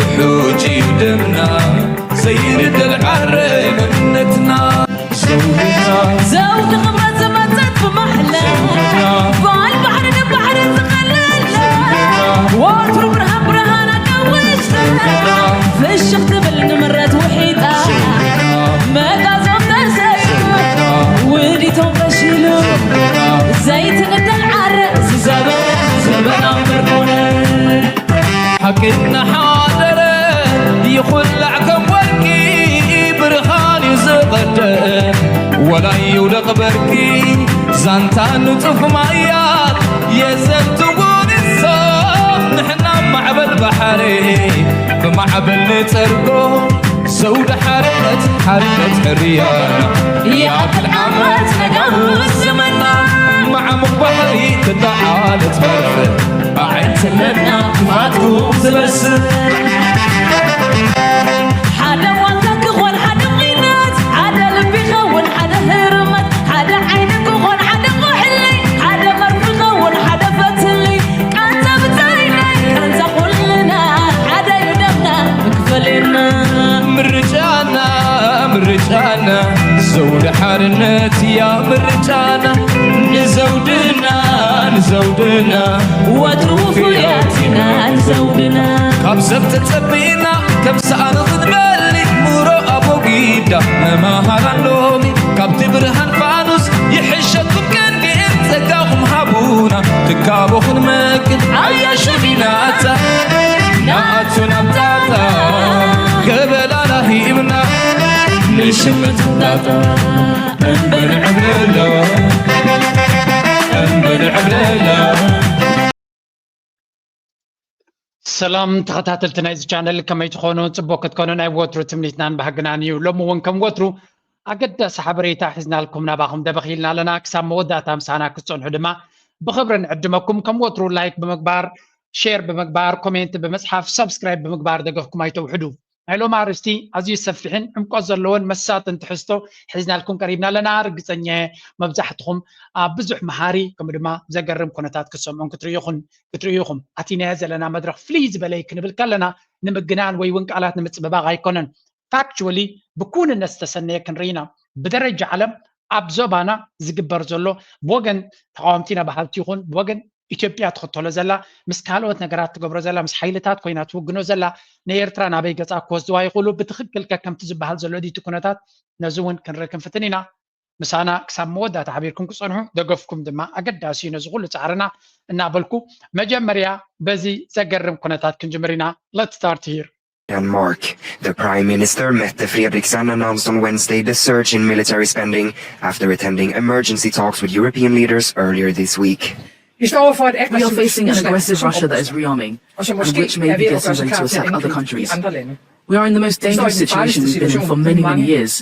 ሕጂ ደምና ዘይንደል ዓረ መንነትና ዘውድና ዘውዲ ክብረት ዝመጸት ብማሕላ በዓል ባሕሪ ንባሕሪ ዝቐለላ ወትሩ ብርሃን ብርሃን ኣቀወሽታ ፍሽኽ ትብል ንምረት ውሒጣ መጋዞም ተሰዩ ውዲቶም ፈሺሉ ዘይትንደል ዓረ ዝዘበ ዘበና ምርኮነ ሓቂ እናሓደረ ይኹላዕ ከም ወርቂ ብርሃን እዩ ዝቐደ ወላ ይውደቕ በርቂ ዛንታ ንጡፍ ማያት የዘንትዎ ንሶም ንሕና ማዕበል ባሕሪ ብማዕበል ንጸርጎ ዘውዲ ሓርነት ሓርነት ሕርያና ይኣክል ዓመት ነጋውስ ዘመና መዓሙቕ ባሕሪ ትተዓለት በርፍ ኣዒንትነትና ክፋትኩም ዝበስል ሓደ ዋልታ ክኾን ሓደ ቑናት ሓደ ልቢ ኸውን ሓደ ህርመት ሓደ ዓይኒ ክኾን ሓደ ቁሕሊ ሓደ መርፊ ኸውን ሓደ ፈትሊ ቃንዛ ብታይና ቃንዛ ኩልና ሓደ እዩ ደምና ክፈልና ምርጫና ምርጫና ዘውዲ ሓርነት እያ ምርጫና ንዘውድና ንዘውድና ወትሩ ውፉያት ኢና ንዘውድና ካብ ሰብ ተጸቢና ከም ሰኣን ክትበሊ ሙሮ ኣቦጊዳ መማሃራን ሎሚ ካብቲ ብርሃን ፋኑስ ይሕሸኩም ክንግእን ጸጋኹም ሃቡና ትካቦ ክንመግብ ኣያ ሸፊናታ ንኣቱ ናብ ጣጣ ገበላና ሂብና ንሽምት ጣጣ እምበር ዕብለሎ እምበር ዕብለሎ ሰላም ተኸታተልቲ ናይዚ ቻነል ከመይ ትኾኑ? ጽቡቅ ክትኮኑ ናይ ወትሩ ትምኒትናን ባህግናን እዩ። ሎሚ እውን ከም ወትሩ ኣገዳሲ ሓበሬታ ሒዝናልኩም ናባኹም ደበኽ ኢልና ኣለና። ክሳብ መወዳእታ ምሳና ክትጸንሑ ድማ ብኽብሪ ንዕድመኩም። ከም ወትሩ ላይክ ብምግባር፣ ሼር ብምግባር፣ ኮሜንት ብምጽሓፍ፣ ሰብስክራይብ ብምግባር ደገፍኩም ኣይተውሕዱ። ናይ ሎሚ ኣርእስቲ ኣዝዩ ሰፊሕን ዕምቆት ዘለዎን መሳጥን ትሕዝቶ ሒዝናልኩም ቀሪብና ኣለና። ርግጸኛ እየ መብዛሕትኹም ኣብ ብዙሕ መሃሪ ከምኡ ድማ ዘገርም ኩነታት ክትሰምዑን ክትርእዩ ኢኹም። ክትርእዩ ኢኹም። ኣቲናዮ ዘለና መድረኽ ፍልይ ዝበለ እዩ ክንብል ከለና ንምግናን ወይ እውን ቃላት ንምጽብባቕ ኣይኮነን። ፋክቹዋሊ ብኩንነት ዝተሰነየ ክንርኢ ኢና። ብደረጃ ዓለም ኣብ ዞባና ዝግበር ዘሎ ብወገን ተቓወምቲ ኢና በሃልቲ ይኹን ብወገን ኢትዮጵያ ትኽተሎ ዘላ ምስ ካልኦት ነገራት ትገብሮ ዘላ ምስ ሓይልታት ኮይና ትውግኖ ዘላ ንኤርትራ ናበይ ገጻ ክወስድዋ ይኽእሉ ብትኽክል ከ ከምቲ ዝበሃል ዘሎ ድዩ እቲ ኩነታት ነዚ እውን ክንርኢ ክንፍትን ኢና ምሳና ክሳብ መወዳእታ ሓቢርኩም ክጸንሑ ደገፍኩም ድማ ኣገዳሲ እዩ ነዚ ኩሉ ጻዕርና እናበልኩ መጀመርያ በዚ ዘገርም ኩነታት ክንጅምር ኢና let's start here Denmark. The Prime Minister Mette Frederiksen announced on Wednesday the surge in military spending after attending emergency talks with European leaders earlier this week. We are facing an aggressive Russia that is rearming and which may be getting ready to attack other countries. We are in the most dangerous situation we've been in for many, many years.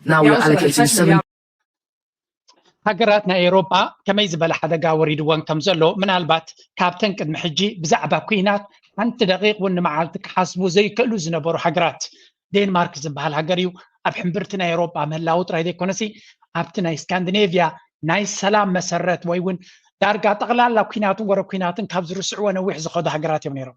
Now we are allocating seven ሃገራት ናይ ኤውሮጳ ከመይ ዝበለ ሓደጋ ወሪድወን ከም ዘሎ ምናልባት ካብተን ቅድሚ ሕጂ ብዛዕባ ኲናት ሓንቲ ደቂቕ እውን ንመዓልቲ ክሓስቡ ዘይክእሉ ዝነበሩ ሃገራት ዴንማርክ ዝበሃል ሃገር እዩ ኣብ ሕምብርቲ ናይ ኤውሮጳ ምህላዉ ጥራይ ዘይኮነሲ ኣብቲ ናይ ስካንዲኔቭያ ናይ ሰላም መሰረት ወይ እውን ዳርጋ ጠቕላላ ኲናትን ወረ ኲናትን ካብ ዝርስዕዎ ነዊሕ ዝኸዱ ሃገራት እዮም ነይሮም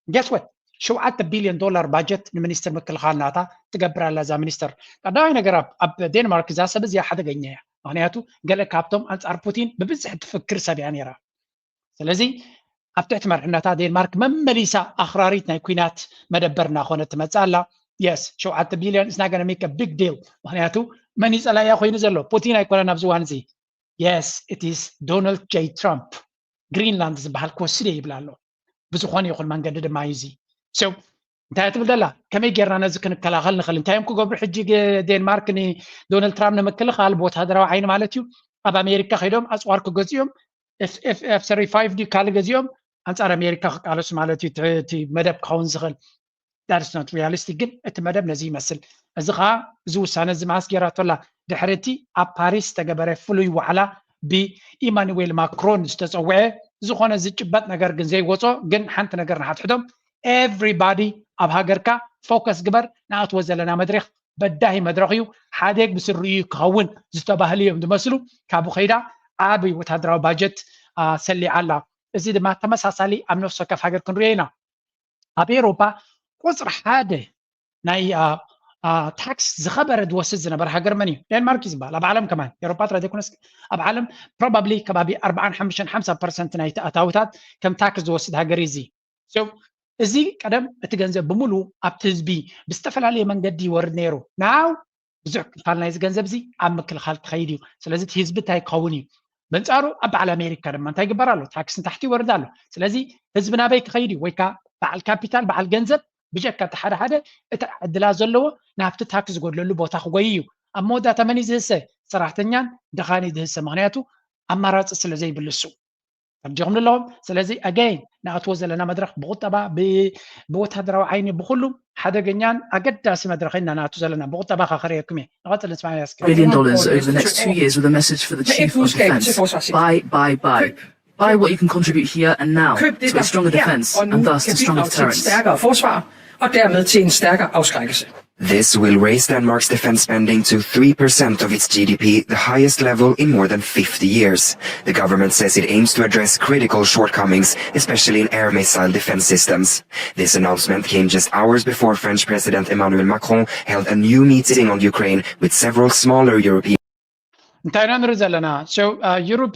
guess what ሸውዓተ ቢልዮን ዶላር ባጀት ንሚኒስትር ምክልኻል ናታ ትገብር ኣላ እዛ ሚኒስትር ቀዳማይ ነገር ኣብ ዴንማርክ እዛ ሰብ እዚኣ ሓደገኛ እያ ምክንያቱ ገለ ካብቶም ኣንፃር ፑቲን ብብዝሒ ትፍክር ሰብ እያ ነይራ ስለዚ ኣብ ትሕቲ መርሕነታ ዴንማርክ መመሊሳ ኣኽራሪት ናይ ኲናት መደበር እናኾነት ትመፅእ ኣላ yes ሸውዓተ ቢልዮን is not gonna make a big deal ምክንያቱ መን ይፀላያ ኮይኑ ዘሎ ፑቲን ኣይኮነን ኣብዚ እዋን እዚ yes it is Donald J Trump ግሪንላንድ ዝበሃል ክወስድ እየ ይብል ኣሎ ብዝኾነ ይኹን መንገዲ ድማ እዩ እዚ so እንታይ ትብል ደላ ከመይ ጌርና ነዚ ክንከላኸል ንኽእል እንታይ እዮም ክገብሩ ሕጂ ዴንማርክ ንዶናልድ ትራምፕ ንምክልኻል ብወታደራዊ ዓይኒ ማለት እዩ ኣብ ኣሜሪካ ከይዶም ኣፅዋር ክገዝኡ እዮም ኤፍ ሰሪ ፋይቭ ድዩ ካልእ ገዚኦም ኣንፃር ኣሜሪካ ክቃለሱ ማለት እዩ እቲ መደብ ክኸውን ዝኽእል that's not realistic ግን እቲ መደብ ነዚ ይመስል እዚ ከዓ እዚ ውሳነ እዚ መዓስ ጌራቶላ ድሕሪ እቲ ኣብ ፓሪስ ዝተገበረ ፍሉይ ዋዕላ ብኢማኑዌል ማክሮን ዝተፀውዐ ዝኾነ ዝጭበጥ ነገር ግን ዘይወፆ ግን ሓንቲ ነገር ንሓትሕዶም everybody ኣብ ሃገርካ ፎከስ ግበር ንኣትዎ ዘለና መድረክ በዳሂ መድረክ እዩ ሓደግ ብስሪኡ ክኸውን ዝተባህሉ እዮም ዝመስሉ ካብኡ ከይዳ ዓብይ ወታደራዊ ባጀት ሰሊዓ ኣላ እዚ ድማ ተመሳሳሊ ኣብ ነፍሲ ወከፍ ሃገር ክንሪኦ ኢና ኣብ ኤሮፓ ቁፅሪ ሓደ ናይ ታክስ ዝኸበረ ዝወስድ ዝነበረ ሃገር መን እዩ? ዴንማርክ እዩ ዝበሃል። ኣብ ዓለም ከማን ኤሮፓ ጥራይ ዘይኮነስ ኣብ ዓለም ፕሮባብሊ ከባቢ ኣርባዓን ሓሙሽተን ሓምሳ ፐርሰንት ናይቲ ኣታውታት ከም ታክስ ዝወስድ ሃገር እዩ። እዚ ቀደም እቲ ገንዘብ ብምሉ ኣብቲ ህዝቢ ብዝተፈላለየ መንገዲ ይወርድ ነይሩ። ናው ብዙሕ ክፋል ናይዚ ገንዘብ እዚ ኣብ ምክልኻል ክኸይድ እዩ። ስለዚ እቲ ህዝቢ እንታይ ክኸውን እዩ? በንጻሩ ኣብ በዓል ኣሜሪካ ድማ እንታይ ይግበር ኣሎ? ታክስ ንታሕቲ ይወርድ ኣሎ። ስለዚ ህዝቢ ናበይ ክኸይድ እዩ? ወይ ከዓ በዓል ካፒታል በዓል ገንዘብ ብጀካ እቲ ሓደ ሓደ እቲ ዕድላ ዘለዎ ናብቲ ታክስ ዝጎድለሉ ቦታ ክጎይ እዩ። ኣብ መወዳእታ መን እዩ ዝህሰ? ሰራሕተኛን ድኻን እዩ ዝህሰ። ምክንያቱ ኣማራፂ ስለ ዘይብልሱ ተርዲኹም ኣለኹም። ስለዚ ኣገይን ንኣትዎ ዘለና መድረኽ ብቁጠባ ብወታደራዊ ዓይኒ ብኩሉ ሓደገኛን ኣገዳሲ መድረኽ ኢና ንኣቱ ዘለና። ብቁጠባ ካኸረየኩም እየ። ንቐፅል ንስማዕ እስኪ። billion dollars over the next two years with a message for the chief of defense. Buy, buy, buy. Buy what you can contribute here and now to a stronger defense and thus to stronger deterrence. Stærkere forsvar og dermed til en stærkere afskrækkelse. This will raise Denmark's defense spending to three percent of its G D P, the highest level in more than fifty years. The government says it aims to address critical shortcomings, especially in air missile defense systems. This announcement came just hours before French President Emmanuel Macron held a new meeting on Ukraine with several smaller European እንታይ ኢና ንርኢ ዘለና? ዩሮፕ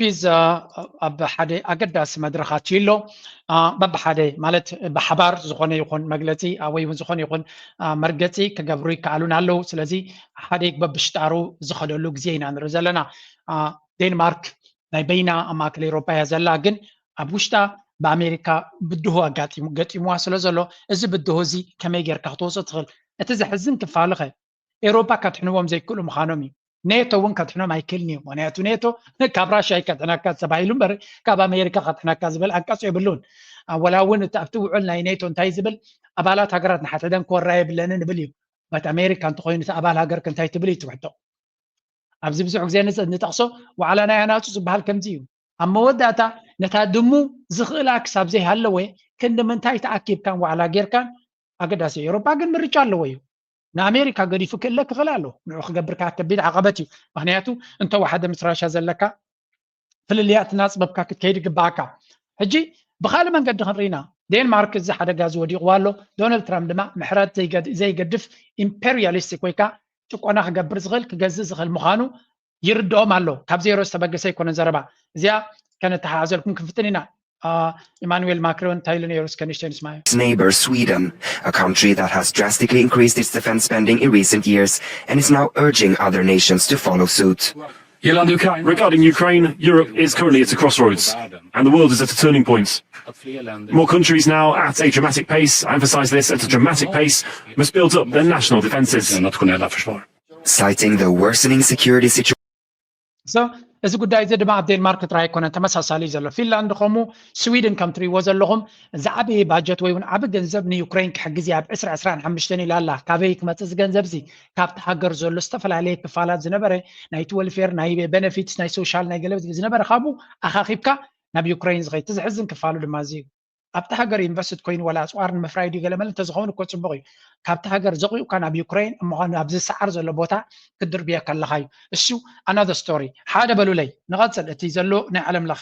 ኣብ ሓደ ኣገዳሲ መድረኻት ኣሎ። በብሓደ ማለት ብሓባር ዝኾነ ይኹን መግለፂ ወይ እውን ዝኾነ ይኹን መርገፂ ክገብሩ ይከኣሉን ኣለዉ። ስለዚ ሓደ በብሽጣሩ ዝኸደሉ ግዜ ኢና ንርኢ ዘለና። ዴንማርክ ናይ በይና ኣብ ማእከል ኤሮፓ እያ ዘላ፣ ግን ኣብ ውሽጣ ብኣሜሪካ ብድሆ ኣጋጢሙ ገጢምዋ ስለ ዘሎ እዚ ብድሆ እዚ ከመይ ጌርካ ክትወፅኦ ትኽእል? እቲ ዘሕዝን ክፋሉ ኸ ኤሮፓ ከድሕንዎም ዘይክእሉ ምዃኖም እዩ። ኔቶ እውን ከድሕኖም ኣይክእልን እዩ። ምክንያቱ ኔቶ ካብ ራሽያ ይከድሕነካ ተባሂሉ እምበር ካብ ኣሜሪካ ከድሕነካ ዝብል ኣንቀፅ የብሉን። ወላ እውን እቲ ኣብቲ ውዕል ናይ ኔቶ እንታይ ዝብል ኣባላት ሃገራት ንሓድሕደን ክወራ የብለንን ይብል እዩ። በት ኣሜሪካ እንተኮይኑ እቲ ኣባል ሃገር እንታይ ትብል እዩ ትሕቶ። ኣብዚ ብዙሕ ግዜ ንጠቕሶ ዋዕላ ናይ ኣናፁ ዝበሃል ከምዚ እዩ። ኣብ መወዳእታ ነታ ድሙ ዝኽእላ ክሳብ ዘይሃለወ ክንዲ ምንታይ ተኣኪብካን ዋዕላ ጌርካን ኣገዳሲ እዩ። ኤሮፓ ግን ምርጫ ኣለዎ እዩ። ንኣሜሪካ ገዲፉ ክእለ ክኽእል ኣሎ። ንዑ ክገብር ከዓ ከቢድ ዓቐበት እዩ። ምክንያቱ እንተወሓደ ምስ ራሻ ዘለካ ፍልልያት እናፅበብካ ክትከይድ ይግባኣካ። ሕጂ ብካልእ መንገዲ ክንርኢና ዴንማርክ እዚ ሓደጋ እዚ ወዲቕዋ ኣሎ። ዶናልድ ትራምፕ ድማ ምሕረት ዘይገድፍ ኢምፔሪያሊስቲክ ወይ ከዓ ጭቆና ክገብር ዝኽእል ክገዝእ ዝኽእል ምዃኑ ይርድኦም ኣሎ። ካብ ዜሮ ዝተበገሰ ኣይኮነን ዘረባ እዚኣ። ከነተሓሓዘልኩም ክንፍትን ኢና። ኢማኑኤል ማክሮን እንታይ ኢሉ ነይሩ? እስከ ንእሽተይ ንስማዮ። Neighbor Sweden, a country that has drastically increased its defense spending in recent years and is now urging other nations to follow suit. Regarding Ukraine, Europe is currently at a crossroads, and the world is at a turning point. More countries now at a dramatic pace, I emphasise this, at a dramatic pace, must build up their national defences. Citing the worsening security situation. እዚ ጉዳይ እዚ ድማ ኣብ ዴንማርክ ጥራይ ኣይኮነን፣ ተመሳሳሊ ዘሎ። ፊንላንድ ከምኡ፣ ስዊድን ከም ትሪእዎ ዘለኹም ዝዓበየ ባጀት ወይ እውን ዓቢ ገንዘብ ንዩክሬን ክሕግዝ እያ ኣብ ዕስራ ዕስራን ሓሙሽተን ኢላ ኣላ። ካበይ ክመጽእ እዚ ገንዘብ እዚ? ካብቲ ሃገር ዘሎ ዝተፈላለየ ክፋላት ዝነበረ ናይቲ ወልፌር፣ ናይ ቤነፊትስ፣ ናይ ሶሻል፣ ናይ ገለ ዝነበረ ካብኡ ኣኻኺብካ ናብ ዩክሬን ዝኸይድ። እቲ ዘሕዝን ክፋሉ ድማ እዚ እዩ። ኣብቲ ሃገር ኢንቨስትድ ኮይኑ ዋላ ኣፅዋር ንምፍራይ ድዩ ገለ መለ እንተዝኸውን እኮ ፅቡቕ እዩ። ካብቲ ሃገር ዘቑኡካ ናብ ዩክሬን እሞ ናብ ዝሰዓር ዘሎ ቦታ ክትድርብዮ ከለኻ እዩ። እሱ ኣናዘር ስቶሪ። ሓደ በሉለይ ንቐፅል። እቲ ዘሎ ናይ ዓለም ለኸ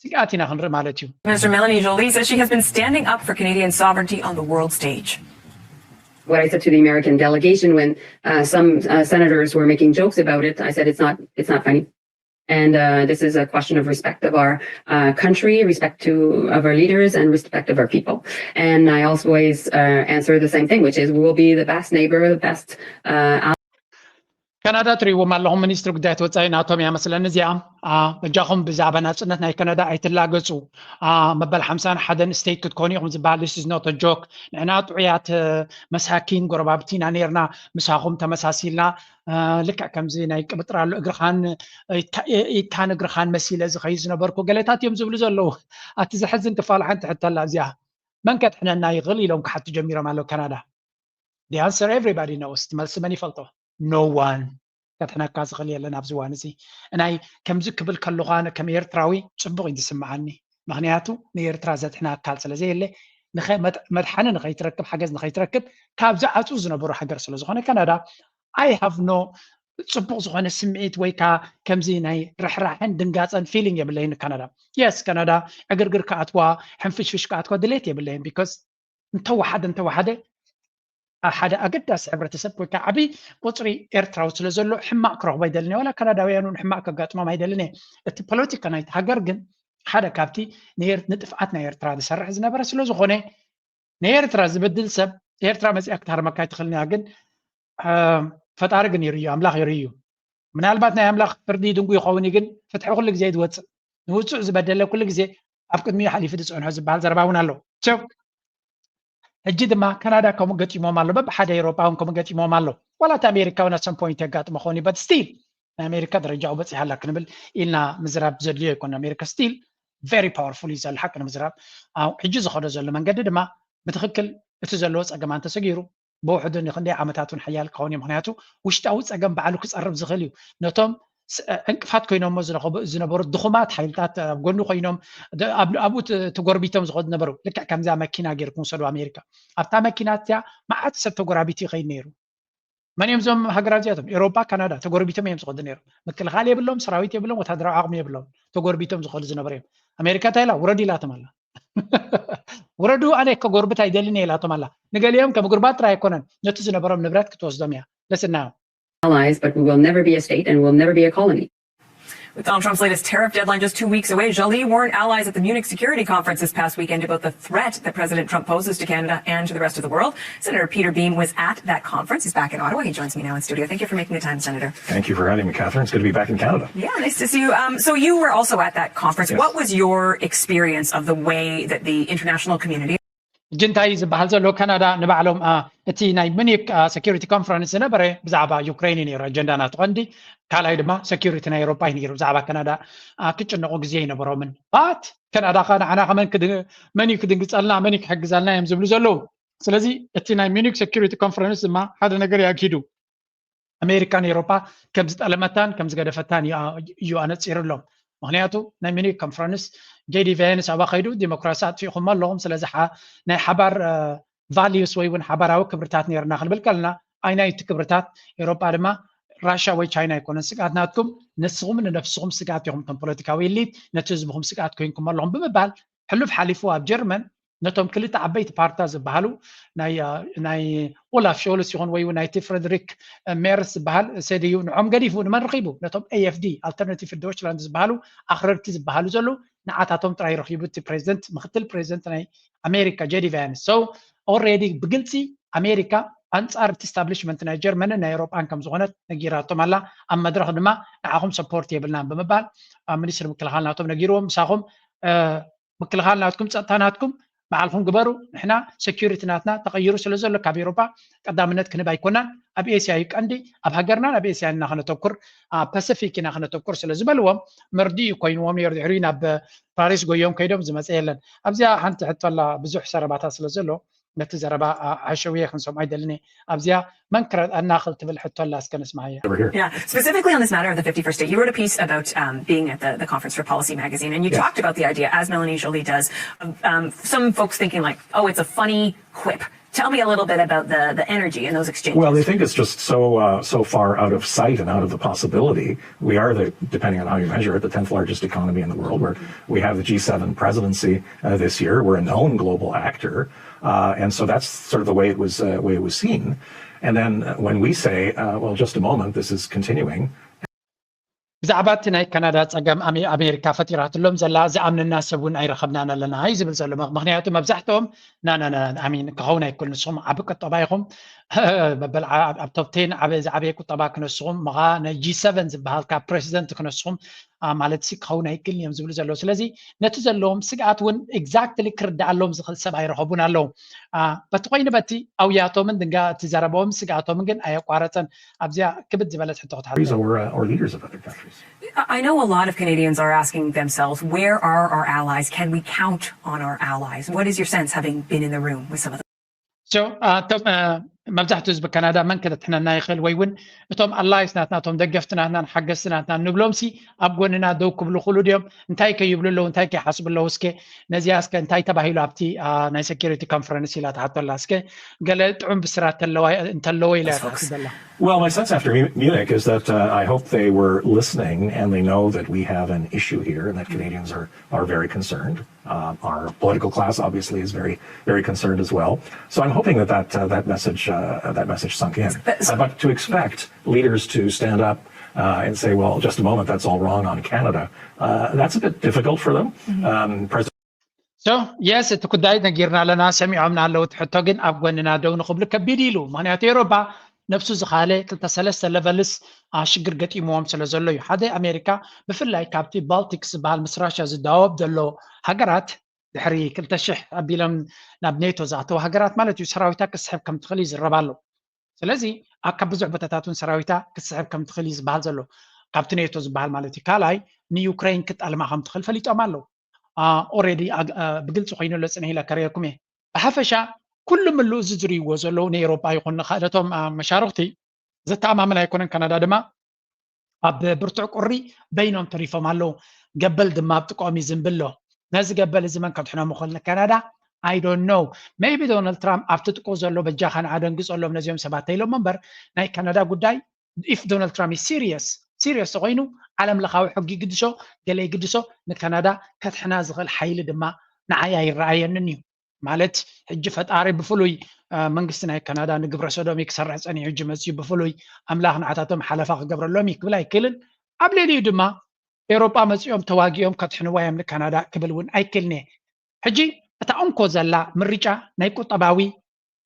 ስግኣት ኢና ክንርኢ ማለት እዩ። Minister Melanie Joly says she has been standing up for Canadian sovereignty on the world stage. What I said to the American delegation when uh, some uh, senators were making jokes about it, I said it's not it's not funny. And uh, this is a question of respect of our uh, country, respect to of our leaders, and respect of our people. And I always uh, answer the same thing, which is we will be the best neighbor, the best uh, ካናዳ ትሪእዎም ኣለኹም። ሚኒስትሪ ጉዳያት ወፃኢ ናቶም እያ መስለኒ እዚኣ። በጃኹም ብዛዕባ ናፅነት ናይ ካናዳ ኣይትላገፁ። መበል ሓምሳን ሓደን ስቴት ክትኮኑ ኢኹም ዝበሃል this is not a joke። ንዕና ጥዑያት መሳኪን ጎረባብቲ ኢና ነይርና፣ ምሳኹም ተመሳሲልና። ልክዕ ከምዚ ናይ ቅብጥር ኣሎ እግርኻን ኢድካን እግርኻን መሲለ ዝኸይድ ዝነበርኩ ገለታት እዮም ዝብሉ ዘለዉ። ኣቲ ዘሕዝን ክፋል ሓንቲ ሕቶ ኣላ እዚኣ፣ መን ከድሕነና ይኽእል ኢሎም ክሓቱ ጀሚሮም ኣለዉ ካናዳ። The answer everybody knows። እቲ መልሲ መን ይፈልጦ? No one። ከድሕነካ ዝኽእል የለን ኣብዚ እዋን እዚ። እናይ ከምዚ ክብል ከለኹ ኣነ ከም ኤርትራዊ ጽቡቕ እዩ ዝስምዓኒ። ምኽንያቱ ንኤርትራ ዘድሕና ኣካል ስለ ዘየለ፣ መድሓኒ ንኸይትረክብ፣ ሓገዝ ንኸይትረክብ ካብ ዝዓጹ ዝነበሩ ሃገር ስለ ዝኾነ ካናዳ፣ I have no ጽቡቕ ዝኾነ ስምዒት ወይ ከዓ ከምዚ ናይ ርሕራሕን ድንጋጸን ፊሊንግ የብለይን። ካናዳ የስ ካናዳ ዕግርግር ክኣትዋ ሕንፍሽፍሽ ክኣትዋ ድሌት የብለይን። ቢኮዝ እንተወሓደ እንተወሓደ ሓደ ኣገዳሲ ሕብረተሰብ ወይ ከዓ ዓብዪ ቁፅሪ ኤርትራዊ ስለ ዘሎ ሕማቕ ክረኽቦ ኣይደልን እየ። ዋላ ካናዳውያን እውን ሕማቕ ከጋጥሞም ኣይደልን እየ። እቲ ፖለቲካ ናይቲ ሃገር ግን ሓደ ካብቲ ንጥፍኣት ናይ ኤርትራ ዝሰርሕ ዝነበረ ስለ ዝኾነ ንኤርትራ ዝበድል ሰብ ኤርትራ መፂኣ ክትሃርመካ ኣይትኽእልን እያ። ግን ፈጣሪ ግን ይርእዩ፣ ኣምላኽ ይርእዩ። ምናልባት ናይ ኣምላኽ ፍርዲ ድንጉ ይኸውን ግን ፍትሒ ኩሉ ግዜ ዝወፅእ ንውፁዕ ዝበደለ ኩሉ ግዜ ኣብ ቅድሚኡ ሓሊፉ ዝፅዕኖ ዝበሃል ዘረባ እውን ኣሎ። ሕጂ ድማ ካናዳ ከምኡ ገጢሞም ኣሎ፣ በብሓደ ኤውሮጳ እውን ከምኡ ገጢሞም ኣሎ። ዋላ እቲ ኣሜሪካ እውን ኣሰም ፖይንት የጋጥሞ ኾኒ በት ስቲል ናይ ኣሜሪካ ደረጃኡ በፂሓ ኣላ ክንብል ኢልና ምዝራብ ዘድልዮ ኣይኮን። ኣሜሪካ ስቲል ቨሪ ፓወርፉል እዩ ዘሎ ሓቂ ንምዝራብ። ሕጂ ዝኸዶ ዘሎ መንገዲ ድማ ብትኽክል እቲ ዘለዎ ፀገም እንተሰጊሩ ብውሕዱ ንክንደይ ዓመታት እውን ሓያል ክኸውን እዩ። ምክንያቱ ውሽጣዊ ፀገም ባዕሉ ክፀርብ ዝኽእል እዩ። ነቶም ዕንቅፋት ኮይኖሞ ዝነበሩ ድኹማት ሓይልታት ኣብ ጎኑ ኮይኖም ኣብኡ ተጎርቢቶም ዝኸዱ ነበሩ። ልክዕ ከምዛ መኪና ጌርኩም ውሰዱ ኣሜሪካ። ኣብታ መኪና እቲያ መዓት ሰብ ተጎራቢቱ ይኸይድ ነይሩ። መን እዮም እዞም ሃገራት እዚኣቶም? ኤውሮጳ፣ ካናዳ ተጎርቢቶም እዮም ዝኸዱ ነይሮም። ምክልኻል የብሎም፣ ሰራዊት የብሎም፣ ወታደራዊ ዓቕሚ የብሎም። ተጎርቢቶም ዝኸዱ ዝነበሩ እዮም። ኣሜሪካ እንታይ ኢላ? ውረዱ ኢላቶም ኣላ። ውረዱ፣ ኣነ ከጎርብት ኣይደልን እየ ኢላቶም ኣላ። ንገሊኦም ከም ጉርባት ጥራይ ኣይኮነን፣ ነቲ ዝነበሮም ንብረት ክትወስዶም እያ። ለስና allies, but we will never be a state and we'll never be a colony. With Donald Trump's latest tariff deadline just two weeks away, Jolie warned allies at the Munich Security Conference this past weekend about the threat that President Trump poses to Canada and to the rest of the world. Senator Peter Beam was at that conference. He's back in Ottawa. He joins me now in studio. Thank you for making the time, Senator. Thank you for having me, Catherine. It's good to be back in Canada. Yeah, nice to see you. Um, so you were also at that conference. What was your experience of the way that the international community ሕጂ እንታይ እዩ ዝበሃል ዘሎ? ካናዳ ንባዕሎም እቲ ናይ ሙኒክ ሴኩሪቲ ኮንፈረንስ ዝነበረ ብዛዕባ ዩክሬን እዩ ነይሩ ኣጀንዳ ናቱ ቀንዲ። ካልኣይ ድማ ሴኩሪቲ ናይ ኤውሮጳ እዩ ነይሩ። ብዛዕባ ካናዳ ክጭነቑ ግዜ ኣይነበሮምን። ባት ካናዳ ከ ንዓና ከመን መን እዩ ክድንግፀልና፣ መን እዩ ክሕግዘልና እዮም ዝብሉ ዘለዉ። ስለዚ እቲ ናይ ሙኒክ ሴኩሪቲ ኮንፈረንስ ድማ ሓደ ነገር እዩ ኣግሂዱ። ኣሜሪካን ኤውሮጳ ከም ዝጠለመታን ከም ዝገደፈታን እዩ ኣነፂሩሎም። ምክንያቱ ናይ ሚኒክ ኮንፈረንስ ጄዲ ቫንስ ኣብኣ ከይዱ ዲሞክራሲ ኣጥፊእኹሞ ኣለኹም፣ ስለዚ ናይ ሓባር ቫሊዩስ ወይ እውን ሓባራዊ ክብርታት ነይርና ክንብል ከለና ኣይናይ እቲ ክብርታት ኤውሮጳ ድማ ራሻ ወይ ቻይና ኣይኮነን ስግኣት ናትኩም፣ ንስኹም ንነብስኹም ስግኣት ኢኹም፣ እቶም ፖለቲካዊ ኢሊት ነቲ ህዝብኹም ስግኣት ኮይንኩም ኣለኹም ብምባል ሕሉፍ ሓሊፉ ኣብ ጀርመን ነቶም ክልተ ዓበይቲ ፓርታ ዝበሃሉ ናይ ኦላፍ ሾልስ ይኹን ወይ ናይቲ ፍረድሪክ ሜርስ ዝበሃል ሰድዩ ንዖም ገዲፉ ንመን ረኺቡ? ነቶም ኤኤፍዲ ኣልተርናቲቭ ዶችላንድ ዝበሃሉ ኣኽረርቲ ዝበሃሉ ዘለዉ ንዓታቶም ጥራይ ረኺቡ እቲ ፕሬዚደንት ምክትል ፕሬዚደንት ናይ ኣሜሪካ ጄዲ ቫንስ። So already ብግልፂ ኣሜሪካ ኣንፃር እቲ ስታብሊሽመንት ናይ ጀርመንን ናይ ኤውሮጳን ከም ዝኾነት ነጊራቶም ኣላ። ኣብ መድረኽ ድማ ንዓኹም ሰፖርት የብልናን ብምባል ኣብ ሚኒስትሪ ምክልኻል ናቶም ነጊርዎም ምሳኹም ምክልኻል ናትኩም ፀጥታ ናትኩም ባዕልኩም ግበሩ፣ ንሕና ሴኩሪቲ ናትና ተቐይሩ ስለ ዘሎ ካብ ኤውሮጳ ቀዳምነት ክንህብ ኣይኮናን። ኣብ ኤስያ እዩ ቀንዲ፣ ኣብ ሃገርናን ኣብ ኤስያን ኢና ክነተኩር፣ ኣብ ፓሲፊክ ኢና ክነተኩር ስለ ዝበልዎም መርድእ እዩ ኮይንዎም ነይሩ። ድሕሪኡ ናብ ፓሪስ ጎዮም ከይዶም ዝመፀ የለን። ኣብዚኣ ሓንቲ ሕቶ ኣላ፣ ብዙሕ ሰረባታት ስለ ዘሎ ነቲ ዘረባ ዓሸውየ ክንሰምዖ ኣይደልን እየ። ኣብዚኣ መን ክረድኣና ክል ትብል ሕቶ ኣላ፣ እስከ ንስምዓያ። Yeah, specifically on this matter of the fifty-first state, you wrote a piece about um, being at the, the conference for Policy Magazine, and you talked about the idea, as Melanie Jolie does, of um, some folks thinking like, oh, it's a funny quip. Tell me a little bit about the, the energy in those exchanges. Well, they think it's just so uh, so far out of sight and out of the possibility. We are the, depending on how you measure it, the tenth largest economy in the world. We're, we have the G seven presidency uh, this year. We're a known global actor, uh, and so that's sort of the way it was uh, way it was seen. And then uh, when we say, uh, well, just a moment, this is continuing. ብዛዕባ እቲ ናይ ካናዳ ፀገም ኣሜሪካ ፈጢራትሎም ዘላ ዝኣምነና ሰብ እውን ኣይረኸብናን ኣለና እዩ ዝብል ዘሎ። ምክንያቱ መብዛሕትኦም ናናና ኣሚን ክኸውን ኣይክእል፣ ንስኹም ዓቢ ቁጠባ ኢኹም መበል ኣብ ቶፕ ቴን ዓበ ዝዓበየ ቁጠባ ክነስኹም ምኻ ናይ ጂ ሰቨን ዝበሃል ካብ ፕሬዚደንት ክነስኹም ማለት ሲ ክኸውን ኣይክእልን እዮም ዝብሉ ዘለዉ። ስለዚ ነቲ ዘለዎም ስግኣት እውን ኤግዛክትሊ ክርዳኣሎም ዝኽእል ሰብ ኣይረኸቡን ኣለዉ። በቲ ኮይኑ በቲ ኣውያቶምን ድንጋ እቲ ዘረባኦም ስግኣቶምን ግን ኣየቋረፀን። ኣብዚኣ ክብድ ዝበለት ሕቶ ክትሓ or, uh, or leaders of other countries. I know a lot of Canadians are asking themselves, where are our allies? Can we count on our allies? What is your sense, having been in the room with some of them? እቶም መብዛሕትኡ ህዝቢ ካናዳ መን ከተድሕነና ይኽእል ወይ እውን እቶም ኣላይስ ናትና እቶም ደገፍቲ ናትናን ሓገዝቲ ናትናን ንብሎም ሲ ኣብ ጎንና ደው ክብሉ ክእሉ ድዮም? እንታይ ከይብሉ ኣለዉ? እንታይ ከይሓስቡ ኣለዉ? እስከ ነዚኣ እስከ እንታይ ተባሂሉ ኣብቲ ናይ ሴኪሪቲ ኮንፈረንስ ኢላ ትሓቶ ኣላ። እስከ ገለ ጥዑም ብስራት እንተለዎ ኢላ እያ ትሓስብ ዘላ። Well, my sense after Munich is that uh, I hope they were listening and they know that we have an issue here and that Canadians are, are very concerned. Um, our political class obviously is very, very concerned as well. So I'm hoping that that, uh, that message uh, that message sunk in. Uh, but to expect leaders to stand up uh, and say, "Well, just a moment, that's all wrong on Canada," uh, that's a bit difficult for them. Um, President So yes፣ እቲ ጉዳይ ነጊርና ኣለና፣ ሰሚዖምና ኣለዉ። እቲ ሕቶ ግን ኣብ ጎንና ደው ንኽብሉ ከቢድ ኢሉ። ምክንያቱ ኤውሮጳ ነብሱ ዝኻለ ክልተ ሰለስተ ሌቨልስ ሽግር ገጢምዎም ስለ ዘሎ እዩ። ሓደ ኣሜሪካ ብፍላይ ካብቲ ባልቲክስ ዝበሃል ምስ ራሽያ ዝዳወብ ዘሎ ሃገራት ድሕሪ ክልተ ሽሕ ኣቢሎም ናብ ኔቶ ዝኣተው ሃገራት ማለት እዩ ሰራዊታ ክስሕብ ከም ትኽእል ይዝረብ ኣሎ። ስለዚ ካብ ብዙሕ ቦታታት እውን ሰራዊታ ክስሕብ ከም ትኽእል እዩ ዝበሃል ዘሎ ካብቲ ኔቶ ዝበሃል ማለት እዩ። ካልኣይ ንዩክሬን ክጣልማ ከም ትኽእል ፈሊጦም ኣለዉ። ኦሬዲ ብግልፂ ኮይኑ ኣሎ ፅንሕ ኢለ ከርእየኩም እየ። ብሓፈሻ ኩሉ ምሉ እዚ ዝርእይዎ ዘለዉ ንኤውሮጳ ይኹን ንካልኦቶም መሻርኽቲ ዘተኣማምን ኣይኮነን። ካናዳ ድማ ኣብ ብርቱዕ ቁሪ በይኖም ተሪፎም ኣለዉ። ገበል ድማ ኣብ ጥቆኦም ይዝንብሎ። ነዚ ገበል እዚ መን ከድሕኖም ይኽእል ንካናዳ? I don't know. Maybe ዶናልድ ትራምፕ ኣብቲ ጥቁ ዘሎ በጃኻ ንዓ ደንግፀሎም ነዚኦም ሰባት ተይሎም እምበር ናይ ካናዳ ጉዳይ if ዶናልድ ትራምፕ serious serious ተኮይኑ ዓለም ለኻዊ ሕጊ ይግድሶ ገለ ይግድሶ ንካናዳ ከድሕና ዝኽእል ሓይሊ ድማ ንዓይ ኣይረኣየንን እዩ። ማለት ሕጂ ፈጣሪ ብፍሉይ መንግስቲ ናይ ካናዳ ንግብረ ሰዶም ክሰርሕ ፀኒሑ ሕጂ መፅዩ ብፍሉይ ኣምላኽ ንዓታቶም ሓለፋ ክገብረሎም እዩ ክብል ኣይክእልን። ኣብ ልዕሊኡ ድማ ኤውሮጳ መፂኦም ተዋጊኦም ከድሕንዋ እዮም ንካናዳ ክብል እውን ኣይክእልን እየ። ሕጂ እታ እንኮ ዘላ ምርጫ ናይ ቁጠባዊ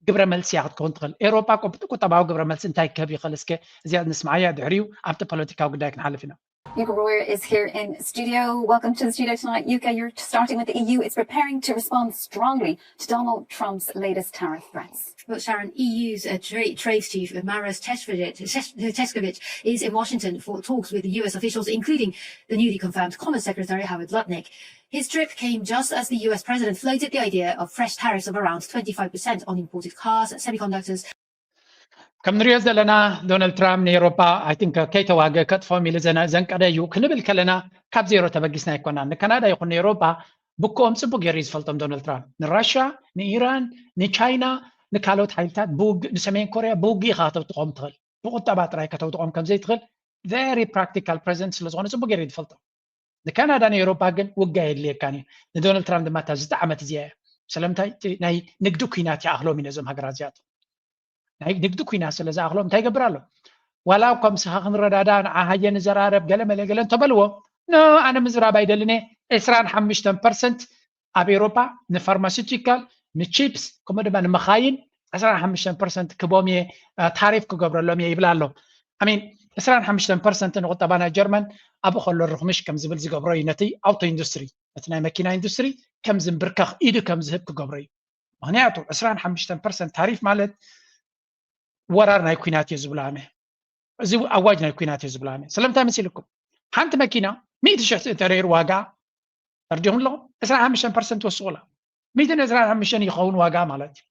ግብረ መልሲ እያ ክትከውን ትኽእል። ኤውሮጳ ቁጠባዊ ግብረ መልሲ እንታይ ክህብ ይኽእል? እስከ እዚኣ ንስምዓያ፣ ድሕሪኡ ኣብቲ ፖለቲካዊ ጉዳይ ክንሓልፍ ኢና። Yuka Royer is here in studio. Welcome to the studio tonight. Yuka, you're starting with the E U. It's preparing to respond strongly to Donald Trump's latest tariff threats. Well, Sharon, E U's uh, tra- trade chief uh, Maros Teshkovich, Teshkovich is in Washington for talks with U S officials, including the newly confirmed Commerce Secretary Howard Lutnick. His trip came just as the U S president floated the idea of fresh tariffs of around twenty-five percent on imported cars, semiconductors, ከም ንሪኦ ዘለና ዶናልድ ትራምፕ ንኤውሮፓ I think ከይተዋገ ከጥፎም ኢሉ ዘንቀደ እዩ ክንብል ከለና ካብ ዜሮ ተበጊስና ኣይኮናን። ንካናዳ ይኹን ንኤውሮፓ ብክኦም ፅቡቅ ገይሩ እዩ ዝፈልጦም ዶናልድ ትራምፕ። ንራሽያ፣ ንኢራን፣ ንቻይና፣ ንካልኦት ሓይልታት ብውግእ ንሰሜን ኮርያ ብውግእ ኢኻ ከተውጥቆም ትኽእል፣ ብቁጠባ ጥራይ ከተውጥቆም ከምዘይትኽእል very practical president ስለዝኾነ ፅቡቅ ገይሩ እዩ ዝፈልጦም። ንካናዳ ንኤውሮፓ ግን ውጋ የድልየካን እዩ። ንዶናልድ ትራምፕ ድማ እታ ዝጠዓመት እዚኣ እያ። ስለምንታይ ናይ ንግዲ ኩናት ይኣኽሎም እዩ ነዞም ሃገራት እዚኣቶም። ናይ ንግዲ ኩናት ስለ ዝኣኽሎም እንታይ ይገብር ኣሎ? ዋላ እኳ ምሳኻ ክንረዳዳ ንዓ ሃየ ንዘራረብ ገለ መለ ገለ እንተበልዎ ኖ ኣነ ምዝራብ ኣይደልን እየ። ዕስራን ሓሙሽተን ፐርሰንት ኣብ ኤውሮፓ ንፋርማሲውቲካል ንቺፕስ ከምኡ ድማ ንመኻይን ዕስራን ሓሙሽተን ፐርሰንት ክቦም እየ ታሪፍ ክገብረሎም እየ ይብል ኣሎ። ኣሚን ዕስራን ሓሙሽተን ፐርሰንት ንቁጠባ ናይ ጀርመን ኣብኡ ከሎ ርኽምሽ ከም ዝብል ዝገብሮ እዩ ነቲ ኣውቶ ኢንዱስትሪ ነቲ ናይ መኪና ኢንዱስትሪ ከም ዝንብርከኽ ኢዱ ከም ዝህብ ክገብሮ እዩ። ምክንያቱ ዕስራን ሓሙሽተን ፐርሰንት ታሪፍ ማለት ወራር ናይ ኩናት እየ ዝብሎ ኣነ። እዚ ኣዋጅ ናይ ኩናት እየ ዝብሎ ኣነ። ስለምንታይ መሲልኩም? ሓንቲ መኪና ሚእቲ ሽሕ እንተረይሩ ዋጋ ተርዲኹም ኣለኹም ዕስራን ሓሙሽተን ፐርሰንት ወስቑላ ሚእትን ዕስራን ሓሙሽተን ይኸውን ዋጋ ማለት እዩ።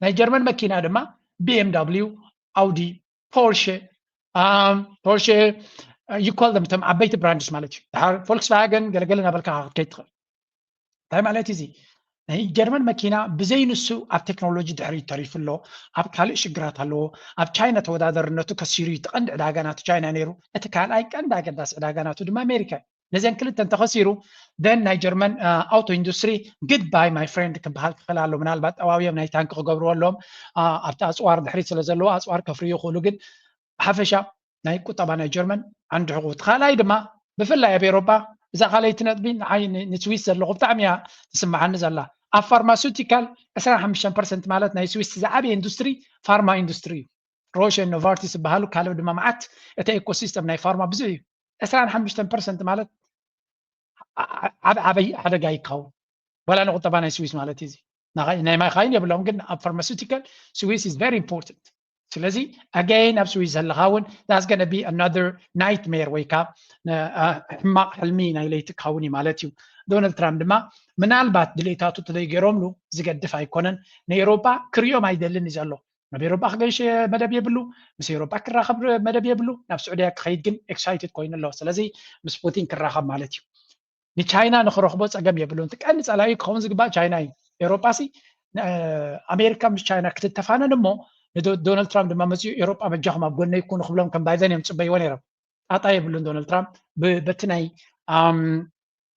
ናይ ጀርመን መኪና ድማ ቢ ኤም ደብሊው፣ ኣውዲ፣ ፖርሸ ፖርሸ ይኳል ቶም ዓበይቲ ብራንድስ ማለት እዩ። ድሓር ፎልክስቫገን ገለገለ እናበልካ ክትከይድ ትኽእል። እንታይ ማለት እዚ ናይ ጀርመን መኪና ብዘይ ንሱ ኣብ ቴክኖሎጂ ድሕሪ ተሪፉ ኣሎ። ኣብ ካልእ ሽግራት ኣለዎ። ኣብ ቻይና ተወዳደርነቱ ከሲሩ እዩ። እቲ ቀንዲ ዕዳጋ ናቱ ቻይና ነይሩ። እቲ ካልኣይ ቀንዲ ኣገዳሲ ዕዳጋ ናቱ ድማ ኣሜሪካ እዩ። ነዚን ክልተ እንተኸሲሩ then ናይ ጀርመን ኣውቶ ኢንዱስትሪ good bye my friend ክበሃል ክኽእል ኣሎ። ምናልባት ጠዋብዮም ናይ ታንኪ ክገብርዎ ኣለዎም ኣብቲ ኣፅዋር ድሕሪት ስለ ዘለዎ ኣፅዋር ከፍርዩ ይኽእሉ። ግን ብሓፈሻ ናይ ቁጠባ ናይ ጀርመን ዓንዲ ሕቑ እቲ ካልኣይ ድማ ብፍላይ ኣብ ኤሮፓ እዛ ካልኣይቲ ነጥቢ ንዓይ ንስዊስ ዘለኹ ብጣዕሚ እያ ትስምዓኒ ዘላ። ኣብ ፋርማሱቲካል ዕስራን ሓሙሽተን ፐርሰንት ማለት ናይ ስዊስ ዝዓበየ ኢንዱስትሪ ፋርማ ኢንዱስትሪ እዩ። ሮሸ ኖቫርቲስ ዝበሃሉ ካልእ ድማ መዓት እቲ ኤኮሲስተም ናይ ፋርማ ብዙሕ እዩ። ዕስራን ሓሙሽተን ፐርሰንት ማለት ዓበይ ሓደጋ ይካውን ዋላ ንቁጠባ ናይ ስዊስ ማለት እዚ ናይ ማይ ካይን የብሎም ግን ኣብ ፋርማሱቲካል ስዊስ is very important። ስለዚ ኣጋይን ኣብ ስዊስ ዘለካ እውን that's gonna be another nightmare ወይ ከዓ ሕማቕ ሕልሚ ናይ ለይቲ ክኸውን እዩ ማለት እዩ። ዶናልድ ትራምፕ ድማ ምናልባት ድሌታቱ ተዘይገይሮምሉ ዝገድፍ ኣይኮነን። ንኤሮፓ ክሪኦም ኣይደልን እዩ ዘሎ። ናብ ኤሮፓ ክገይሽ መደብ የብሉ፣ ምስ ኤሮፓ ክራኸብ መደብ የብሉ። ናብ ስዑድያ ክኸይድ ግን ኤክሳይትድ ኮይኑ ኣሎ። ስለዚ ምስ ፑቲን ክራኸብ ማለት እዩ። ንቻይና ንክረኽቦ ፀገም የብሉን። እቲ ቀንዲ ፀላኢ ክኸውን ዝግባእ ቻይና እዩ። ኤሮጳ ሲ ኣሜሪካ ምስ ቻይና ክትተፋነን እሞ ንዶናልድ ትራምፕ ድማ መፅኡ ኤሮጳ በጃኹም ኣብ ጎነይ ኩኑ ክብሎም ከም ባይደን እዮም ፅበይዎ ነይሮም። ጣጣ የብሉን ዶናልድ ትራምፕ በቲ ናይ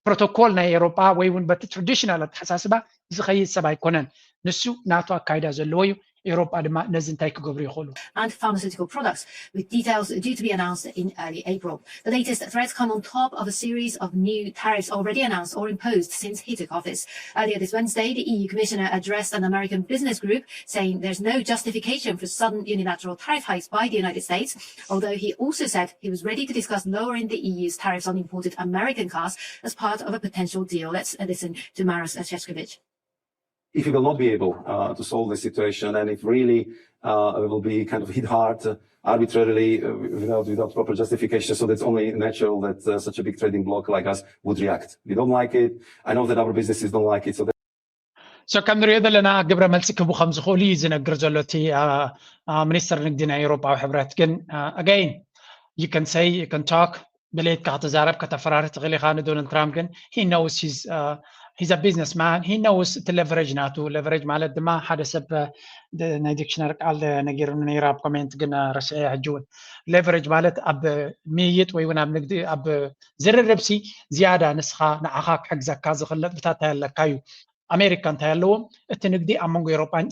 ፕሮቶኮል ናይ ኤውሮጳ ወይ እውን በቲ ትራዲሽናል ኣተሓሳስባ ዝኸይድ ሰብ ኣይኮነን። ንሱ ናቱ ኣካይዳ ዘለዎ እዩ። ኤውሮጳ ድማ ነዚ እንታይ ክገብሩ ይኽእሉ? And pharmaceutical products, with details due to be announced in early April. The latest threats come on top of a series of new tariffs already announced or imposed since he took office. Earlier this Wednesday, the E U commissioner addressed an American business group, saying there's no justification for sudden unilateral tariff hikes by the United States, although he also said he was ready to discuss lowering the E U's tariffs on imported American cars as part of a potential deal. Let's listen to Maros Sefcovic. If we will not be able uh, to solve the situation, and if really uh, we will be kind of hit hard uh, arbitrarily uh, without without proper justification, so that's only natural that uh, such a big trading bloc like us would react. We don't like it. I know that our businesses don't like it. So so ከም ንሪኦ ዘለና ግብረ መልሲ ክህቡ ከም ዝኽእሉ እዩ ዝነግር ዘሎ እቲ ሚኒስትር ንግዲ ናይ ኤውሮጳዊ ሕብረት። ግን again, you can say, you can talk፣ ብሌትካ ክትዛረብ ከተፈራርህ ትኽእል ኢኻ ንዶናልድ ትራምፕ። ግን he knows he's he's a businessman, he knows እቲ leverage ናቱ። Leverage ማለት ድማ ሓደ ሰብ ናይ ዲክሽነሪ ቃል ነጊሩኒ ነይሩ ኣብ ኮሜንት፣ ግን ረስዐ ሕጂ እውን። Leverage ማለት ኣብ ምይይጥ ወይ እውን ኣብ ንግዲ ኣብ ዝርርብሲ ዝያዳ ንስኻ ንዓኻ ክሕግዘካ ዝኽእል ነጥብታት ኣለካ እዩ። ኣሜሪካ እንታይ ኣለዎም? እቲ ንግዲ ኣብ መንጎ ኤውሮጳን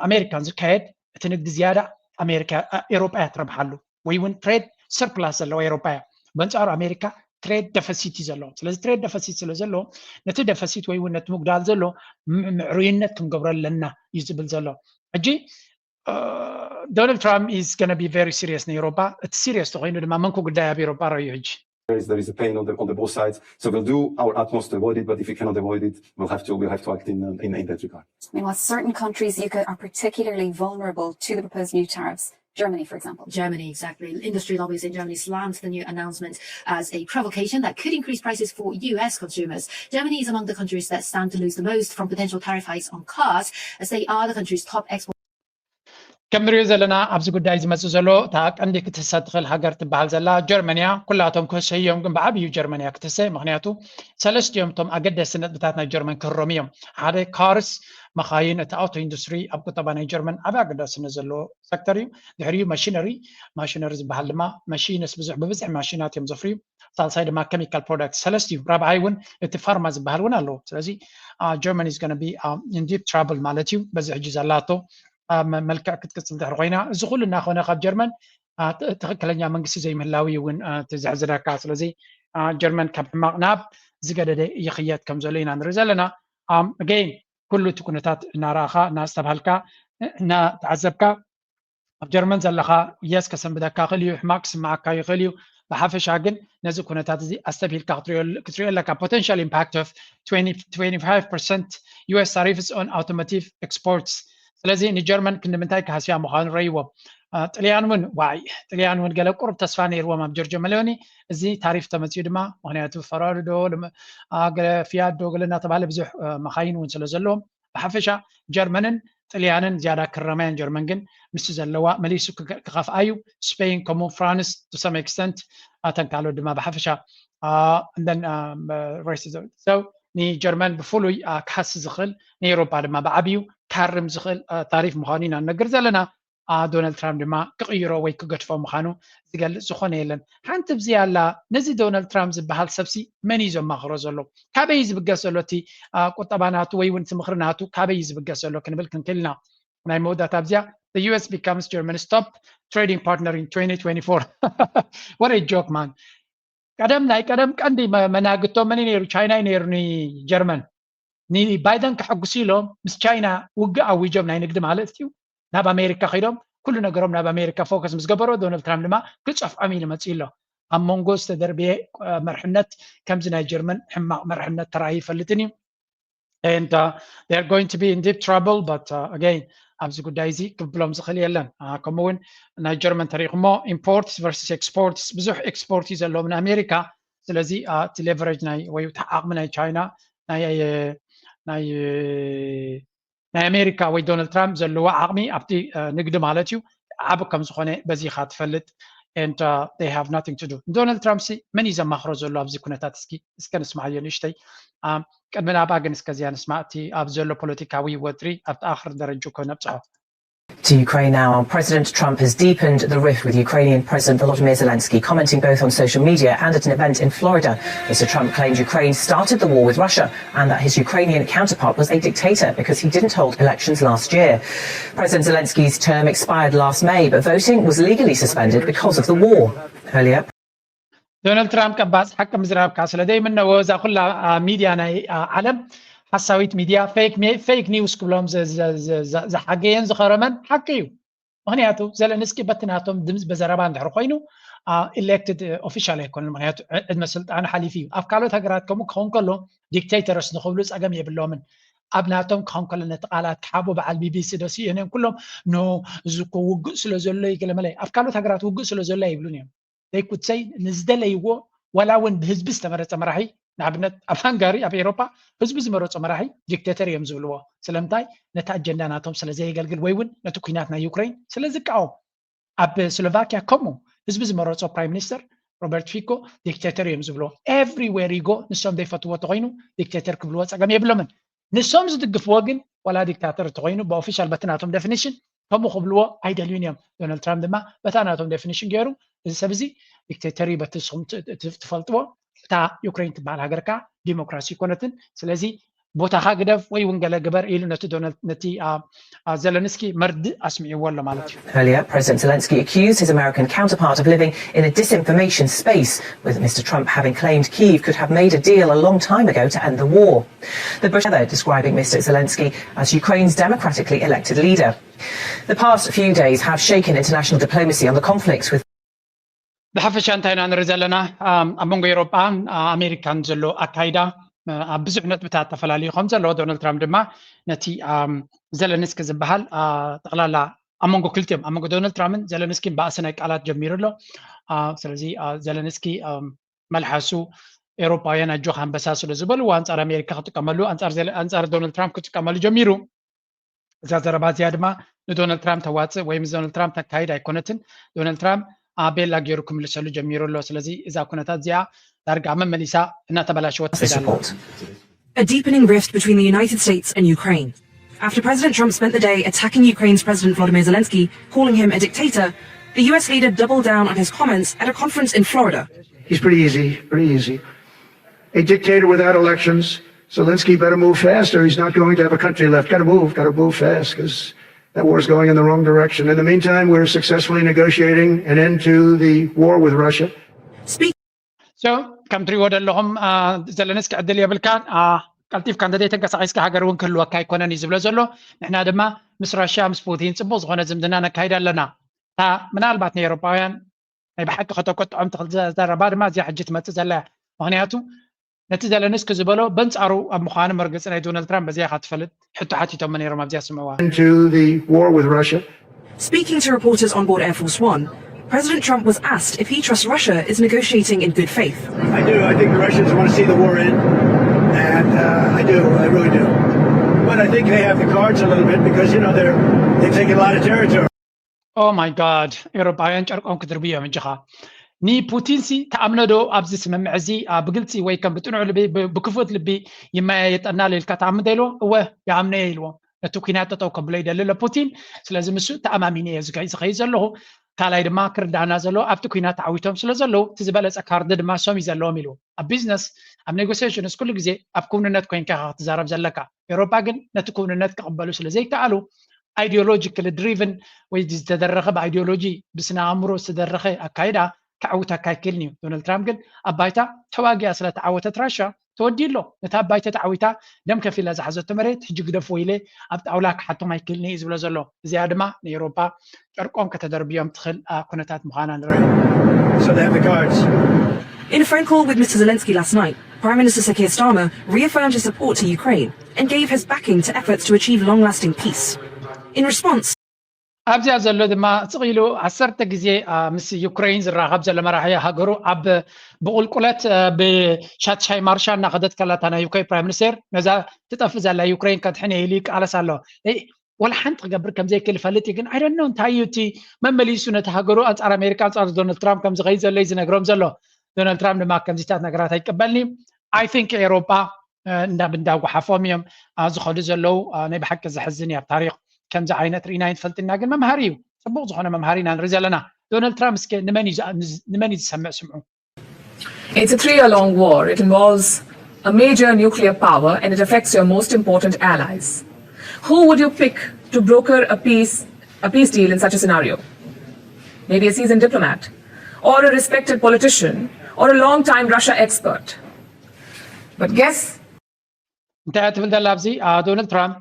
ኣሜሪካን ዝካየድ እቲ ንግዲ ዝያዳ ኣሜሪካ ኤውሮጳ እያ ትረብሓሉ፣ ወይ እውን trade surplus ዘለዋ ኤውሮጳ እያ። በንጻሩ ኣሜሪካ trade deficit እዩ ዘለዎ። ስለዚ trade deficit ስለ ዘለዎ ነቲ deficit ወይ እውን ነቲ ምጉዳል ዘሎ ምዕሩይነት ክንገብሮ ኣለና እዩ ዝብል ዘሎ። ሕጂ ዶናልድ ትራምፕ is gonna be very serious ንኤውሮጳ። እቲ serious ተኮይኑ ድማ መንኩ ጉዳይ ኣብ ኤውሮጳ ረዩ ሕጂ There is, there is a pain on the, on the both sides. So we'll do our utmost to avoid it, but if we cannot avoid it, we'll have to, we'll have to act in, in, in that regard. Meanwhile, certain countries you could, are particularly vulnerable to the proposed new tariffs. Germany, for example. Germany, exactly. Industry lobbies in Germany slammed the new announcement as a provocation that could increase prices for U S consumers. Germany is among the countries that stand to lose the most from potential tariff hikes on cars, as they are the country's top export. ከም ንሪኦ ዘለና ኣብዚ ጉዳይ ዝመፅእ ዘሎ እታ ቀንዲ ክትህሰ ትኽእል ሃገር ትበሃል ዘላ ጀርመንያ። ኩላቶም ክህሰ እዮም፣ ግን ብዓብዩ ጀርመንያ ክትህሰ። ምክንያቱ ሰለስቲኦም እቶም ኣገደስቲ ነጥብታት ናይ ጀርመን ክህረሙ እዮም። ሓደ ካርስ፣ መኻይን፣ እቲ ኣውቶ ኢንዱስትሪ ኣብ ቁጠባ ናይ ጀርመን ዓቢ ኣገዳስነት ዘለዎ ሰክተር እዩ። ድሕሪኡ ማሽነሪ፣ ማሽነሪ ዝበሃል ድማ ማሽንስ ብዙሕ ብብዝሒ ማሽናት እዮም ዘፍርዩ። ሳልሳይ ድማ ኬሚካል ፕሮዳክት ሰለስቲኡ። ራብዓይ እውን እቲ ፋርማ ዝበሃል እውን ኣለዎ። ስለዚ ጀርመን is gonna be in deep trouble ማለት እዩ። በዚ ሕጂ ዘላቶ መልክዕ ክትቅፅል ድሕሪ ኮይና፣ እዚ ኩሉ እናኾነ ካብ ጀርመን ትኽክለኛ መንግስቲ ዘይምህላዊ እውን ትዘሕዝረካ። ስለዚ ጀርመን ካብ ሕማቕ ናብ ዝገደደ ይኽየድ ከም ዘሎ ኢና ንርኢ ዘለና። Again ኩሉ እቲ ኩነታት እናረኣኻ እናስተብሃልካ እናተዓዘብካ ኣብ ጀርመን ዘለኻ የስ ከሰንብደካ ይኽእል እዩ፣ ሕማቕ ክስምዓካ ይኽእል እዩ። ብሓፈሻ ግን ነዚ ኩነታት እዚ ኣስተብሂልካ ክትሪኦ ኣለካ። Potential impact of twenty twenty-five percent U S tariffs on automotive exports። ስለዚ ንጀርመን ክንዲ ምንታይ ክሃስያ ምዃኑ ረይዎም። ጥልያን እውን ዋይ ጥልያን እውን ገለ ቁሩብ ተስፋ ነይርዎም ኣብ ጆርጆ መሎኒ። እዚ ታሪፍ ተመፅኡ ድማ ምክንያቱ ፈራሪ ዶ ገለ ፊያት ዶ ገለ እናተባሃለ ብዙሕ መኻይን እውን ስለ ዘለዎም ብሓፈሻ ጀርመንን ጥልያንን ዝያዳ ክረማያን ጀርመን ግን ምስቲ ዘለዋ መሊሱ ክኸፍኣ እዩ። ስፔን ከምኡ ፍራንስ to some extent ኣተን ካልኦት ድማ ብሓፈሻ then rest so ንጀርመን ብፍሉይ ክሃሲ ዝኽእል ንኤውሮጳ ድማ ብዓብዩ ክሃርም ዝኽእል ታሪፍ ምዃኑ ኢና ንነግር ዘለና። ዶናልድ ትራምፕ ድማ ክቕይሮ ወይ ክገድፎ ምዃኑ ዝገልጽ ዝኾነ የለን። ሓንቲ ብዚ ኣላ። ነዚ ዶናልድ ትራምፕ ዝበሃል ሰብሲ መን እዩ ዘማኽሮ ዘሎ? ካበይ እዩ ዝብገስ ዘሎ? እቲ ቁጠባ ናቱ ወይ እውን እቲ ምኽሪ ናቱ ካበይ እዩ ዝብገስ ዘሎ ክንብል ክንክእል ኢና። ናይ መወዳእታ ኣብዚኣ the U S becomes Germany's top trading partner in twenty twenty-four. What a joke, man. ቀደም ናይ ቀደም ቀንዲ መናግቶ መን ነይሩ? ቻይና እዩ ነይሩ ንጀርመን። ንባይደን ከሐጉሱ ኢሎም ምስ ቻይና ውግእ ኣዊጆም ናይ ንግዲ ማለት እዩ ናብ ኣሜሪካ ከይዶም ኩሉ ነገሮም ናብ ኣሜሪካ ፎከስ ምስ ገበሮ ዶናልድ ትራምፕ ድማ ክፀፍዖም ኢሉ መፅኡ ኣሎ። ኣብ መንጎ ዝተደርበየ መርሕነት ከምዚ ናይ ጀርመን ሕማቕ መርሕነት ተራእዩ ይፈልጥን እዩ። And uh, they're going to be in deep trouble, but uh, again ኣብዚ ጉዳይ እዚ ክብሎም ዝኽእል የለን። ከምኡውን ናይ ጀርመን ተሪኢኹሞ imports versus exports ብዙሕ ኤክስፖርት እዩ ዘለዎም ንኣሜሪካ። ስለዚ እቲ ሌቨሬጅ ናይ ወይ ዓቕሚ ናይ ቻይና ናይ ናይ ናይ ኣሜሪካ ወይ ዶናልድ ትራምፕ ዘለዎ ዓቕሚ ኣብቲ ንግዲ ማለት እዩ ዓቢ ከም ዝኾነ በዚኻ ትፈልጥ። And uh, they have nothing to do። ዶናልድ ትራምፕ ሲ መን እዩ ዘማኽሮ ዘሎ ኣብዚ ኩነታት? እስኪ እስከ ንስማዓዮ ንእሽተይ። ቅድሚ ናብኣ ግን እስከዚኣ ንስማዕ እቲ ኣብ ዘሎ ፖለቲካዊ ወጥሪ ኣብቲ ኣኽሪ ደረጅ እኮ ነብፅሖ። To Ukraine now. President Trump has deepened the rift with Ukrainian President Volodymyr Zelensky, commenting both on social media and at an event in Florida. Mister Trump claimed Ukraine started the war with Russia and that his Ukrainian counterpart was a dictator because he didn't hold elections last year. President Zelensky's term expired last May, but voting was legally suspended because of the war. Earlier, ዶናልድ ትራምፕ ቀባጽ ሓቂ ምዝራብካ ስለ ዘይምነዎ እዛ ኩላ ሚድያ ናይ ዓለም ሓሳዊት ሚድያ ፌክ ኒውስ ክብሎም ዝሓገየን ዝኸረመን ሓቂ እዩ። ምክንያቱ ዘለንስኪ በቲ ናቶም ድምፅ በዘረባ እንድሕር ኮይኑ elected official ኣይኮነን። ምክንያቱ ዕድመ ስልጣኑ ሓሊፉ እዩ። ኣብ ካልኦት ሃገራት ከምኡ ክኸውን ከሎ dictators ንክብሉ ፀገም የብሎምን። ኣብ ናቶም ክኸውን ከሎ ነቲ ቃላት ክሓቦ በዓል ቢቢሲ ዶ ሲኤንኤን ኩሎም ኖ እዚ እኮ ውግእ ስለ ዘሎ ይገለመለ ኣብ ካልኦት ሃገራት ውግእ ስለ ዘሎ ይብሉን እዮም። They could say ንዝደለይዎ ዋላ እውን ብህዝቢ ዝተመረፀ መራሒ ንኣብነት ኣብ ሃንጋሪ ኣብ ኤሮፓ ህዝቢ ዝመረፆ መራሒ dictator እዮም ዝብልዎ። ስለምንታይ? ነቲ ኣጀንዳ ናቶም ስለ ዘየገልግል ወይ እውን ነቲ ኩናት ናይ ዩክሬን ስለ ዝቃወም። ኣብ ስሎቫኪያ ከምኡ ህዝቢ ዝመረፆ prime minister ሮበርት ፊኮ dictator እዮም ዝብልዎ። Everywhere you go ንሶም ዘይፈትዎ ተኮይኑ dictator ክብልዎ ፀገም የብሎምን። ንሶም ዝድግፍዎ ግን ዋላ dictator ተኮይኑ ብኦፊሻል በቲ ናቶም definition ከምኡ ክብልዎ ኣይደልዩን እዮም። ዶናልድ ትራምፕ ድማ በታ ናቶም definition ገይሩ እዚ ሰብ እዚ dictator እዩ በቲ ንስኹም ትፈልጥዎ። እታ ዩክሬን ትበሃል ሃገር ከዓ ዲሞክራሲ ይኮነትን። ስለዚ ቦታኻ ግደፍ ወይ እውን ገለ ግበር ኢሉ ነቲ ዶናልድ ነቲ ዘለንስኪ መርድእ ኣስሚዕዎ ኣሎ ማለት እዩ። Earlier, President Zelensky accused his American counterpart of living in a disinformation space, with Mister Trump having claimed Kyiv could have made a deal a long time ago to end the war. The British describing Mister Zelensky as Ukraine's democratically elected leader. The past few days have shaken international diplomacy on the conflicts with ብሓፈሻ እንታይ ኢና ንርኢ ዘለና? ኣብ መንጎ ኤሮጳን ኣሜሪካን ዘሎ ኣካይዳ ኣብ ብዙሕ ነጥብታት ተፈላለዩ ከም ዘሎ ዶናልድ ትራምፕ ድማ ነቲ ዘለንስኪ ዝበሃል ጠቕላላ ኣብ መንጎ ክልቲኦም ኣብ መንጎ ዶናልድ ትራምፕን ዘለንስኪን ባእሲ ናይ ቃላት ጀሚሩ ኣሎ። ስለዚ ዘለንስኪ መልሓሱ ኤሮጳውያን ኣጆኻ ኣንበሳ ስለ ዝበልዎ ኣንጻር ኣሜሪካ ክጥቀመሉ ኣንጻር ዶናልድ ትራምፕ ክጥቀመሉ ጀሚሩ። እዛ ዘረባ እዚኣ ድማ ንዶናልድ ትራምፕ ተዋፅእ ወይ ምስ ዶናልድ ትራምፕ ተካይድ ኣይኮነትን። ዶናልድ ትራምፕ ኣቤላ ገይሩ ክምልሰሉ ጀሚሩ ኣሎ። ስለዚ እዛ ኩነታት እዚኣ ዳርጋ መመሊሳ እናተበላሸወት ትኸይድ ኣላ። A deepening rift between the United States and Ukraine. After President Trump spent the day attacking Ukraine's President Volodymyr Zelensky, calling him a dictator, the U S leader doubled down on his comments at a conference in Florida. He's pretty easy, pretty easy. A dictator without elections. Zelensky better move fast or he's not going to have a country left. Got to move, got to move fast because that war is going in the wrong direction. In the meantime, we're successfully negotiating an end to the war with Russia. Speak So ከም ትሪእዎ ዘለኹም ዘለንስኪ ዕድል የብልካን። ቀልጢፍካ እንተዘይተንቀሳቒስካ ሃገር እውን ክህልወካ ኣይኮነን እዩ ዝብሎ ዘሎ። ንሕና ድማ ምስ ራሽያ ምስ ፑቲን ፅቡቕ ዝኾነ ዝምድና ነካይድ ኣለና። እታ ምናልባት ንኤውሮጳውያን ናይ ብሓቂ ከተቆጥዖም ትኽእል ዘረባ ድማ እዚኣ ሕጂ ትመፅእ ዘላ እያ። ምክንያቱ ነቲ ዘለንስኪ ዝበሎ በንፃሩ ኣብ ምዃኑ መርገፂ ናይ ዶናልድ ትራምፕ በዚኣ ኢኻ ትፈልጥ። ሕቶ ሓቲቶሞ ነይሮም ኣብዚኣ ስምዕዋ። Into the war with Russia. Speaking to reporters on board Air Force One, President Trump was asked if he trusts Russia is negotiating in good faith. I do. I think the Russians want to see the war end, and uh, I do. I really do. But I think they have the cards a little bit because you know they're they've taken a lot of territory. Oh my God. ኤውሮጳውያን ጨርቆም ክድርቡ እዮም። እጅኻ ንፑቲንሲ ተኣምነዶ ኣብዚ ስምምዕ እዚ ብግልፂ ወይ ከም ብጥኑዕ ልቢ ብክፉት ልቢ ይመያየጠና ኢልካ ተኣምዶ ኢልዎ? እወ ይኣምኖ እየ ኢልዎም። ነቲ ኩናት ጠጠው ከብሎ ይደሊ ኣሎ ፑቲን። ስለዚ ንሱ ተኣማሚነ እየ ዝኸይድ ዘለኹ። ካልኣይ ድማ ክርዳእና ዘለዎ ኣብቲ ኩናት ተዓዊቶም ስለ ዘለዉ እቲ ዝበለፀ ካርድ ድማ ሶም እዩ ዘለዎም ኢልዎም። ኣብ ቢዝነስ ኣብ ኔጎሲሽንስ ኩሉ ግዜ ኣብ ክውንነት ኮይንካ ኢኻ ክትዛረብ ዘለካ። ኤውሮጳ ግን ነቲ ክውንነት ክቕበሉ ስለ ዘይከኣሉ ideologically driven ወይ ዝተደረኸ ብኣይዲዮሎጂ ብስነ ኣእምሮ ዝተደረኸ ኣካይዳ ከዕውተካ ኣይክእልን እዩ። ዶናልድ ትራምፕ ግን ኣብ ባይታ ተዋጊኣ ስለ ተዓወተት ራሽያ ተወዲኡ ኣሎ። ነታ ኣብ ባይታ ተዓዊታ ደም ከፊላ ዝሓዘቶ መሬት ሕጂ ግደፍዎ ኢለ ኣብ ጣውላ ክሓቶም ኣይክእልን እዩ ዝብሎ ዘሎ። እዚኣ ድማ ንኤውሮጳ ጨርቆም ከተደርብዮም ትኽእል ኩነታት ምዃና ንርኢ። So they have the cards. In a phone call with Mister Zelensky last night, Prime Minister Sir Keir Starmer reaffirmed his support to Ukraine and gave his backing to efforts to achieve long-lasting peace. In response, ኣብዚኣ ዘሎ ድማ ስቕ ኢሉ ዓሰርተ ግዜ ምስ ዩክሬን ዝራኸብ ዘሎ መራሒ ሃገሩ ኣብ ብቁልቁለት ብሻትሻይ ማርሻ እናኸደት ከላታ ናይ ዩክሬን ፕራይም ሚኒስቴር ነዛ ትጠፍእ ዘላ ዩክሬን ከድሕን ኢሉ ይቃለስ ኣሎ። ወላ ሓንቲ ክገብር ከም ዘይክእል ይፈልጥ እዩ። ግን I don't know እንታይ እዩ እቲ መመሊሱ ነቲ ሃገሩ ኣንጻር ኣሜሪካ ኣንጻር ዶናልድ ትራምፕ ከም ዝኸይድ ዘሎ እዩ ዝነግሮም ዘሎ። ዶናልድ ትራምፕ ድማ ከምዚታት ነገራት ኣይቀበልን እዩ። I think ኤውሮጳ እንዳብ እንዳጓሓፎም እዮም ዝኸዱ ዘለዉ። ናይ ብሓቂ ዘሕዝን እዩ ኣብ ታሪክ ከምዚ ዓይነት ርኢና ይንፈልጥና ግን መምሃሪ እዩ። ጽቡቕ ዝኾነ መምሃሪ ኢና ንርኢ ዘለና። ዶናልድ ትራምፕ እስከ ንመን እዩ ዝኣ- ንዝ- ንመን እዩ ዝሰምዕ ስምዑ። It's a three year long war. It involves a major nuclear power and it affects your most important allies. Who would you pick to broker a peace, a peace deal in such a scenario? Maybe a seasoned diplomat, or a respected politician, or a long-time Russia expert. But guess እንታይ እያ ትብል ዘላ ኣብዚ? ዶናልድ ትራምፕ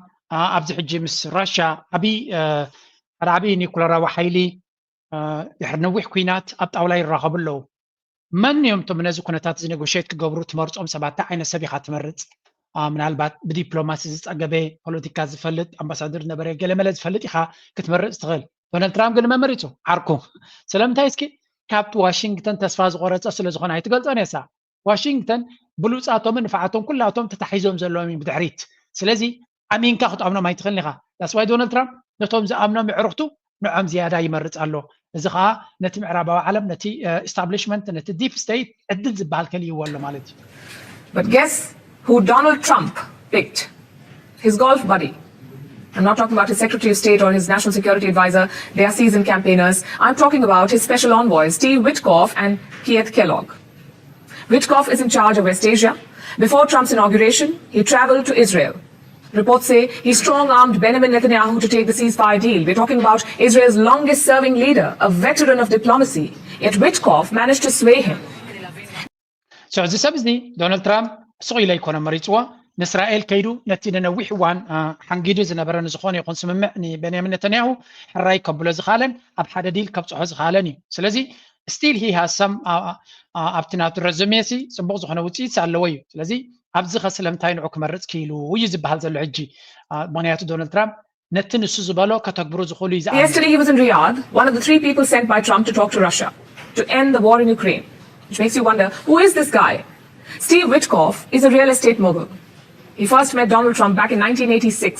ኣብዚ ሕጂ ምስ ራሽያ ዓብዪ ሓደ ዓብዪ ኒኩለራዊ ሓይሊ ድሕሪ ነዊሕ ኩናት ኣብ ጣውላ ይራኸቡ ኣለዉ። መን እዮም እቶም ነዚ ኩነታት እዚ ኔጎሽት ክገብሩ ትመርጾም ሰባት? እንታይ ዓይነት ሰብ ኢኻ ትመርጽ? ምናልባት ብዲፕሎማሲ ዝጸገበ፣ ፖለቲካ ዝፈልጥ፣ ኣምባሳደር ዝነበረ፣ ገለመለ ዝፈልጥ ኢኻ ክትመርጽ ትኽእል። ዶናልድ ትራምፕ ግን መመሪጹ ዓርኩ። ስለምንታይ እስኪ? ካብ ዋሽንግተን ተስፋ ዝቆረጸ ስለ ዝኾነ ኣይትገልጾን እያ። ዋሽንግተን ብሉጻቶምን ንፋዓቶም ኩላቶም ተታሒዞም ዘለዎም እዮም ብድሕሪት። ስለዚ ኣሚንካ ክትኣምኖም ኣይትኽእልን ኢኻ። ዳስዋይ ዶናልድ ትራምፕ ነቶም ዝኣምኖም የዕርኽቱ ንዖም ዝያዳ ይመርጽ ኣሎ። እዚ ከዓ ነቲ ምዕራባዊ ዓለም፣ ነቲ ኢስታብሊሽመንት፣ ነቲ ዲፕ ስቴት ዕድል ዝበሃል ከልይዎ ኣሎ ማለት እዩ። But guess who Donald Trump picked? His golf buddy. I'm not talking about his Secretary of State or his National Security Advisor. They are seasoned campaigners. I'm talking about his special envoys, Steve Witkoff and Keith Kellogg. Witkoff is in charge of West Asia. Before Trump's inauguration, he traveled to Israel. Reports say he strong armed Benjamin Netanyahu to take the ceasefire deal. We're talking about Israel's longest serving leader, a veteran of diplomacy. Yet Witkoff managed to sway him. So እዚ ሰብ እዚ ዶናልድ ትራምፕ ስቕ ኢለ ኣይኮነ መሪፅዎ። ንእስራኤል ከይዱ ነቲ ንነዊሕ እዋን ሓንጊዱ ዝነበረ ንዝኾነ ይኹን ስምምዕ ንቤንያሚን ነተንያሁ ሕራይ ከብሎ ዝኽኣለን ኣብ ሓደ ዲል ከብፅሖ ዝኽኣለን እዩ። ስለዚ still he has some ኣብቲ ናቱ ረዝሜ ሲ ፅቡቕ ዝኾነ ውፅኢት ኣለዎ እዩ። ስለዚ ኣብዚ ከ ስለምንታይ ንዑ ክመርፅ ክኢሉ እዩ ዝበሃል ዘሎ ሕጂ። ምክንያቱ ዶናልድ ትራምፕ ነቲ ንሱ ዝበሎ ከተግብሩ ዝኽእሉ እዩ ዝኣምን። Yesterday he was in Riyadh, one of the three people sent by Trump to talk to Russia to end the war in Ukraine, which makes you wonder, who is this guy? Steve Witkoff is a real estate mogul. He first met Donald Trump back in nineteen eighty-six.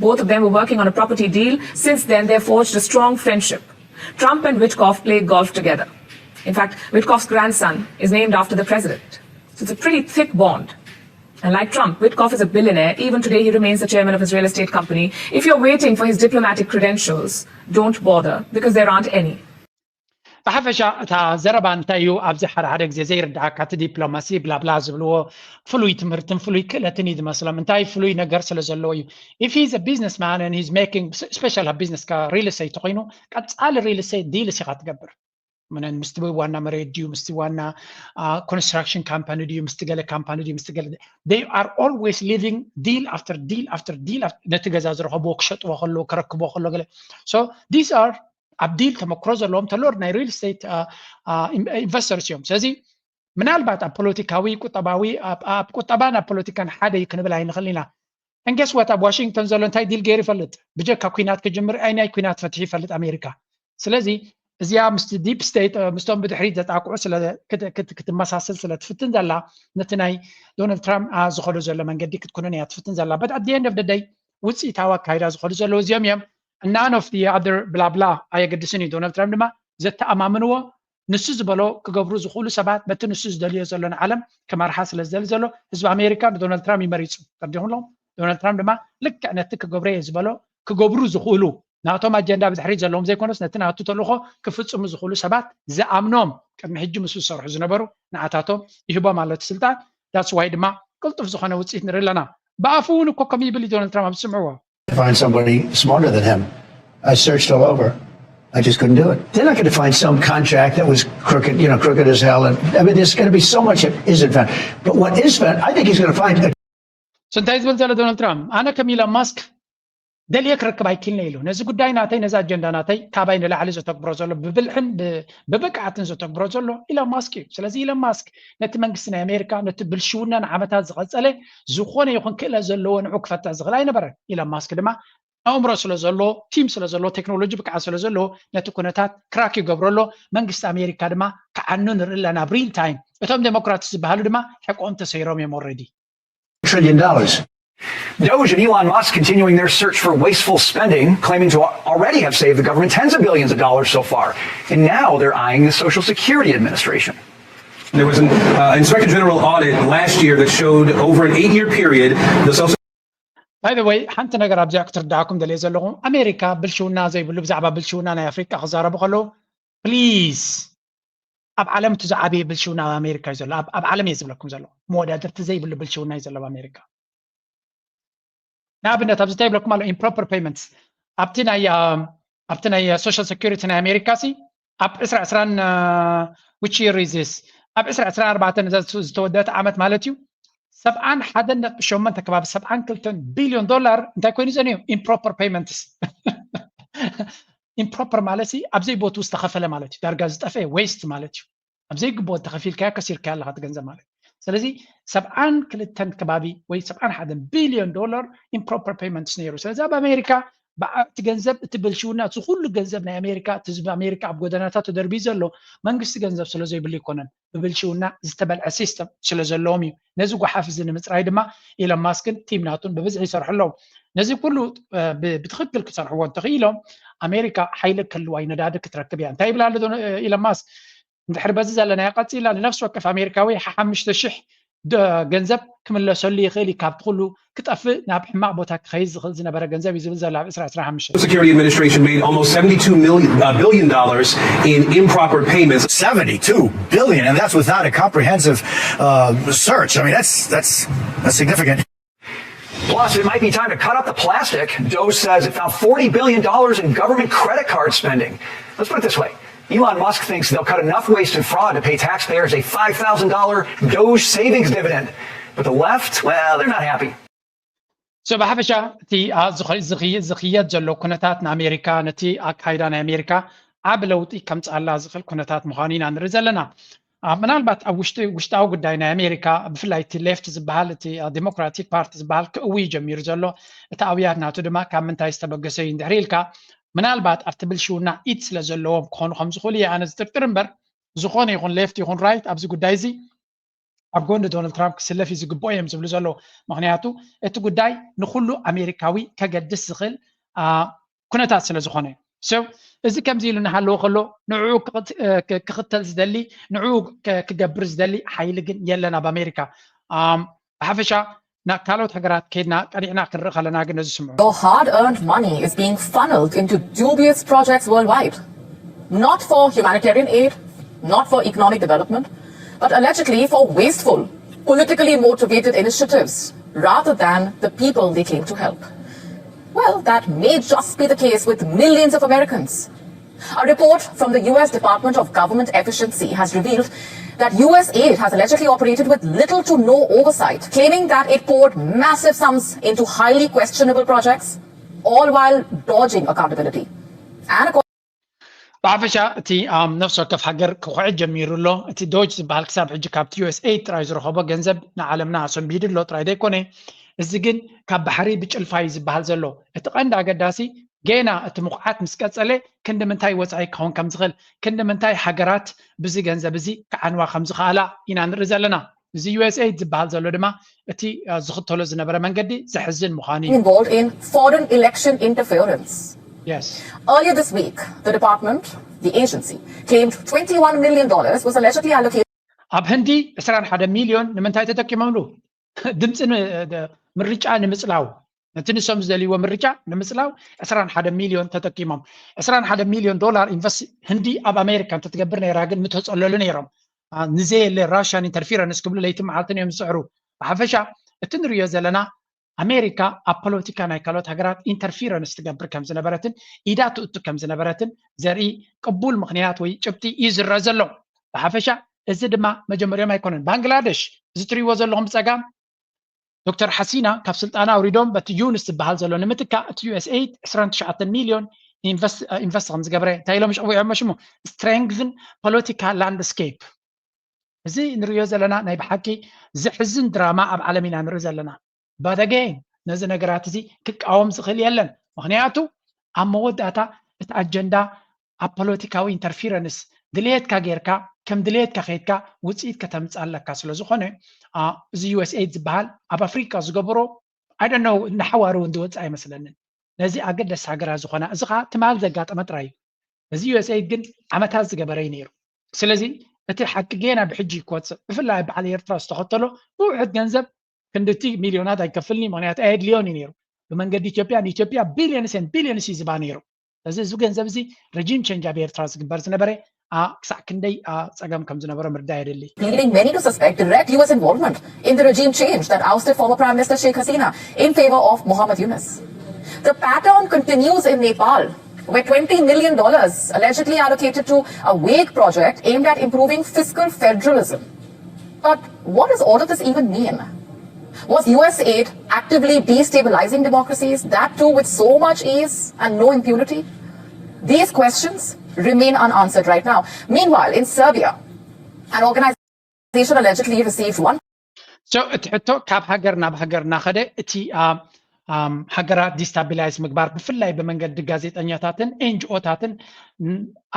Both of them were working on a property deal. Since then, they've forged a strong friendship. Trump and Witkoff play golf together. In fact, Witkoff's grandson is named after the president. So it's a pretty thick bond. And like Trump, Witkoff is a billionaire. Even today, he remains the chairman of his real estate company. If you're waiting for his diplomatic credentials, don't bother, because there aren't any. ብሓፈሻ እታ ዘረባ እንታይ እዩ ኣብዚ ሓደ ሓደ ግዜ ዘይርድኣካ፣ እቲ ዲፕሎማሲ ብላብላ ዝብልዎ ፍሉይ ትምህርትን ፍሉይ ክእለትን እዩ ዝመስሎም። እንታይ ፍሉይ ነገር ስለ ዘለዎ እዩ። If he's a businessman and he's making special ኣብ ቢዝነስካ ሪል ስቴት ተኮይኑ ቀፃሊ ሪል ስቴት ዲልስ ኢኻ ትገብር። ምንን ምስቲ ዋና መሬት ድዩ፣ ምስቲ ዋና ኮንስትራክሽን ካምፓኒ ድዩ፣ ምስቲ ገለ ካምፓኒ ድዩ፣ ምስቲ ገለ they are always living deal after deal after deal። ነቲ ገዛ ዝረኸብዎ ክሸጥዎ ከለዉ ክረክብዎ ከለዉ ገለ so these are ኣብ ዲል ተመክሮ ዘለዎም ተሎር ናይ ሪል ስቴት ኢንቨስተርስ እዮም። ስለዚ ምናልባት ኣብ ፖለቲካዊ ቁጠባዊ ኣብ ቁጠባን ኣብ ፖለቲካን ሓደ እዩ ክንብል ኣይንኽእል ኢና። እንገስ ወት ኣብ ዋሽንግተን ዘሎ እንታይ ዲል ገይሩ ይፈልጥ? ብጀካ ኩናት ክጅምር ኣይ ናይ ኩናት ፈትሒ ይፈልጥ ኣሜሪካ። ስለዚ እዚኣ ምስቲ ዲፕ ስቴት ምስቶም ብድሕሪት ዘጣቅዑ ክትመሳሰል ስለ ትፍትን ዘላ ነቲ ናይ ዶናልድ ትራምፕ ዝኸዶ ዘሎ መንገዲ ክትኩንን እያ ትፍትን ዘላ። But at the end of the day ውፅኢታዊ ኣካይዳ ዝኸዱ ዘለዉ እዚኦም እዮም። None of the other ብላብላ ኣየገድስን እዩ። ዶናልድ ትራምፕ ድማ ዘተኣማምንዎ ንሱ ዝበሎ ክገብሩ ዝኽእሉ ሰባት በቲ ንሱ ዝደልዮ ዘሎ ንዓለም ክመርሓ ስለ ዝደሊ ዘሎ ህዝቢ ኣሜሪካ ንዶናልድ ትራምፕ ይመሪፁ። ተርዲኹም ኣለኹም። ዶናልድ ትራምፕ ድማ ልክዕ ነቲ ክገብሮ እየ ዝበሎ ክገብሩ ዝኽእሉ ናቶም ኣጀንዳ ብድሕሪት ዘለዎም ዘይኮነስ ነቲ ናቱ ተልእኾ ክፍፅሙ ዝኽእሉ ሰባት ዝኣምኖም ቅድሚ ሕጂ ምስኡ ዝሰርሑ ዝነበሩ ንዓታቶም ይህቦም ኣሎ እቲ ስልጣን። That's why ድማ ቅልጡፍ ዝኾነ ውፅኢት ንርኢ ኣለና። ብኣፉ እውን እኮ ከም ይብል እዩ ዶናልድ ትራምፕ ኣብ ዝስምዕዎ to find somebody smarter than him. I searched all over. I just couldn't do it. They're not going to find some contract that was crooked, you know, crooked as hell. And I mean, there's going to be so much that isn't found. But what is found, I think he's going to find a So እንታይ ዝብል ዘሎ ዶናልድ ትራምፕ ኣነ ከም ኢሎን ማስክ ደልየ ክረክብ ኣይክልነ ኢሉ። ነዚ ጉዳይ ናተይ ነዚ ኣጀንዳ ናተይ ካባይ ንላዕሊ ዘተግብሮ ዘሎ ብብልሕን ብብቅዓትን ዘተግብሮ ዘሎ ኢሎን ማስክ እዩ። ስለዚ ኢሎን ማስክ ነቲ መንግስቲ ናይ ኣሜሪካ ነቲ ብልሽውና ንዓመታት ዝቐጸለ ዝኾነ ይኹን ክእለት ዘለዎ ንዑ ክፈትሕ ዝኽእል ኣይነበረን። ኢሎን ማስክ ድማ ኣእምሮ ስለ ዘሎ ቲም ስለ ዘሎ ቴክኖሎጂ ብቅዓት ስለ ዘለዎ ነቲ ኩነታት ክራክ ይገብሮ ኣሎ። መንግስቲ ኣሜሪካ ድማ ክዓኑ ንርኢ ኣለና ኣብ ሪል ታይም። እቶም ዴሞክራትስ ዝበሃሉ ድማ ሕቆም ተሰይሮም እዮም ኦልሬዲ። trillion dollars. Doge and Elon Musk continuing their search for wasteful spending, claiming to already have saved the government tens of billions of dollars so far. And now they're eyeing the Social Security Administration. There was an uh, Inspector General audit last year that showed over an eight year period the Social By the way, ሓንቲ ነገር ኣብዚኣ ክትርዳእኩም ደልየ ዘለኹ፣ ኣሜሪካ ብልሽውና ዘይብሉ፣ ብዛዕባ ብልሽውና ናይ ኣፍሪቃ ክዛረቡ ከለዉ፣ ፕሊዝ፣ ኣብ ዓለም እቲ ዝዓበየ ብልሽውና ኣብ ኣሜሪካ እዩ ዘሎ። ኣብ ዓለም እየ ዝብለኩም ዘለኹ፣ መወዳድርቲ ዘይብሉ ብልሽውና እዩ ዘሎ ኣብ ኣሜሪካ። ንኣብነት ኣብዚ እንታይ ይብለኩም ኣሎ? Improper payments ኣብቲ ናይ ኣብቲ ናይ social security ናይ ኣሜሪካ ሲ ኣብ ዕስራ ዕስራን which year is this? ኣብ ዕስራ ዕስራን ኣርባዕተን ዝተወደአት ዓመት ማለት እዩ። ሰብዓን ሓደን ነጥቢ ሸሞንተ ከባቢ ሰብዓን ክልተን ቢልዮን ዶላር እንታይ ኮይኑ ዘንዮ? Improper payments። Improper ማለት ሲ ኣብ ዘይቦቱ ዝተኸፈለ ማለት እዩ። ዳርጋ ዝጠፈ waste ማለት እዩ። ኣብ ዘይግብኦ እንተኸፊልካዮ ከሲርካዮ ኣለኻ እቲ ገንዘብ ማለት እዩ። ስለዚ ሰብዓን ክልተን ከባቢ ወይ ሰብዓን ሓደን ቢልዮን ዶላር improper payments ነይሩ። ስለዚ ኣብ ኣሜሪካ እቲ ገንዘብ እቲ ብልሽውና እቲ ኩሉ ገንዘብ ናይ ኣሜሪካ እቲ ህዝቢ ኣሜሪካ ኣብ ጎደናታት ተደርቢዩ ዘሎ መንግስቲ ገንዘብ ስለ ዘይብሉ ኣይኮነን፣ ብብልሽውና ዝተበልዐ ሲስተም ስለ ዘለዎም እዩ። ነዚ ጓሓፍ እዚ ንምፅራይ ድማ ኢሎን ማስክን ቲም ናቱን ብብዝሒ ይሰርሑ ኣለዉ። ነዚ ኩሉ ብትክክል ክሰርሕዎ እንተኽኢሎም ኣሜሪካ ሓይሊ ክህልዋ እዩ፣ ነዳዲ ክትረክብ እያ። እንታይ ይብል ኣሎ ኢሎን ማስክ? እንድሕር በዚ ዘለናዮ ቀፂልና ንነፍሲ ወከፍ ኣሜሪካዊ ሓሓምሽተ ሽሕ ገንዘብ ክምለሰሉ ይኽእል እዩ፣ ካብቲ ኩሉ ክጠፍእ ናብ ሕማቕ ቦታ ክኸይድ ዝኽእል ዝነበረ ገንዘብ እዩ ዝብል ዘሎ ኣብ ዕስራ ዕስራ ሓሙሽተ። Security Administration made almost seventy-two million uh, billion dollars in improper payments. Seventy-two billion, and that's without a comprehensive uh, search. I mean, that's that's that's significant. Plus, it might be time to cut out the plastic. DOGE says it found forty billion dollars in government credit card spending. Let's put it this way. Elon Musk thinks they'll cut enough waste and fraud to pay taxpayers a five thousand dollars DOGE savings dividend. But the left, well, they're not happy. So ብሓፈሻ እቲ ዝኽየድ ዘሎ ኩነታት ንኣሜሪካ፣ ነቲ ኣካይዳ ናይ ኣሜሪካ ዓቢ ለውጢ ከምፅኣላ ዝኽእል ኩነታት ምዃኑ ኢና ንርኢ ዘለና። ምናልባት ኣብ ውሽጣዊ ጉዳይ ናይ ኣሜሪካ ብፍላይ እቲ ሌፍት ዝበሃል እቲ ዲሞክራቲክ ፓርቲ ዝበሃል ክእውይ ጀሚሩ ዘሎ እቲ ኣውያት ናቱ ድማ ካብ ምንታይ ዝተበገሰ እዩ እንድሕር ኢልካ ምናልባት ኣብቲ ብልሽውና ኢድ ስለ ዘለዎም ክኾኑ ከም ዝኽእሉ እየ ኣነ ዝጥርጥር እምበር ዝኾነ ይኹን ሌፍት ይኹን ራይት ኣብዚ ጉዳይ እዚ ኣብ ጎኒ ዶናልድ ትራምፕ ክስለፍ እዩ ዝግብኦ እዮም ዝብሉ ዘለዉ። ምክንያቱ እቲ ጉዳይ ንኩሉ ኣሜሪካዊ ከገድስ ዝኽእል ኩነታት ስለ ዝኾነ እዩ። So እዚ ከምዚ ኢሉ እናሃለወ ከሎ ንዕኡ ክኽተል ዝደሊ ንዕኡ ክገብር ዝደሊ ሓይሊ ግን የለን ኣብ ኣሜሪካ። ብሓፈሻ ናብ ካልኦት ሃገራት ከይድና ቀኒዕና ክንርኢ ከለና ግን ነዚ ስምዑ። Your hard-earned money is being funneled into dubious projects worldwide, not for humanitarian aid, not for economic development, but allegedly for wasteful, politically motivated initiatives rather than the people they came to help. Well, that may just be the case with millions of Americans. A report from the U S Department of Government Efficiency has revealed that U S aid has allegedly operated with little to no oversight, claiming that it poured massive sums into highly questionable projects, all while dodging accountability. And ብሓፈሻ እቲ ነፍሲ ወከፍ ሃገር ክኹዕት ጀሚሩ ኣሎ። እቲ ዶጅ ዝበሃል ክሳብ ሕጂ ካብቲ ዩ ኤስ ኤይድ ጥራይ ዝረኸቦ ገንዘብ ንዓለምና ኣሰንቢዱ ኣሎ ጥራይ ዘይኮነ፣ እዚ ግን ካብ ባሕሪ ብጭልፋ እዩ ዝበሃል ዘሎ። እቲ ቀንዲ ኣገዳሲ ጌና እቲ ምኹዓት ምስ ቀጸለ ክንዲ ምንታይ ወጻኢ ክኸውን ከም ዝኽእል፣ ክንዲ ምንታይ ሃገራት ብዚ ገንዘብ እዚ ክዓንዋ ከም ዝኽኣላ ኢና ንርኢ ዘለና። እዚ ዩ ኤስ ኤይድ ዝበሃል ዘሎ ድማ እቲ ዝኽተሎ ዝነበረ መንገዲ ዘሕዝን ምዃኑ እዩ። Involved in foreign election interference. Yes. Earlier this week, the department, the agency, claimed twenty-one million dollars was allegedly allocated. ኣብ ህንዲ ዕስራን ሓደ ሚልዮን ንምንታይ ተጠቂሞምሉ? ድምፂ ምርጫ ንምፅላው፣ ነቲ ንሶም ዝደልይዎ ምርጫ ንምፅላው ዕስራን ሓደ ሚልዮን ተጠቂሞም። ዕስራን ሓደ ሚልዮን ዶላር ኢንቨስት ህንዲ ኣብ ኣሜሪካ እንተትገብር ነይራ ግን ምተፀለሉ ነይሮም። ንዘየለ ራሽያን ኢንተርፊረንስ ክብሉ ለይቲ መዓልትን እዮም ዝፅዕሩ። ብሓፈሻ እቲ ንሪኦ ዘለና ኣሜሪካ ኣብ ፖለቲካ ናይ ካልኦት ሃገራት ኢንተርፊረንስ ትገብር ከም ዝነበረትን ኢዳ ትእቱ ከም ዝነበረትን ዘርኢ ቅቡል ምኽንያት ወይ ጭብጢ እዩ ዝረአ ዘሎ። ብሓፈሻ እዚ ድማ መጀመሪኦም ኣይኮነን። ባንግላደሽ እዚ ትሪእዎ ዘለኹም ብፀጋም ዶክተር ሓሲና ካብ ስልጣና ኣውሪዶም በቲ ዩንስ ዝበሃል ዘሎ ንምትካእ እቲ ዩ ኤስ ኤይድ ዕስራን ትሽዓተን ሚልዮን ኢንቨስት ከም ዝገበረ እንታይ ኢሎም ሸዊዖሞ ሽሙ strengthen political landscape። እዚ ንሪኦ ዘለና ናይ ብሓቂ ዘሕዝን ድራማ ኣብ ዓለም ኢና ንርኢ ዘለና። But again ነዚ ነገራት እዚ ክቃወም ዝኽእል የለን። ምኽንያቱ ኣብ መወዳእታ እቲ ኣጀንዳ ኣብ ፖለቲካዊ ኢንተርፊረንስ ድልየትካ ጌርካ ከም ድልየትካ ከይድካ ውፅኢት ከተምፅእ ኣለካ ስለ ዝኾነ እዚ ዩ ኤስ ኤይድ ዝበሃል ኣብ ኣፍሪቃ ዝገበሮ ኣይደነው ንሓዋሩ እውን ዝወፅእ ኣይመስለንን። ነዚ ኣገደስቲ ሃገራት ዝኾና እዚ ከዓ ትማል ዘጋጠመ ጥራይ እዩ። እዚ ዩ ኤስ ኤይድ ግን ዓመታት ዝገበረ እዩ ነይሩ። ስለዚ እቲ ሓቂ ጌና ብሕጂ ክወፅእ ብፍላይ በዓል ኤርትራ ዝተኸተሎ ብውሕድ ገንዘብ ክንድቲ ሚልዮናት ኣይከፍልኒ ምክንያቱ ኣየድልዮን እዩ ነይሩ። ብመንገዲ ኢትዮጵያ ንኢትዮጵያ billions and billions እዩ ዝባ ነይሩ። ስለዚ እዚ ገንዘብ እዚ regime change ኣብ ኤርትራ ዝግበር ዝነበረ ክሳዕ ክንደይ ፀገም ከም ዝነበሮ ምርዳእ የድሊ። Leading many to suspect direct U S involvement in the regime change that ousted former Prime Minister Sheikh Hasina in favor of Muhammad Yunus. The pattern continues in Nepal, where twenty million dollars allegedly allocated to a vague project aimed at improving fiscal federalism. But what does all of this even mean? Was U S aid actively destabilizing democracies, that too with so much ease and no impunity? These questions remain unanswered right now. Meanwhile, in Serbia, an organization allegedly received one So እቲ ሕቶ ካብ ሃገር ናብ ሃገር እናኸደ እቲ ሃገራት destabilize ምግባር ብፍላይ ብመንገዲ ጋዜጠኛታትን ኤንጂኦታትን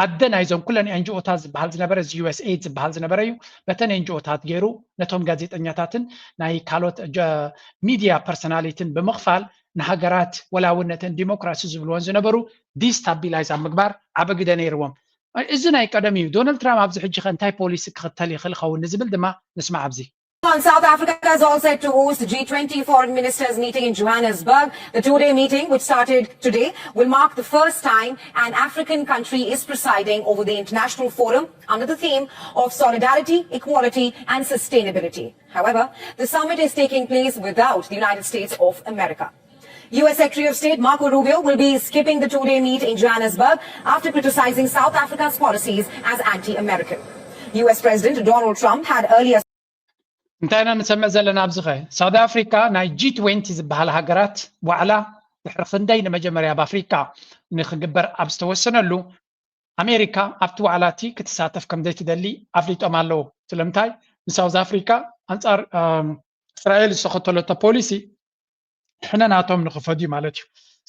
ኣደ ናይዞም ኩለን ኤንጂኦታት ዝበሃል ዝነበረ እዚ U S aid ዝበሃል ዝነበረ እዩ። በተን ኤንጂኦታት ገይሩ ነቶም ጋዜጠኛታትን ናይ ካልኦት media personality ን ብምኽፋል ንሃገራት ወላውነትን ዲሞክራሲ ዝብልዎን ዝነበሩ destabilize ኣብ ምግባር ዓቢ ግደ ነይርዎም። እዚ ናይ ቀደም እዩ። ዶናልድ ትራምፕ ኣብዚ ሕጂ ከ እንታይ ፖሊሲ ክኽተል ይኽእል ይኸውን ንዝብል ድማ ንስማዕ ኣብዚ። South Africa is all set to host the G twenty foreign ministers meeting in Johannesburg. The two-day meeting, which started today, will mark the first time an African country is presiding over the international forum under the theme of solidarity, equality, and sustainability. However, the summit is taking place without the United States of America. U S Secretary of State Marco Rubio will be skipping the two-day meet in Johannesburg after criticizing South Africa's policies as anti-American. U S President Donald Trump had earlier እንታይ ኢና ንሰምዕ ዘለና ኣብዚ ኸ? ሳውት ኣፍሪካ ናይ ጂ ትዌንቲ ዝበሃል ሃገራት ዋዕላ ድሕሪ ክንደይ ንመጀመርያ ኣብ ኣፍሪካ ንክግበር ኣብ ዝተወሰነሉ ኣሜሪካ ኣብቲ ዋዕላ እቲ ክትሳተፍ ከም ዘይትደሊ ኣፍሊጦም ኣለዉ። ስለምንታይ ንሳውዝ ኣፍሪካ ኣንፃር እስራኤል ዝተኸተለቶ ፖሊሲ ሕነ ናቶም ንክፈድዩ ማለት እዩ።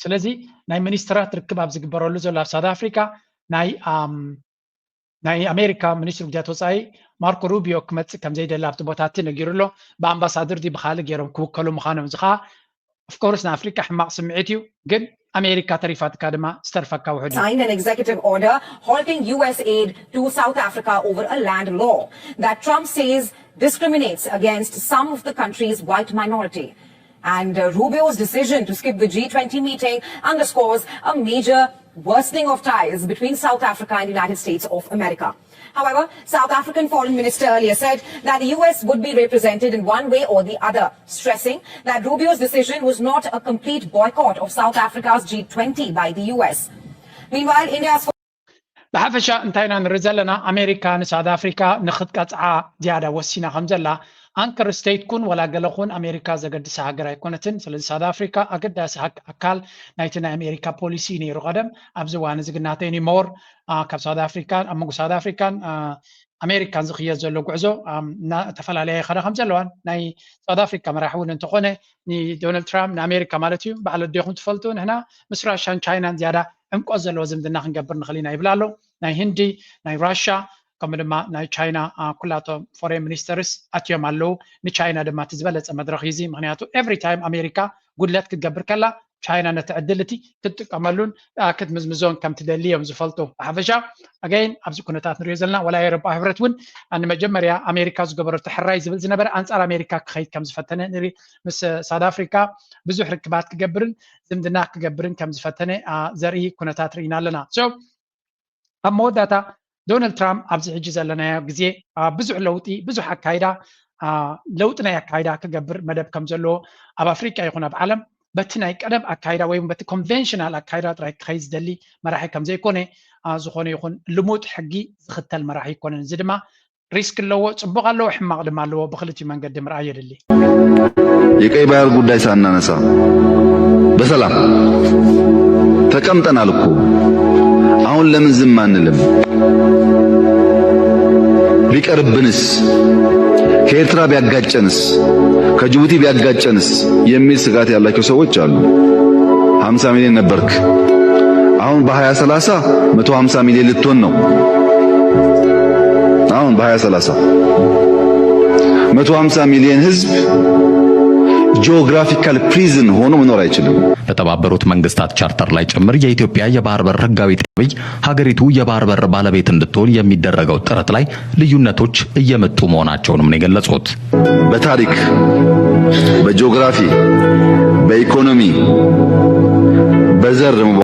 ስለዚ ናይ ሚኒስትራት ርክብ ኣብ ዝግበረሉ ዘሎ ኣብ ሳውት ኣፍሪካ ናይ ናይ ኣሜሪካ ሚኒስትሪ ጉዳያት ወፃኢ ማርኮ ሩቢዮ ክመፅእ ከም ዘይደሊ ኣብቲ ቦታ እቲ ነጊሩ ኣሎ። ብኣምባሳደር ድዩ ብካልእ ገይሮም ክውከሉ ምዃኖም እዚ ከዓ ኦፍኮርስ ንኣፍሪካ ሕማቕ ስምዒት እዩ፣ ግን ኣሜሪካ ተሪፋትካ ድማ ዝተርፈካ ውሑድ እዩ። Signed an executive order halting U S aid to South Africa over a land law that Trump says discriminates against some of the country's white minority. And uh, Rubio's decision to skip the G twenty meeting underscores a major worsening of ties between South Africa and the United States of America. However, South African Foreign Minister earlier said that the U S would be represented in one way or the other, stressing that Rubio's decision was not a complete boycott of South Africa's G twenty by the U S. Meanwhile, India's ብሓፈሻ እንታይ ኢና ንርኢ ዘለና? ኣሜሪካ ንሳውት ኣፍሪካ ንክትቀፅዓ ዝያዳ ወሲና ከም ዘላ፣ ኣንከር ስቴት ኩን ወላ ገለ ኩን ኣሜሪካ ዘገድሳ ሃገር ኣይኮነትን። ስለዚ ሳውት ኣፍሪካ ኣገዳሲ ኣካል ናይቲ ናይ ኣሜሪካ ፖሊሲ ነይሩ ቀደም። ኣብዚ እዋን እዚ ግን ናተይ ሞር ካብ ሳውት ኣፍሪካን ኣብ መንጎ ሳውት ኣፍሪካን ኣሜሪካን ዝኽየድ ዘሎ ጉዕዞ ተፈላለያ ይኸዳ ከም ዘለዋን ናይ ሳውት ኣፍሪካ መራሒ እውን እንተኾነ ንዶናልድ ትራምፕ ንኣሜሪካ ማለት እዩ ባዕሉ ኣዴኹም ትፈልጡ ንሕና ምስ ራሻን ቻይናን ዝያዳ ዕምቆት ዘለዎ ዝምድና ክንገብር ንኽእል ኢና ይብል ኣሎ። ናይ ህንዲ ናይ ራሻ ከምኡ ድማ ናይ ቻይና ኩላቶም ፎሬን ሚኒስተርስ ኣትዮም ኣለዉ። ንቻይና ድማ እቲ ዝበለፀ መድረኽ እዩ እዚ። ምክንያቱ ኤቭሪ ታይም ኣሜሪካ ጉድለት ክትገብር ከላ ቻይና ነቲ ዕድል እቲ ክትጥቀመሉን ክትምዝምዞን ከም ትደሊ እዮም ዝፈልጡ። ብሓፈሻ ኣገይን ኣብዚ ኩነታት ንሪኦ ዘለና ዋላ ኤሮፓ ሕብረት እውን ንመጀመርያ ኣሜሪካ ዝገበረቶ ሕራይ ዝብል ዝነበረ ኣንፃር ኣሜሪካ ክኸይድ ከም ዝፈተነ ንርኢ። ምስ ሳውት ኣፍሪካ ብዙሕ ርክባት ክገብርን ዝምድና ክገብርን ከም ዝፈተነ ዘርኢ ኩነታት ርኢና ኣለና። ኣብ መወዳእታ ዶናልድ ትራምፕ ኣብዚ ሕጂ ዘለናዮ ግዜ ብዙሕ ለውጢ ብዙሕ ኣካይዳ ለውጢ ናይ ኣካይዳ ክገብር መደብ ከም ዘለዎ ኣብ ኣፍሪቃ ይኹን ኣብ ዓለም በቲ ናይ ቀደም ኣካይዳ ወይ በቲ ኮንቨንሽናል ኣካይዳ ጥራይ ክኸይድ ዝደሊ መራሒ ከም ዘይኮነ ዝኾነ ይኹን ልሙድ ሕጊ ዝኽተል መራሒ ኣይኮነን። እዚ ድማ ሪስክ ኣለዎ፣ ፅቡቕ ኣለዎ፣ ሕማቕ ድማ ኣለዎ። ብክልቲኡ መንገዲ ምርኣይ የድሊ። የቀይ ባህር ጉዳይ ሳናነሳ በሰላም ተቀምጠናል እኮ። አሁን ለምን ዝም አንልም? ቢቀርብንስ፣ ከኤርትራ ቢያጋጨንስ፣ ከጅቡቲ ቢያጋጨንስ የሚል ስጋት ያላቸው ሰዎች አሉ። ሀምሳ ሚሊዮን ነበርክ፣ አሁን በሃያ ሰላሳ መቶ ሀምሳ ሚሊዮን ልትሆን ነው። አሁን በሃያ ሰላሳ መቶ ሀምሳ ሚሊዮን ህዝብ geographical prison ሆኖ መኖር አይችልም። በተባበሩት መንግስታት ቻርተር ላይ ጭምር የኢትዮጵያ የባህር በር ህጋዊ ጠባይ ሀገሪቱ የባህር በር ባለቤት እንድትሆን የሚደረገው ጥረት ላይ ልዩነቶች እየመጡ መሆናቸውንም ነው የገለጹት። በታሪክ፣ በጂኦግራፊ፣ በኢኮኖሚ፣ በዘር ደግሞ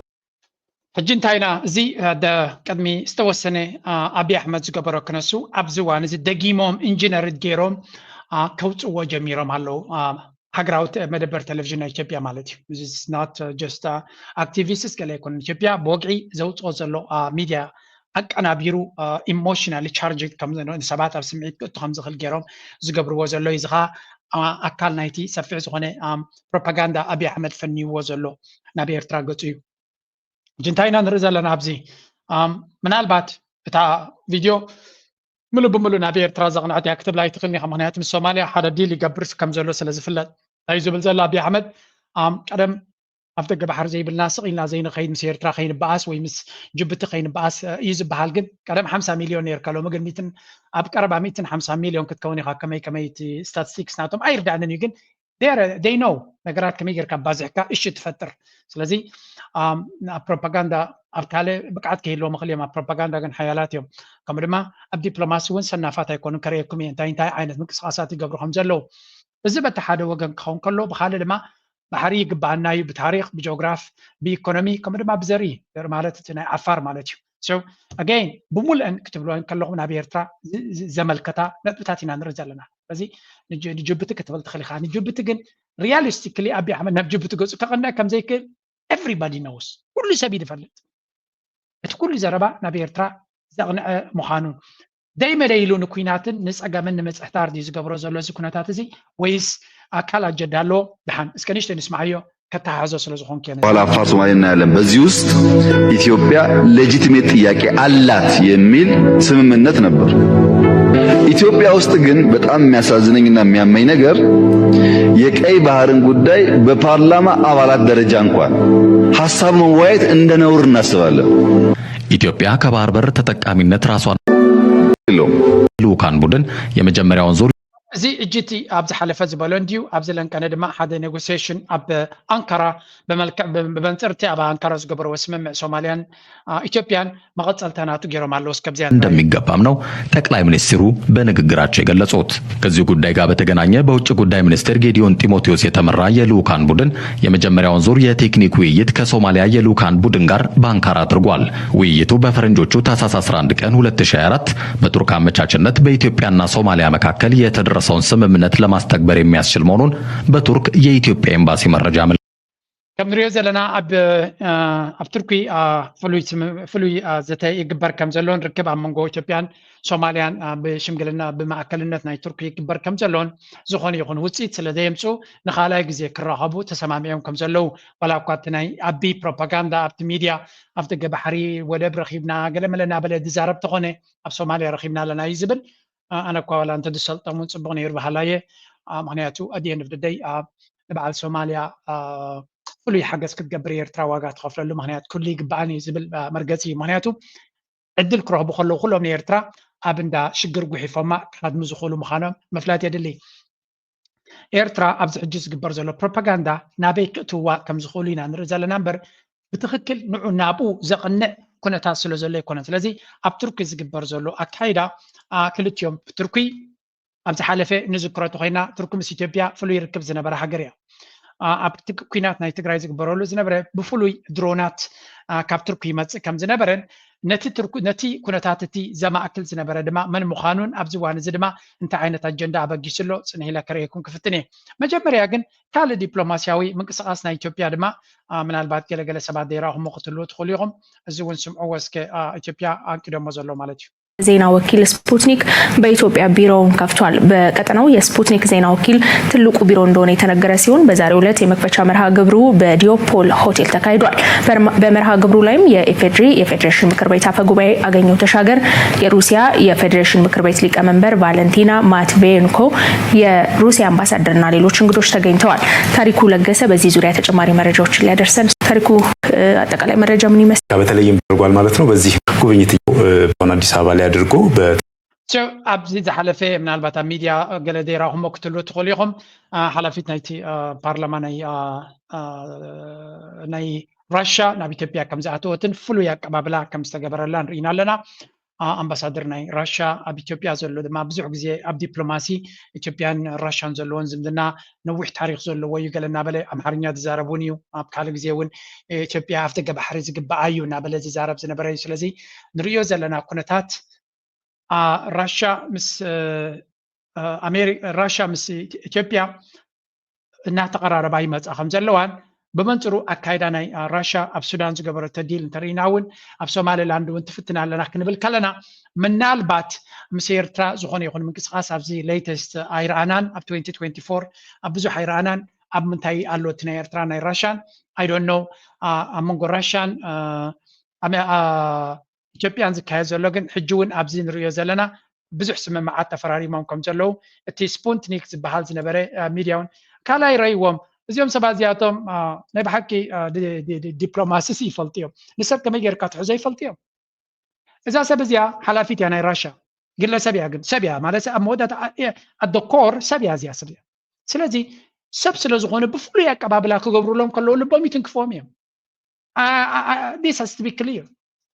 ሕጂ እንታይ ኢና እዚ ደ ቅድሚ ዝተወሰነ ኣብይ ኣሕመድ ዝገበሮ ክነሱ ኣብዚ እዋን እዚ ደጊሞም ኢንጂነር ገይሮም ከውፅዎ ጀሚሮም ኣለዉ። ሃገራዊ መደበር ቴሌቪዥን ናይ ኢትዮጵያ ማለት እዩ። This is not just activists ገለ ኣይኮነን። ኢትዮጵያ ብወግዒ ዘውፅኦ ዘሎ ሚድያ ኣቀናቢሩ ኢሞሽናሊ ቻርጅ ንሰባት ኣብ ስምዒት ክእቱ ከም ዝኽእል ገይሮም ዝገብርዎ ዘሎ እዚ ኸዓ ኣካል ናይቲ ሰፊሕ ዝኾነ ፕሮፓጋንዳ ኣብይ ኣሕመድ ፈንይዎ ዘሎ ናብ ኤርትራ ገፁ እዩ። ሕጂ እንታይ ኢና ንርኢ ዘለና ኣብዚ? ምናልባት እታ ቪድዮ ምሉእ ብምሉእ ናብ ኤርትራ ዘቕንዐት እያ ክትብላ ኣይትኽእልን ኢኻ። ምክንያቱ ምስ ሶማልያ ሓደ ዲል ይገብር ከም ዘሎ ስለ ዝፍለጥ። እንታይ እዩ ዝብል ዘሎ ኣብይ ኣሕመድ? ቀደም ኣብ ደገ ባሕሪ ዘይብልና ስቕ ኢልና ዘይንኸይድ ምስ ኤርትራ ከይንበኣስ ወይ ምስ ጅቡቲ ከይንበኣስ እዩ ዝበሃል። ግን ቀደም ሓምሳ ሚልዮን ነርካ ሎሚ ግን ሚትን ኣብ ቀረባ ሚትን ሓምሳ ሚልዮን ክትከውን ኢኻ። ከመይ ከመይ እቲ ስታቲስቲክስ ናቶም ኣይርዳእንን እዩ ግን they know ነገራት ከመይ ጌርካ ባዝሕካ እሺ ትፈጥር። ስለዚ ኣብ ፕሮፓጋንዳ ኣብ ካልእ ብቅዓት ከይህልዎም ይኽእል እዮም። ኣብ ፕሮፓጋንዳ ግን ሓያላት እዮም። ከምኡ ድማ ኣብ ዲፕሎማሲ እውን ሰናፋት ኣይኮኑን። ከርእየኩም እየ እንታይ እንታይ ዓይነት ምንቅስቃሳት ይገብሩ ከም ዘለዉ። እዚ በቲ ሓደ ወገን ክኸውን ከሎ ብካልእ ድማ ባሕሪ ይግባኣና እዩ ብታሪክ ብጂኦግራፍ ብኢኮኖሚ ከምኡ ድማ ብዘርኢ ዘርኢ ማለት እቲ ናይ ዓፋር ማለት እዩ። So again ብሙሉአን ክትብልዋ ከለኹም ናብ ኤርትራ ዘመልከታ ነጥብታት ኢና ንርኢ ዘለና። ስለዚ ንጅቡቲ ክትብል ትኽእል ኢኻ። ንጅቡቲ ግን realistically ኣብይ ኣሕመድ ናብ ጅቡቲ ገፁ ከቐንዕ ከም ዘይክእል everybody knows፣ ኩሉ ሰብ እዩ ዝፈልጥ። እቲ ኩሉ ዘረባ ናብ ኤርትራ ዘቕንዐ ምዃኑ ደይመደይሉ ንኩናትን ንፀገምን ንምፅሕታር ድዩ ዝገብሮ ዘሎ እዚ ኩነታት እዚ ወይስ ኣካል ኣጀንዳ ኣለዎ? ደሓን እስከ ንእሽተይ ንስምዓዮ። ከተሓሕዞ ስለ ዝኾንኩ እየ። በኋላ አፋር ሶማሌ እናያለን። በዚህ ውስጥ ኢትዮጵያ legitimate ጥያቄ አላት የሚል ስምምነት ነበር። ኢትዮጵያ ውስጥ ግን በጣም የሚያሳዝነኝና የሚያመኝ ነገር የቀይ ባህርን ጉዳይ በፓርላማ አባላት ደረጃ እንኳን ሀሳብ መወያየት እንደ ነውር እናስባለን። ኢትዮጵያ ከባህር በር ተጠቃሚነት ራሷን የለውም። ልኡካን ቡድን የመጀመሪያውን ዙር እዚ እጅቲ ኣብ ዝሓለፈ ዝበሎ እንድዩ። ኣብዚ ለንቀነ ድማ ሓደ ኔጎሲሽን ኣብ ኣንካራ ብመልክዕ ብመንፅርቲ ኣብ ኣንካራ ዝገበርዎ ስምምዕ ሶማልያን ኢትዮጵያን መቐፀልታ ናቱ ገይሮም ኣለዉ። እስከብዚያ እንደሚገባም ነው ጠቅላይ ሚኒስትሩ በንግግራቸው የገለጹት። ከዚሁ ጉዳይ ጋር በተገናኘ በውጭ ጉዳይ ሚኒስቴር ጌዲዮን ጢሞቴዎስ የተመራ የልኡካን ቡድን የመጀመሪያውን ዙር የቴክኒክ ውይይት ከሶማሊያ የልኡካን ቡድን ጋር በአንካራ አድርጓል። ውይይቱ በፈረንጆቹ ታህሳስ አስራ አንድ ቀን ሁለት ሺህ አራት በቱርክ አመቻችነት በኢትዮጵያና ሶማሊያ መካከል የተደረሰውን ስምምነት ለማስተግበር የሚያስችል መሆኑን በቱርክ የኢትዮጵያ ኤምባሲ መረጃ አመልክቷል። ከም ንሪኦ ዘለና ኣብ ኣብ ቱርኪ ፍሉይ ዘተ ይግበር ከም ዘሎን ርክብ ኣብ መንጎ ኢትዮጵያን ሶማልያን ብሽምግልና ብማእከልነት ናይ ቱርኪ ይግበር ከም ዘሎን ዝኾነ ይኹን ውፅኢት ስለ ዘየምፁ ንኻልኣይ ግዜ ክራኸቡ ተሰማሚዖም ከም ዘለዉ ዋላ እኳ እቲ ናይ ኣቢ ፕሮፓጋንዳ ኣብቲ ሚድያ ኣብ ደገ ባሕሪ ወደብ ረኺብና ገለመለ እናበለ ዝዛረብ ተኾነ ኣብ ሶማልያ ረኺብና ኣለና እዩ ዝብል። ኣነ እኳ ዋላ እንተ ዝሰልጠሙ ፅቡቕ ነይሩ በሃላየ። ምክንያቱ ኣድየን ፍድደይ ንበዓል ሶማልያ ፍሉይ ሓገዝ ክትገብር ኤርትራ ዋጋ ትኸፍለሉ ምክንያት ኩሉ ይግባኣን እዩ ዝብል መርገፂ እዩ። ምክንያቱ ዕድል ክረኽቡ ከለዉ ኩሎም ንኤርትራ ኣብ እንዳ ሽግር ጉሒፎማ ክሃድሙ ዝኽእሉ ምዃኖም ምፍላጥ የድሊ። ኤርትራ ኣብዚ ሕጂ ዝግበር ዘሎ ፕሮፓጋንዳ ናበይ ክእትውዋ ከም ዝኽእሉ ኢና ንርኢ ዘለና እምበር ብትኽክል ንዑ ናብኡ ዘቕንዕ ኩነታት ስለ ዘሎ ኣይኮነን። ስለዚ ኣብ ቱርኪ ዝግበር ዘሎ ኣካይዳ ክልቲኦም ቱርኪ ኣብ ዝሓለፈ ንዝክሮ ተኮይና ቱርኪ ምስ ኢትዮጵያ ፍሉይ ርክብ ዝነበረ ሃገር እያ። ኣብ ኩናት ናይ ትግራይ ዝግበረሉ ዝነበረ ብፍሉይ ድሮናት ካብ ቱርኪ ይመፅእ ከም ዝነበረን ነቲ ኩነታት እቲ ዘማእክል ዝነበረ ድማ መን ምዃኑን ኣብዚ እዋን እዚ ድማ እንታይ ዓይነት ኣጀንዳ ኣበጊሱ ኣሎ ፅንሕ ኢለ ከርእየኩም ክፍትን እየ። መጀመርያ ግን ካልእ ዲፕሎማስያዊ ምንቅስቃስ ናይ ኢትዮጵያ ድማ ምናልባት ገለገለ ሰባት ዘይረኣኹሞ ክትህልዉ ትኽእሉ ኢኹም። እዚ እውን ስምዕዎ እስከ ኢትዮጵያ ኣንቂዶሞ ዘሎ ማለት እዩ። ዜና ወኪል ስፑትኒክ በኢትዮጵያ ቢሮውን ከፍቷል። በቀጠናው የስፑትኒክ ዜና ወኪል ትልቁ ቢሮ እንደሆነ የተነገረ ሲሆን በዛሬው ዕለት የመክፈቻ መርሃ ግብሩ በዲዮፖል ሆቴል ተካሂዷል። በመርሃ ግብሩ ላይም የኢፌዴሪ የፌዴሬሽን ምክር ቤት አፈ ጉባኤ አገኘሁ ተሻገር፣ የሩሲያ የፌዴሬሽን ምክር ቤት ሊቀመንበር ቫለንቲና ማትቬንኮ፣ የሩሲያ አምባሳደርና ሌሎች እንግዶች ተገኝተዋል። ታሪኩ ለገሰ በዚህ ዙሪያ ተጨማሪ መረጃዎችን ሊያደርሰን። ታሪኩ፣ አጠቃላይ መረጃ ምን ይመስላል? በተለይም ተደርጓል ማለት ነው። በዚህ ጉብኝት አሁን አዲስ አበባ ላይ አድርጎ ኣብዚ ዝሓለፈ ምናልባት ኣብ ሚድያ ገለ ዘይረኣኹሞ ክትህልዉ ትኽእሉ ኢኹም። ሓላፊት ናይቲ ፓርላማ ናይ ራሻ ናብ ኢትዮጵያ ከም ዝኣተወትን ፍሉይ ኣቀባብላ ከም ዝተገበረላን ርኢና ኣለና። ኣምባሳደር ናይ ራሻ ኣብ ኢትዮጵያ ዘሎ ድማ ብዙሕ ግዜ ኣብ ዲፕሎማሲ ኢትዮጵያን ራሻን ዘለዎን ዝምድና ነዊሕ ታሪክ ዘለዎ እዩ ገለ እናበለ ኣምሓርኛ ዝዛረብ እውን እዩ። ኣብ ካልእ ግዜ እውን ኢትዮጵያ ኣፍ ደገ ባሕሪ ዝግበኣ እዩ እናበለ ዝዛረብ ዝነበረ እዩ። ስለዚ ንርእዮ ዘለና ኩነታት ራሻ ምስ ራሻ ምስ ኢትዮጵያ እናተቐራረባ ይመፃ ከም ዘለዋን ብመንፅሩ ኣካይዳ ናይ ራሻ ኣብ ሱዳን ዝገበረቶ ዲል እንተርኢና እውን ኣብ ሶማሌላንድ እውን ትፍትን ኣለና ክንብል ከለና ምናልባት ምስ ኤርትራ ዝኾነ ይኹን ምንቅስቃስ ኣብዚ ሌተስት ኣይረኣናን። ኣብ ትወንቲ ትወንቲ ፎር ኣብ ብዙሕ ኣይረኣናን። ኣብ ምንታይ ኣሎ እቲ ናይ ኤርትራ ናይ ራሻን ኣይዶን ኖ ኣብ መንጎ ራሻን ኢትዮጵያን ዝካየድ ዘሎ ግን ሕጂ እውን ኣብዚ ንሪኦ ዘለና ብዙሕ ስምምዓት ተፈራሪሞም ከም ዘለዉ እቲ ስፑንትኒክ ዝበሃል ዝነበረ ሚድያ እውን ካልኣይ ረእይዎም። እዚኦም ሰባት እዚኣቶም ናይ ብሓቂ ዲፕሎማሲ ይፈልጡ እዮም። ንሰብ ከመይ ጌርካ ትሕዞ ይፈልጡ እዮም። እዛ ሰብ እዚኣ ሓላፊት እያ ናይ ራሻ ግለሰብ እያ። ግን ሰብ እያ ማለት ኣብ መወዳእታ ኣደ ኮር ሰብ እያ እዚኣ ሰብ እያ። ስለዚ ሰብ ስለ ዝኾነ ብፍሉይ ኣቀባብላ ክገብሩሎም ከለዉ ልቦም ይትንክፍዎም እዮም። This has to be clear.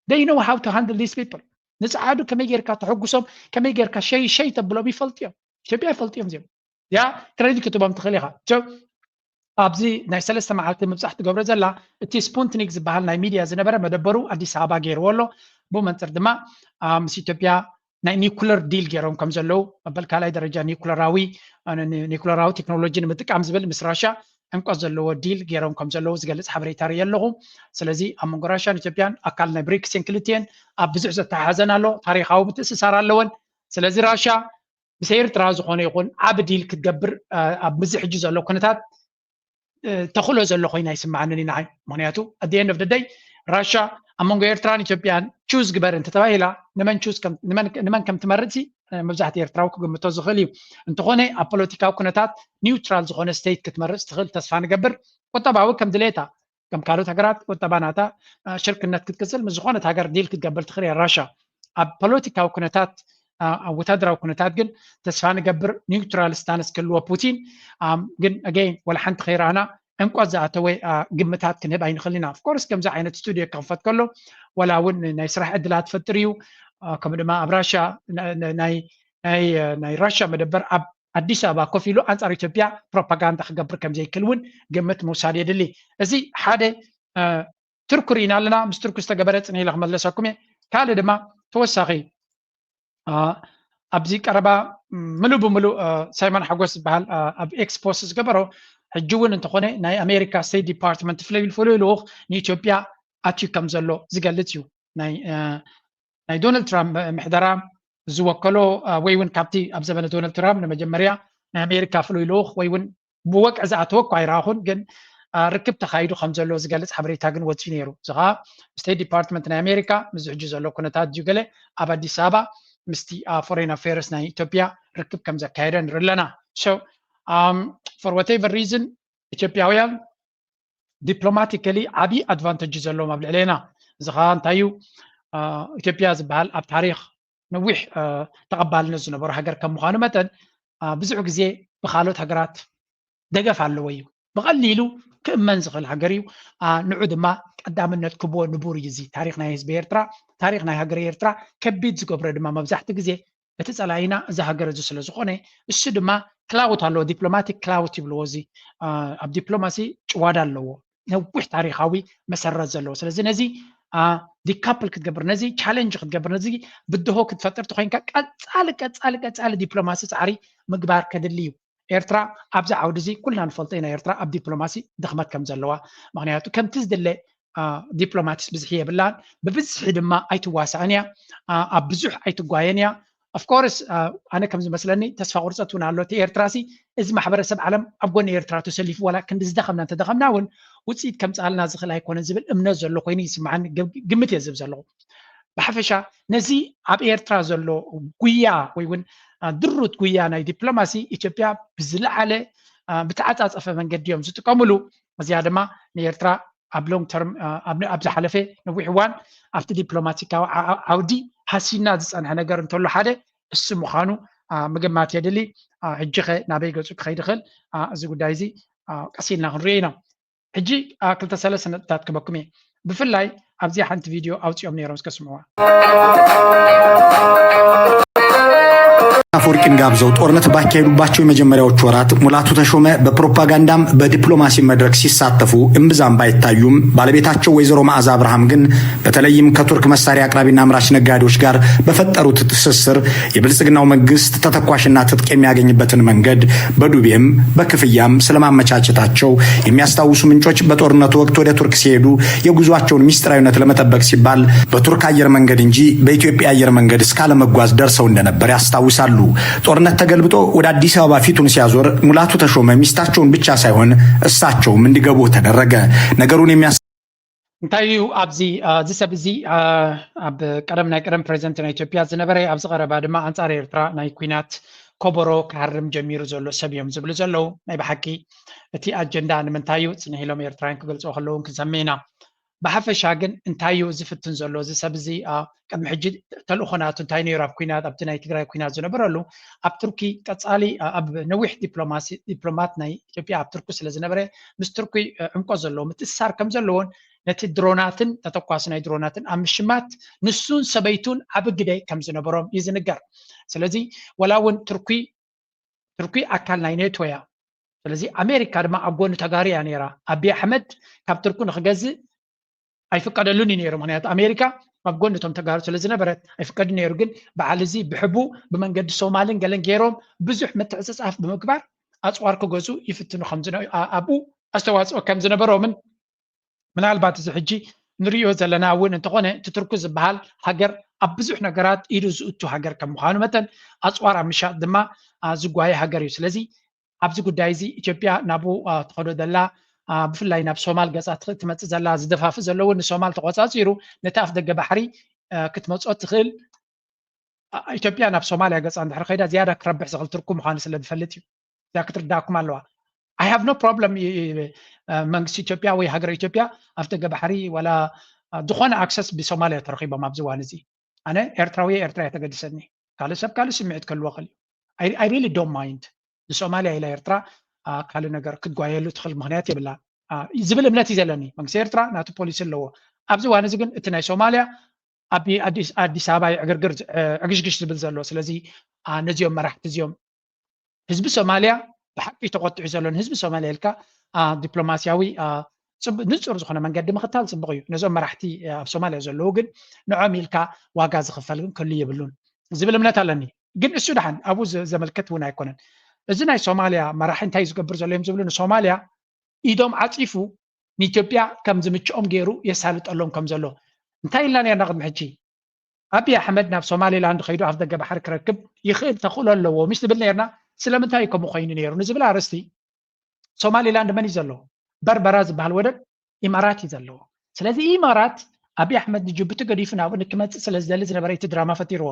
They know how to handle these people. ንፀዓዱ ከመይ ጌርካ ተሐጉሶም ከመይ ጌርካ ሸይ ሸይ ተብሎም ይፈልጡ እዮም። ኢትዮጵያ ይፈልጡ እዮም እዚኦም። ያ ክሬዲት ክትቦም ትኽእል ኢኻ። ኣብዚ ናይ ሰለስተ መዓልቲ ምብፃሕ ትገብሮ ዘላ እቲ ስፑንትኒክ ዝበሃል ናይ ሚድያ ዝነበረ መደበሩ ኣዲስ ኣበባ ገይርዎ ኣሎ። ብኡ መንፅር ድማ ምስ ኢትዮጵያ ናይ ኒኩለር ዲል ገይሮም ከም ዘለዉ መበል ካልኣይ ደረጃ ኒኩለራዊ ኒኩለራዊ ቴክኖሎጂ ንምጥቃም ዝብል ምስ ራሻ ዕምቆት ዘለዎ ዲል ገይሮም ከም ዘለዉ ዝገልፅ ሓበሬታ ርኢ ኣለኹ። ስለዚ ኣብ መንጎ ራሻን ኢትዮጵያን ኣካል ናይ ብሪክስን ክልቲኤን ኣብ ብዙሕ ዘተሓሓዘን ኣሎ። ታሪካዊ ምትእስሳር ኣለወን። ስለዚ ራሻ ምስ ኤርትራ ዝኾነ ይኹን ዓቢ ዲል ክትገብር ኣብ ምዚ ሕጂ ዘሎ ኩነታት ተኽእሎ ዘሎ ኮይና ይስምዓንን እዩ ንዓይ። ምክንያቱ at the end of the day ራሻ ኣብ መንጎ ኤርትራን ኢትዮጵያን ቹዝ ግበር እንተተባሂላ ንመን ቹዝ ንመን ከም ትመርጽ መብዛሕቲ ኤርትራዊ ክግምቶ ዝኽእል እዩ። እንተኾነ ኣብ ፖለቲካዊ ኩነታት ኒውትራል ዝኾነ ስቴት ክትመርጽ ትኽእል ተስፋ ንገብር። ቁጠባዊ ከም ድሌታ ከም ካልኦት ሃገራት ቁጠባ ናታ ሽርክነት ክትቅጽል ምስ ዝኾነት ሃገር ዲል ክትገብር ትኽእል እያ ራሻ። ኣብ ፖለቲካዊ ኩነታት ኣብ ወታደራዊ ኩነታት ግን ተስፋ ንገብር ኒውትራል ስታንስ ክህልዎ ፑቲን። ግን ኣገይን ወላ ሓንቲ ከይረኣና ዕምቆት ዝኣተወ ግምታት ክንህብ ኣይንኽእል ኢና። ኦፍኮርስ ከምዚ ዓይነት ስቱድዮ ክኽፈት ከሎ ዋላ እውን ናይ ስራሕ ዕድላት ፈጥር እዩ። ከምኡ ድማ ኣብ ራሻ ናይ ራሻ መደበር ኣብ ኣዲስ ኣበባ ኮፍ ኢሉ ኣንፃር ኢትዮጵያ ፕሮፓጋንዳ ክገብር ከምዘይክእል እውን ግምት ምውሳድ የድሊ። እዚ ሓደ ቱርኪ ርኢና ኣለና። ምስ ቱርኪ ዝተገበረ ፅን ኢለ ክመለሰኩም እየ። ካልእ ድማ ተወሳኺ ኣብዚ ቀረባ ምሉእ ብምሉእ ሳይሞን ሓጎስ ዝበሃል ኣብ ኤክስ ፖስት ዝገበሮ ሕጂ እውን እንተኾነ ናይ ኣሜሪካ ስቴት ዲፓርትመንት ፍሉይ ፍሉይ ልኡኽ ንኢትዮጵያ ኣትዩ ከም ዘሎ ዝገልጽ እዩ። ናይ ዶናልድ ትራምፕ ምሕደራ ዝወከሎ ወይ እውን ካብቲ ኣብ ዘመነ ዶናልድ ትራምፕ ንመጀመርያ ናይ ኣሜሪካ ፍሉይ ልኡኽ ወይ እውን ብወግዒ ዝኣተወ እኳ ኣይረኣኹን፣ ግን ርክብ ተኻይዱ ከም ዘሎ ዝገልጽ ሓበሬታ ግን ወፂኡ ነይሩ። እዚ ከዓ ስቴት ዲፓርትመንት ናይ ኣሜሪካ ምስዚ ሕጂ ዘሎ ኩነታት ድዩ ገለ ኣብ ኣዲስ ኣበባ ምስቲ ፎሬን ኣፌርስ ናይ ኢትዮጵያ ርክብ ከም ዘካየደ ንርኢ ኣለና። So for whatever reason ኢትዮጵያውያን ዲፕሎማቲካሊ ዓብዪ ኣድቫንተጅ ዘለዎም ኣብ ልዕሌና። እዚ ከዓ እንታይ እዩ? ኢትዮጵያ ዝበሃል ኣብ ታሪክ ነዊሕ ተቐባልነት ዝነበሮ ሃገር ከም ምዃኑ መጠን ብዙሕ ግዜ ብካልኦት ሃገራት ደገፍ ኣለዎ እዩ። ብቐሊሉ ክእመን ዝኽእል ሃገር እዩ። ንዑ ድማ ቀዳምነት ክብዎ ንቡር እዩ። እዚ ታሪክ ናይ ህዝቢ ኤርትራ፣ ታሪክ ናይ ሃገር ኤርትራ ከቢድ ዝገብሮ ድማ መብዛሕትኡ ግዜ እቲ ጸላኢና እዚ ሃገር እዚ ስለ ዝኾነ እሱ ድማ ክላውት ኣለዎ፣ ዲፕሎማቲክ ክላውት ይብልዎ። እዚ ኣብ ዲፕሎማሲ ጭዋዳ ኣለዎ፣ ነዊሕ ታሪካዊ መሰረት ዘለዎ። ስለዚ ነዚ ዲካፕል ክትገብር፣ ነዚ ቻለንጅ ክትገብር፣ ነዚ ብድሆ ክትፈጥር ተኮይንካ ቀጻሊ ቀጻሊ ቀጻሊ ዲፕሎማሲ ጻዕሪ ምግባር ከድሊ እዩ። ኤርትራ ኣብዚ ዓውዲ እዚ ኩልና ንፈልጦ ኢና ኤርትራ ኣብ ዲፕሎማሲ ድኽመት ከም ዘለዋ። ምክንያቱ ከምቲ ዝድለ ዲፕሎማትስ ብዝሒ የብላን፣ ብብዝሒ ድማ ኣይትዋሳእን እያ፣ ኣብ ብዙሕ ኣይትጓየን እያ። ኦፍኮርስ ኣነ ከም ዝመስለኒ ተስፋ ቁርፀት እውን ኣሎ። እቲ ኤርትራ ሲ እዚ ማሕበረሰብ ዓለም ኣብ ጎኒ ኤርትራ ተሰሊፉ ዋላ ክንዲ ዝደኸምና እንተደኸምና እውን ውፅኢት ከምፅኣልና ዝኽእል ኣይኮነን ዝብል እምነት ዘሎ ኮይኑ ይስምዓኒ፣ ግምት እየ ዝህብ ዘለኹ። ብሓፈሻ ነዚ ኣብ ኤርትራ ዘሎ ጉያ ወይ እውን ድሩት ጉያ ናይ ዲፕሎማሲ ኢትዮጵያ ብዝለዓለ ብተዓፃፀፈ መንገዲ እዮም ዝጥቀምሉ። እዚኣ ድማ ንኤርትራ ኣብ ሎንግ ተርም ኣብ ዝሓለፈ ነዊሕ እዋን ኣብቲ ዲፕሎማቲካዊ ዓውዲ ሃሲና ዝፀንሐ ነገር እንተሎ ሓደ እሱ ምዃኑ ምግማት የድሊ። ሕጂ ኸ ናበይ ገፁ ክኸይድ ይኽእል? እዚ ጉዳይ እዚ ቀስ ኢልና ክንሪኦ ኢና። ሕጂ ክልተ ሰለስተ ነጥብታት ክበኩም እየ። ብፍላይ ኣብዚኣ ሓንቲ ቪድዮ ኣውፂኦም ነይሮም፣ እስከ ስምዑዋ። አፈወርቂን ጋብዘው ጦርነት ባካሄዱባቸው የመጀመሪያዎቹ ወራት ሙላቱ ተሾመ በፕሮፓጋንዳም በዲፕሎማሲ መድረክ ሲሳተፉ እምብዛም ባይታዩም፣ ባለቤታቸው ወይዘሮ መዓዛ አብርሃም ግን በተለይም ከቱርክ መሳሪያ አቅራቢና አምራች ነጋዴዎች ጋር በፈጠሩት ትስስር የብልጽግናው መንግስት ተተኳሽና ትጥቅ የሚያገኝበትን መንገድ በዱቤም በክፍያም ስለማመቻቸታቸው የሚያስታውሱ ምንጮች በጦርነቱ ወቅት ወደ ቱርክ ሲሄዱ የጉዟቸውን ሚስጥራዊነት ለመጠበቅ ሲባል በቱርክ አየር መንገድ እንጂ በኢትዮጵያ አየር መንገድ እስካለመጓዝ ደርሰው እንደነበር ያስታውሳሉ። ጦርነት ተገልብጦ ወደ አዲስ አበባ ፊቱን ሲያዞር ሙላቱ ተሾመ ሚስታቸውን ብቻ ሳይሆን እሳቸውም እንዲገቡ ተደረገ። ነገሩን የሚያስ እንታይ እዩ ኣብዚ እዚ ሰብ እዚ ኣብ ቀደም ናይ ቀደም ፕሬዚደንት ናይ ኢትዮጵያ ዝነበረ፣ ኣብዚ ቀረባ ድማ ኣንፃር ኤርትራ ናይ ኩናት ኮቦሮ ክሃርም ጀሚሩ ዘሎ ሰብ እዮም ዝብሉ ዘለዉ። ናይ ብሓቂ እቲ ኣጀንዳ ንምንታይ እዩ ፅንሕ ኢሎም ኤርትራውያን ክገልፅዎ ከለዉ ክንሰምዕ ኢና። ብሓፈሻ ግን እንታይ እዩ ዝፍትን ዘሎ እዚ ሰብ እዚ? ቅድሚ ሕጂ ተልእኾ ናቱ እንታይ ነይሩ? ኣብ ኩናት ኣብቲ ናይ ትግራይ ኩናት ዝነበረሉ ኣብ ቱርኪ ቀፃሊ ኣብ ነዊሕ ዲፕሎማሲ ዲፕሎማት ናይ ኢትዮጵያ ኣብ ቱርኪ ስለ ዝነበረ ምስ ቱርኪ ዕምቆ ዘለዎ ምትእስሳር ከም ዘለዎን ነቲ ድሮናትን ተተኳሲ ናይ ድሮናትን ኣብ ምሽማት ንሱን ሰበይቱን ዓቢ ግደ ከም ዝነበሮም እዩ ዝንገር። ስለዚ ወላ እውን ቱርኪ ቱርኪ ኣካል ናይ ኔቶ እያ። ስለዚ ኣሜሪካ ድማ ኣብ ጎኒ ተጋሩ እያ ነይራ። ኣቢይ ኣሕመድ ካብ ቱርኪ ንክገዝእ ኣይፍቀደሉን እዩ ነይሩ። ምክንያቱ ኣሜሪካ ኣብ ጎኒ እቶም ተጋሩ ስለ ዝነበረት ኣይፍቀድን ነይሩ። ግን በዓል እዚ ብሕቡ ብመንገዲ ሶማልን ገለን ገይሮም ብዙሕ ምትዕፅፃፍ ብምግባር ኣፅዋር ክገዝኡ ይፍትኑ ከም ዝነ- ኣ- ኣብኡ ኣስተዋፅኦ ከም ዝነበሮምን ምናልባት እዚ ሕጂ ንሪኦ ዘለና እውን እንተኾነ እቲ ቱርኪ ዝበሃል ሃገር ኣብ ብዙሕ ነገራት ኢዱ ዝእቱ ሃገር ከም ምዃኑ መጠን ኣፅዋር ኣብ ምሻጥ ድማ ዝጓየ ሃገር እዩ። ስለዚ ኣብዚ ጉዳይ እዚ ኢትዮጵያ ናብኡ ትኸዶ ዘላ ብፍላይ ናብ ሶማል ገፃ ትመፅእ ዘላ ዝደፋፍእ ዘለውን ንሶማል ተቆፃፂሩ ነቲ ኣፍ ደገ ባሕሪ ክትመፅኦ ትኽእል ኢትዮጵያ ናብ ሶማልያ ገፃ እንድሕር ከይዳ ዝያዳ ክረብሕ ዝኽእል ቱርኪ ምዃኑ ስለ ዝፈልጥ እዩ። እዚኣ ክትርዳእኩም ኣለዋ። I have no problem መንግስቲ ኢትዮጵያ ወይ ሃገረ ኢትዮጵያ ኣፍ ደገ ባሕሪ ዋላ ዝኾነ ኣክሰስ ብሶማልያ ተረኺቦም ኣብዚ እዋን እዚ ኣነ ኤርትራዊ ኤርትራ እየ ተገድሰኒ። ካልእ ሰብ ካልእ ስምዒት ክህልዎ ይኽእል እዩ። I really don't mind። ንሶማልያ ኢላ ኤርትራ ካልእ ነገር ክትጓየሉ ትኽእል ምኽንያት የብላ ዝብል እምነት እዩ ዘለኒ። መንግስቲ ኤርትራ ናቱ ፖሊሲ ኣለዎ። ኣብዚ እዋን እዚ ግን እቲ ናይ ሶማልያ ኣብ ኣዲስ ኣበባ እዩ ዕግርግር ዕግሽግሽ ዝብል ዘሎ። ስለዚ ነዚኦም መራሕቲ እዚኦም ህዝቢ ሶማልያ ብሓቂ ተቆጢዑ ዘሎ ንህዝቢ ሶማልያ ኢልካ ዲፕሎማስያዊ ንፁር ዝኾነ መንገዲ ምኽታል ፅቡቕ እዩ። ነዞም መራሕቲ ኣብ ሶማልያ ዘለዉ ግን ንዖም ኢልካ ዋጋ ዝኽፈል ግን ክህሉ የብሉን ዝብል እምነት ኣለኒ። ግን እሱ ደሓን ኣብኡ ዘመልክት እውን ኣይኮነን። እዚ ናይ ሶማልያ መራሒ እንታይ ዝገብር ዘሎ እዮም ዝብሉ ንሶማልያ ኢዶም ዓፂፉ ንኢትዮጵያ ከም ዝምችኦም ገይሩ የሳልጠሎም ከም ዘሎ እንታይ ኢልና ነርና ቅድሚ ሕጂ? ኣብይ ኣሕመድ ናብ ሶማሊላንድ ከይዱ ኣፍ ደገ ባሕሪ ክረክብ ይኽእል ተኽእሎ ኣለዎ ምስ ዝብል ነርና። ስለምንታይ እዩ ከምኡ ኮይኑ ነይሩ ንዝብል ኣርእስቲ ሶማሊላንድ መን እዩ ዘለዎ? በርበራ ዝበሃል ወደብ ኢማራት እዩ ዘለዎ። ስለዚ ኢማራት ኣብይ ኣሕመድ ንጅቡቲ ገዲፉ ናብኡ ንክመፅእ ስለ ዝደሊ ዝነበረ እቲ ድራማ ፈጢርዎ።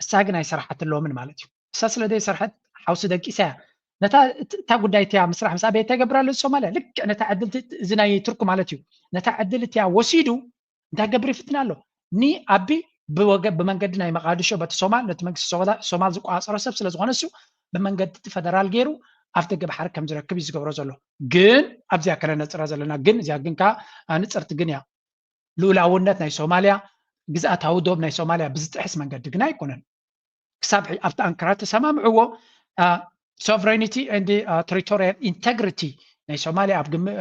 እሳ ግን ኣይሰራሓትለዎምን ማለት እዩ። እሳ ስለ ዘይሰርሐት ሓውሲ ደቂሳ እያ። ነታ እታ ጉዳይ እቲያ ምስራሕ ምስ ኣበየ እንታይ ገብር ኣሎ ሶማልያ ልክዕ ነታ ዕድል እዚ ናይ ቱርኪ ማለት እዩ። ነታ ዕድል እቲያ ወሲዱ እንታይ ገብር ይፍትን ኣሎ? ንኣቢ ብመንገዲ ናይ መቃድሾ በቲ ሶማል ነቲ መንግስቲ ሶማል ዝቆፃፀሮ ሰብ ስለ ዝኾነ እሱ ብመንገዲ እቲ ፈደራል ገይሩ ኣፍ ደገ ባሕሪ ከም ዝረክብ እዩ ዝገብሮ ዘሎ። ግን ኣብዚኣ ከነነፅራ ዘለና ግን እዚኣ ግን ከዓ ንፅርቲ ግን እያ። ልኡላውነት ናይ ሶማልያ ግዝኣታዊ ዶብ ናይ ሶማልያ ብዝጥሕስ መንገዲ ግን ኣይኮነን። ክሳብ ኣብቲ ኣንክራ ተሰማምዕዎ sovereignty and territorial integrity ናይ ሶማልያ ኣብ ግምት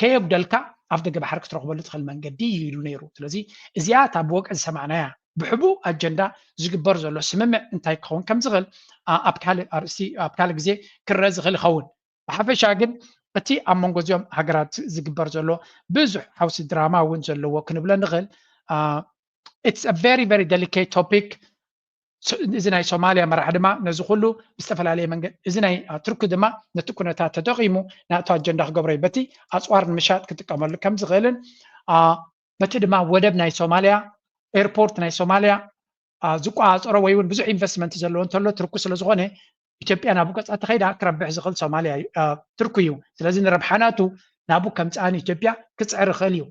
ከየጉደልካ ኣፍ ደገ ባሕሪ ክትረኽበሉ ትኽእል መንገዲ እዩ ኢሉ ነይሩ። ስለዚ እዚኣ እታ ብወግዒ ዝሰማዕናያ ብሕቡእ ኣጀንዳ ዝግበር ዘሎ ስምምዕ እንታይ ክኸውን ከም ዝኽእል ኣብ ካልእ ኣርእስቲ ኣብ ካልእ ግዜ ክረአ ዝኽእል ይኸውን። ብሓፈሻ ግን እቲ ኣብ መንጎ እዚኦም ሃገራት ዝግበር ዘሎ ብዙሕ ሓውሲ ድራማ እውን ዘለዎ ክንብሎ ንኽእል። It's a very very delicate topic። እዚ ናይ ሶማልያ መራሕ ድማ ነዚ ኩሉ ብዝተፈላለየ መንገዲ እዚ ናይ ቱርኪ ድማ ነቲ ኩነታት ተጠቂሙ ናቱ ኣጀንዳ ክገብሮ እዩ። በቲ ኣፅዋር ንምሻጥ ክጥቀመሉ ከም ዝኽእልን በቲ ድማ ወደብ ናይ ሶማልያ ኤርፖርት ናይ ሶማልያ ዝቆፃፀሮ ወይ እውን ብዙሕ ኢንቨስትመንት ዘለዎ እንተሎ ቱርኪ ስለ ዝኾነ ኢትዮጵያ ናብ ገፃ ተኸይዳ ክረብሕ ዝኽእል ሶማልያ ቱርኪ እዩ። ስለዚ ንረብሓ ናቱ ናብኡ ከምፅኣን ኢትዮጵያ ክፅዕር ይኽእል እዩ።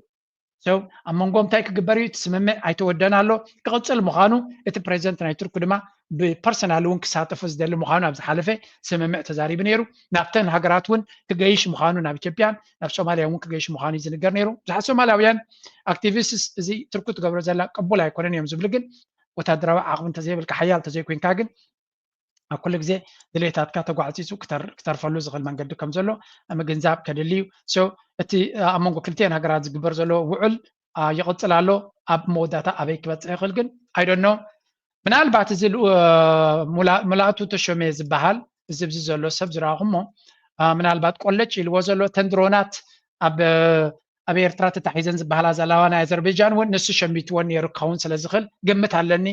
So ኣብ መንጎ እንታይ ክግበር እዩ? እቲ ስምምዕ ኣይተወደን ኣሎ፣ ክቕፅል ምዃኑ፣ እቲ ፕሬዚደንት ናይ ቱርኪ ድማ ብፐርሰናል እውን ክሳተፎ ዝደሊ ምዃኑ ኣብ ዝሓለፈ ስምምዕ ተዛሪቡ ነይሩ። ናብተን ሃገራት እውን ክገይሽ ምዃኑ፣ ናብ ኢትዮጵያን ናብ ሶማልያ እውን ክገይሽ ምዃኑ እዩ ዝንገር ነይሩ። ብዙሓት ሶማላውያን ኣክቲቪስትስ እዚ ቱርኪ ትገብሮ ዘላ ቅቡል ኣይኮነን እዮም ዝብሉ፣ ግን ወታደራዊ ዓቕሚ እንተዘይብልካ፣ ሓያል እንተዘይኮይንካ ግን ኣብ ኩሉ ግዜ ድሌታትካ ተጓዕፂፁ ክተርፈሉ ዝኽእል መንገዲ ከም ዘሎ ምግንዛብ ከድሊ እዩ። So እቲ ኣብ መንጎ ክልቲኤን ሃገራት ዝግበር ዘሎ ውዕል ይቕፅል ኣሎ። ኣብ መወዳእታ ኣበይ ክበፅሕ ይኽእል ግን ኣይደኖ። ምናልባት እዚ ምልኣቱ ተሾመ ዝበሃል እዚ ብዚ ዘሎ ሰብ ዝረኣኹሞ ምናልባት ቆለጭ ኢልዎ ዘሎ ተን ድሮናት ኣብ ኣብ ኤርትራ ተታሒዘን ዝበሃላ ዘለዋ ናይ ኣዘርቤጃን እውን ንሱ ሸሚትወን ነይሩ ክኸውን ስለ ዝኽእል ግምት ኣለኒ።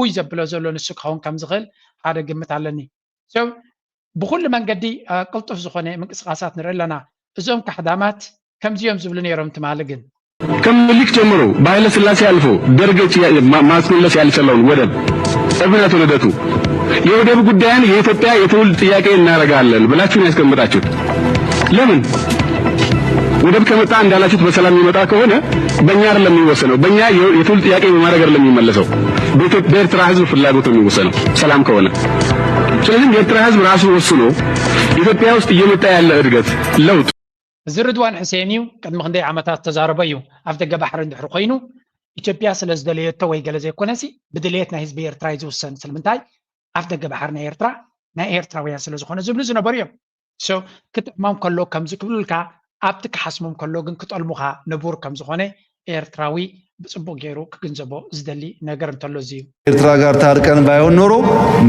ኡይ ዘብሎ ዘሎ ንሱ ክኸውን ከም ዝኽእል ሓደ ግምት ኣለኒ። ብኩሉ መንገዲ ቅልጡፍ ዝኾነ ምንቅስቃሳት ንርኢ ኣለና። እዞም ካሕዳማት ከምዚ እዮም ዝብሉ ነይሮም ትማሊ ግን ከምኒልክ ጀምሮ በኃይለ ሥላሴ አልፎ ደርግ ማስመለስ ያልቻለውን ወደብ እብነ ትውልደቱ የወደብ ጉዳይን የኢትዮጵያ የትውልድ ጥያቄ እናደረጋለን ብላችሁ ነው ያስቀምጣችሁት። ለምን ወደብ ከመጣ እንዳላችሁት በሰላም የሚመጣ ከሆነ በእኛ አይደለም የሚወሰነው። በእኛ የትውልድ ጥያቄ በማድረግ አይደለም የሚመለሰው፣ በኤርትራ ህዝብ ፍላጎት ነው የሚወሰነው ሰላም ከሆነ። ስለዚህ የኤርትራ ህዝብ ራሱ ወስኖ ኢትዮጵያ ውስጥ እየመጣ ያለ እድገት ለውጥ እዚ ርድዋን ሕሴን እዩ። ቅድሚ ክንደይ ዓመታት ተዛረቦ እዩ። ኣፍ ደገ ባሕሪ እንድሕር ኮይኑ ኢትዮጵያ ስለ ዝደለየቶ ወይ ገለ ዘይኮነሲ ብድልየት ናይ ህዝቢ ኤርትራ እዩ ዝውሰን። ስለምንታይ ኣፍ ደገ ባሕሪ ናይ ኤርትራ ናይ ኤርትራውያን ስለ ዝኾነ ዝብሉ ዝነበሩ እዮም። So ክጥዕሞም ከሎ ከምዚ ክብሉልካ ኣብቲ ክሓስሞም ከሎ ግን ክጠልሙኻ ንቡር ከም ዝኾነ ኤርትራዊ ብጽቡቕ ገይሩ ክግንዘቦ ዝደሊ ነገር እንተሎ እዚ እዩ። ኤርትራ ጋር ታርቀን ባይሆን ኖሮ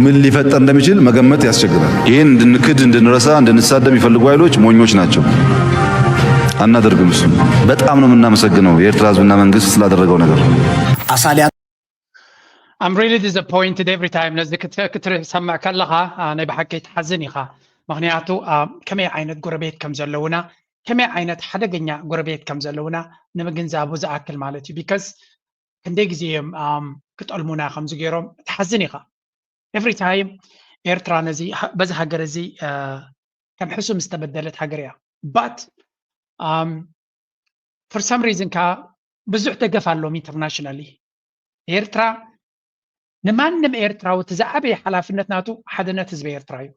ምን ሊፈጠር እንደሚችል መገመት ያስቸግራል። ይህን እንድንክድ፣ እንድንረሳ፣ እንድንሳደብ የሚፈልጉ ኃይሎች ሞኞች ናቸው። አናደርግም። እሱ በጣም ነው የምናመሰግነው የኤርትራ ህዝብና መንግስት ስላደረገው ነገር። ኣሳልያ I'm really disappointed every time ነዚ ክትሰምዕ ከለኻ ናይ ብሓቂ ትሓዝን ኢኻ። ምክንያቱ ከመይ ዓይነት ጎረቤት ከም ዘለውና ከመይ ዓይነት ሓደገኛ ጎረቤት ከም ዘለውና ንምግንዛቡ ዝኣክል ማለት እዩ። Because ክንደይ ግዜ እዮም ክጠልሙና ከምዚ ገይሮም ትሓዝን ኢኻ። Every time ኤርትራ ነዚ በዚ ሃገር እዚ ከም ሕሱም ዝተበደለት ሃገር እያ። But for some reason ከኣ ብዙሕ ደገፍ ኣለዎም internationally። ኤርትራ ንማንም ኤርትራዊ እቲ ዝዓበየ ሓላፍነት ናቱ ሓድነት ህዝቢ ኤርትራ እዩ።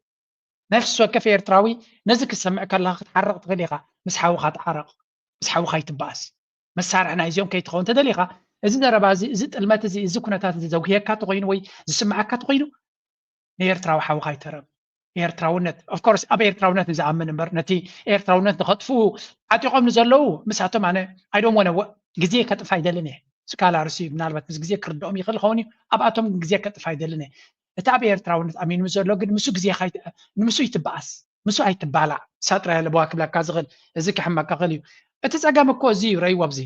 ነፍሲ ወከፍ ኤርትራዊ ነዚ ክትሰምዕ ከለኻ ክትሓርቕ ትኽእል ኢኻ። ምስ ሓውኻ ተዓረቕ፣ ምስ ሓውኻ ኣይትበኣስ። መሳርሒ ናይዚኦም ከይትኸውን ተደሊኻ እዚ ዘረባ እዚ እዚ ጥልመት እዚ እዚ ኩነታት እዚ ዘጉህየካ ተኾይኑ ወይ ዝስምዓካ ተኾይኑ ንኤርትራዊ ሓውኻ ኣይተረብ። ኤርትራውነት of course ኣብ ኤርትራውነት ንዝኣምን እምበር ነቲ ኤርትራውነት ንኸጥፍኡ ዓጢቖም ንዘለዉ ምሳቶም ኣነ I don't wanna ግዜ ከጥፍ ኣይደልን እየ። ስካላርስ እዩ ምናልባት እዚ ግዜ ክርድኦም ይኽእል ኸውን እዩ ኣብኣቶም ግን ግዜ ከጥፍ ኣይደልን እየ። እቲ ኣብ ኤርትራውነት ኣሚኑ ዘሎ ግን ምስ ግዜኻ ንምሱ ይትበኣስ ምስ ኣይትባላዕ ሳጥራ ያለበዋ ክብለካ ዝኽእል እዚ ክሕመካ ክእል እዩ። እቲ ጸገም እኮ እዚ እዩ ረይዎ ኣብዚ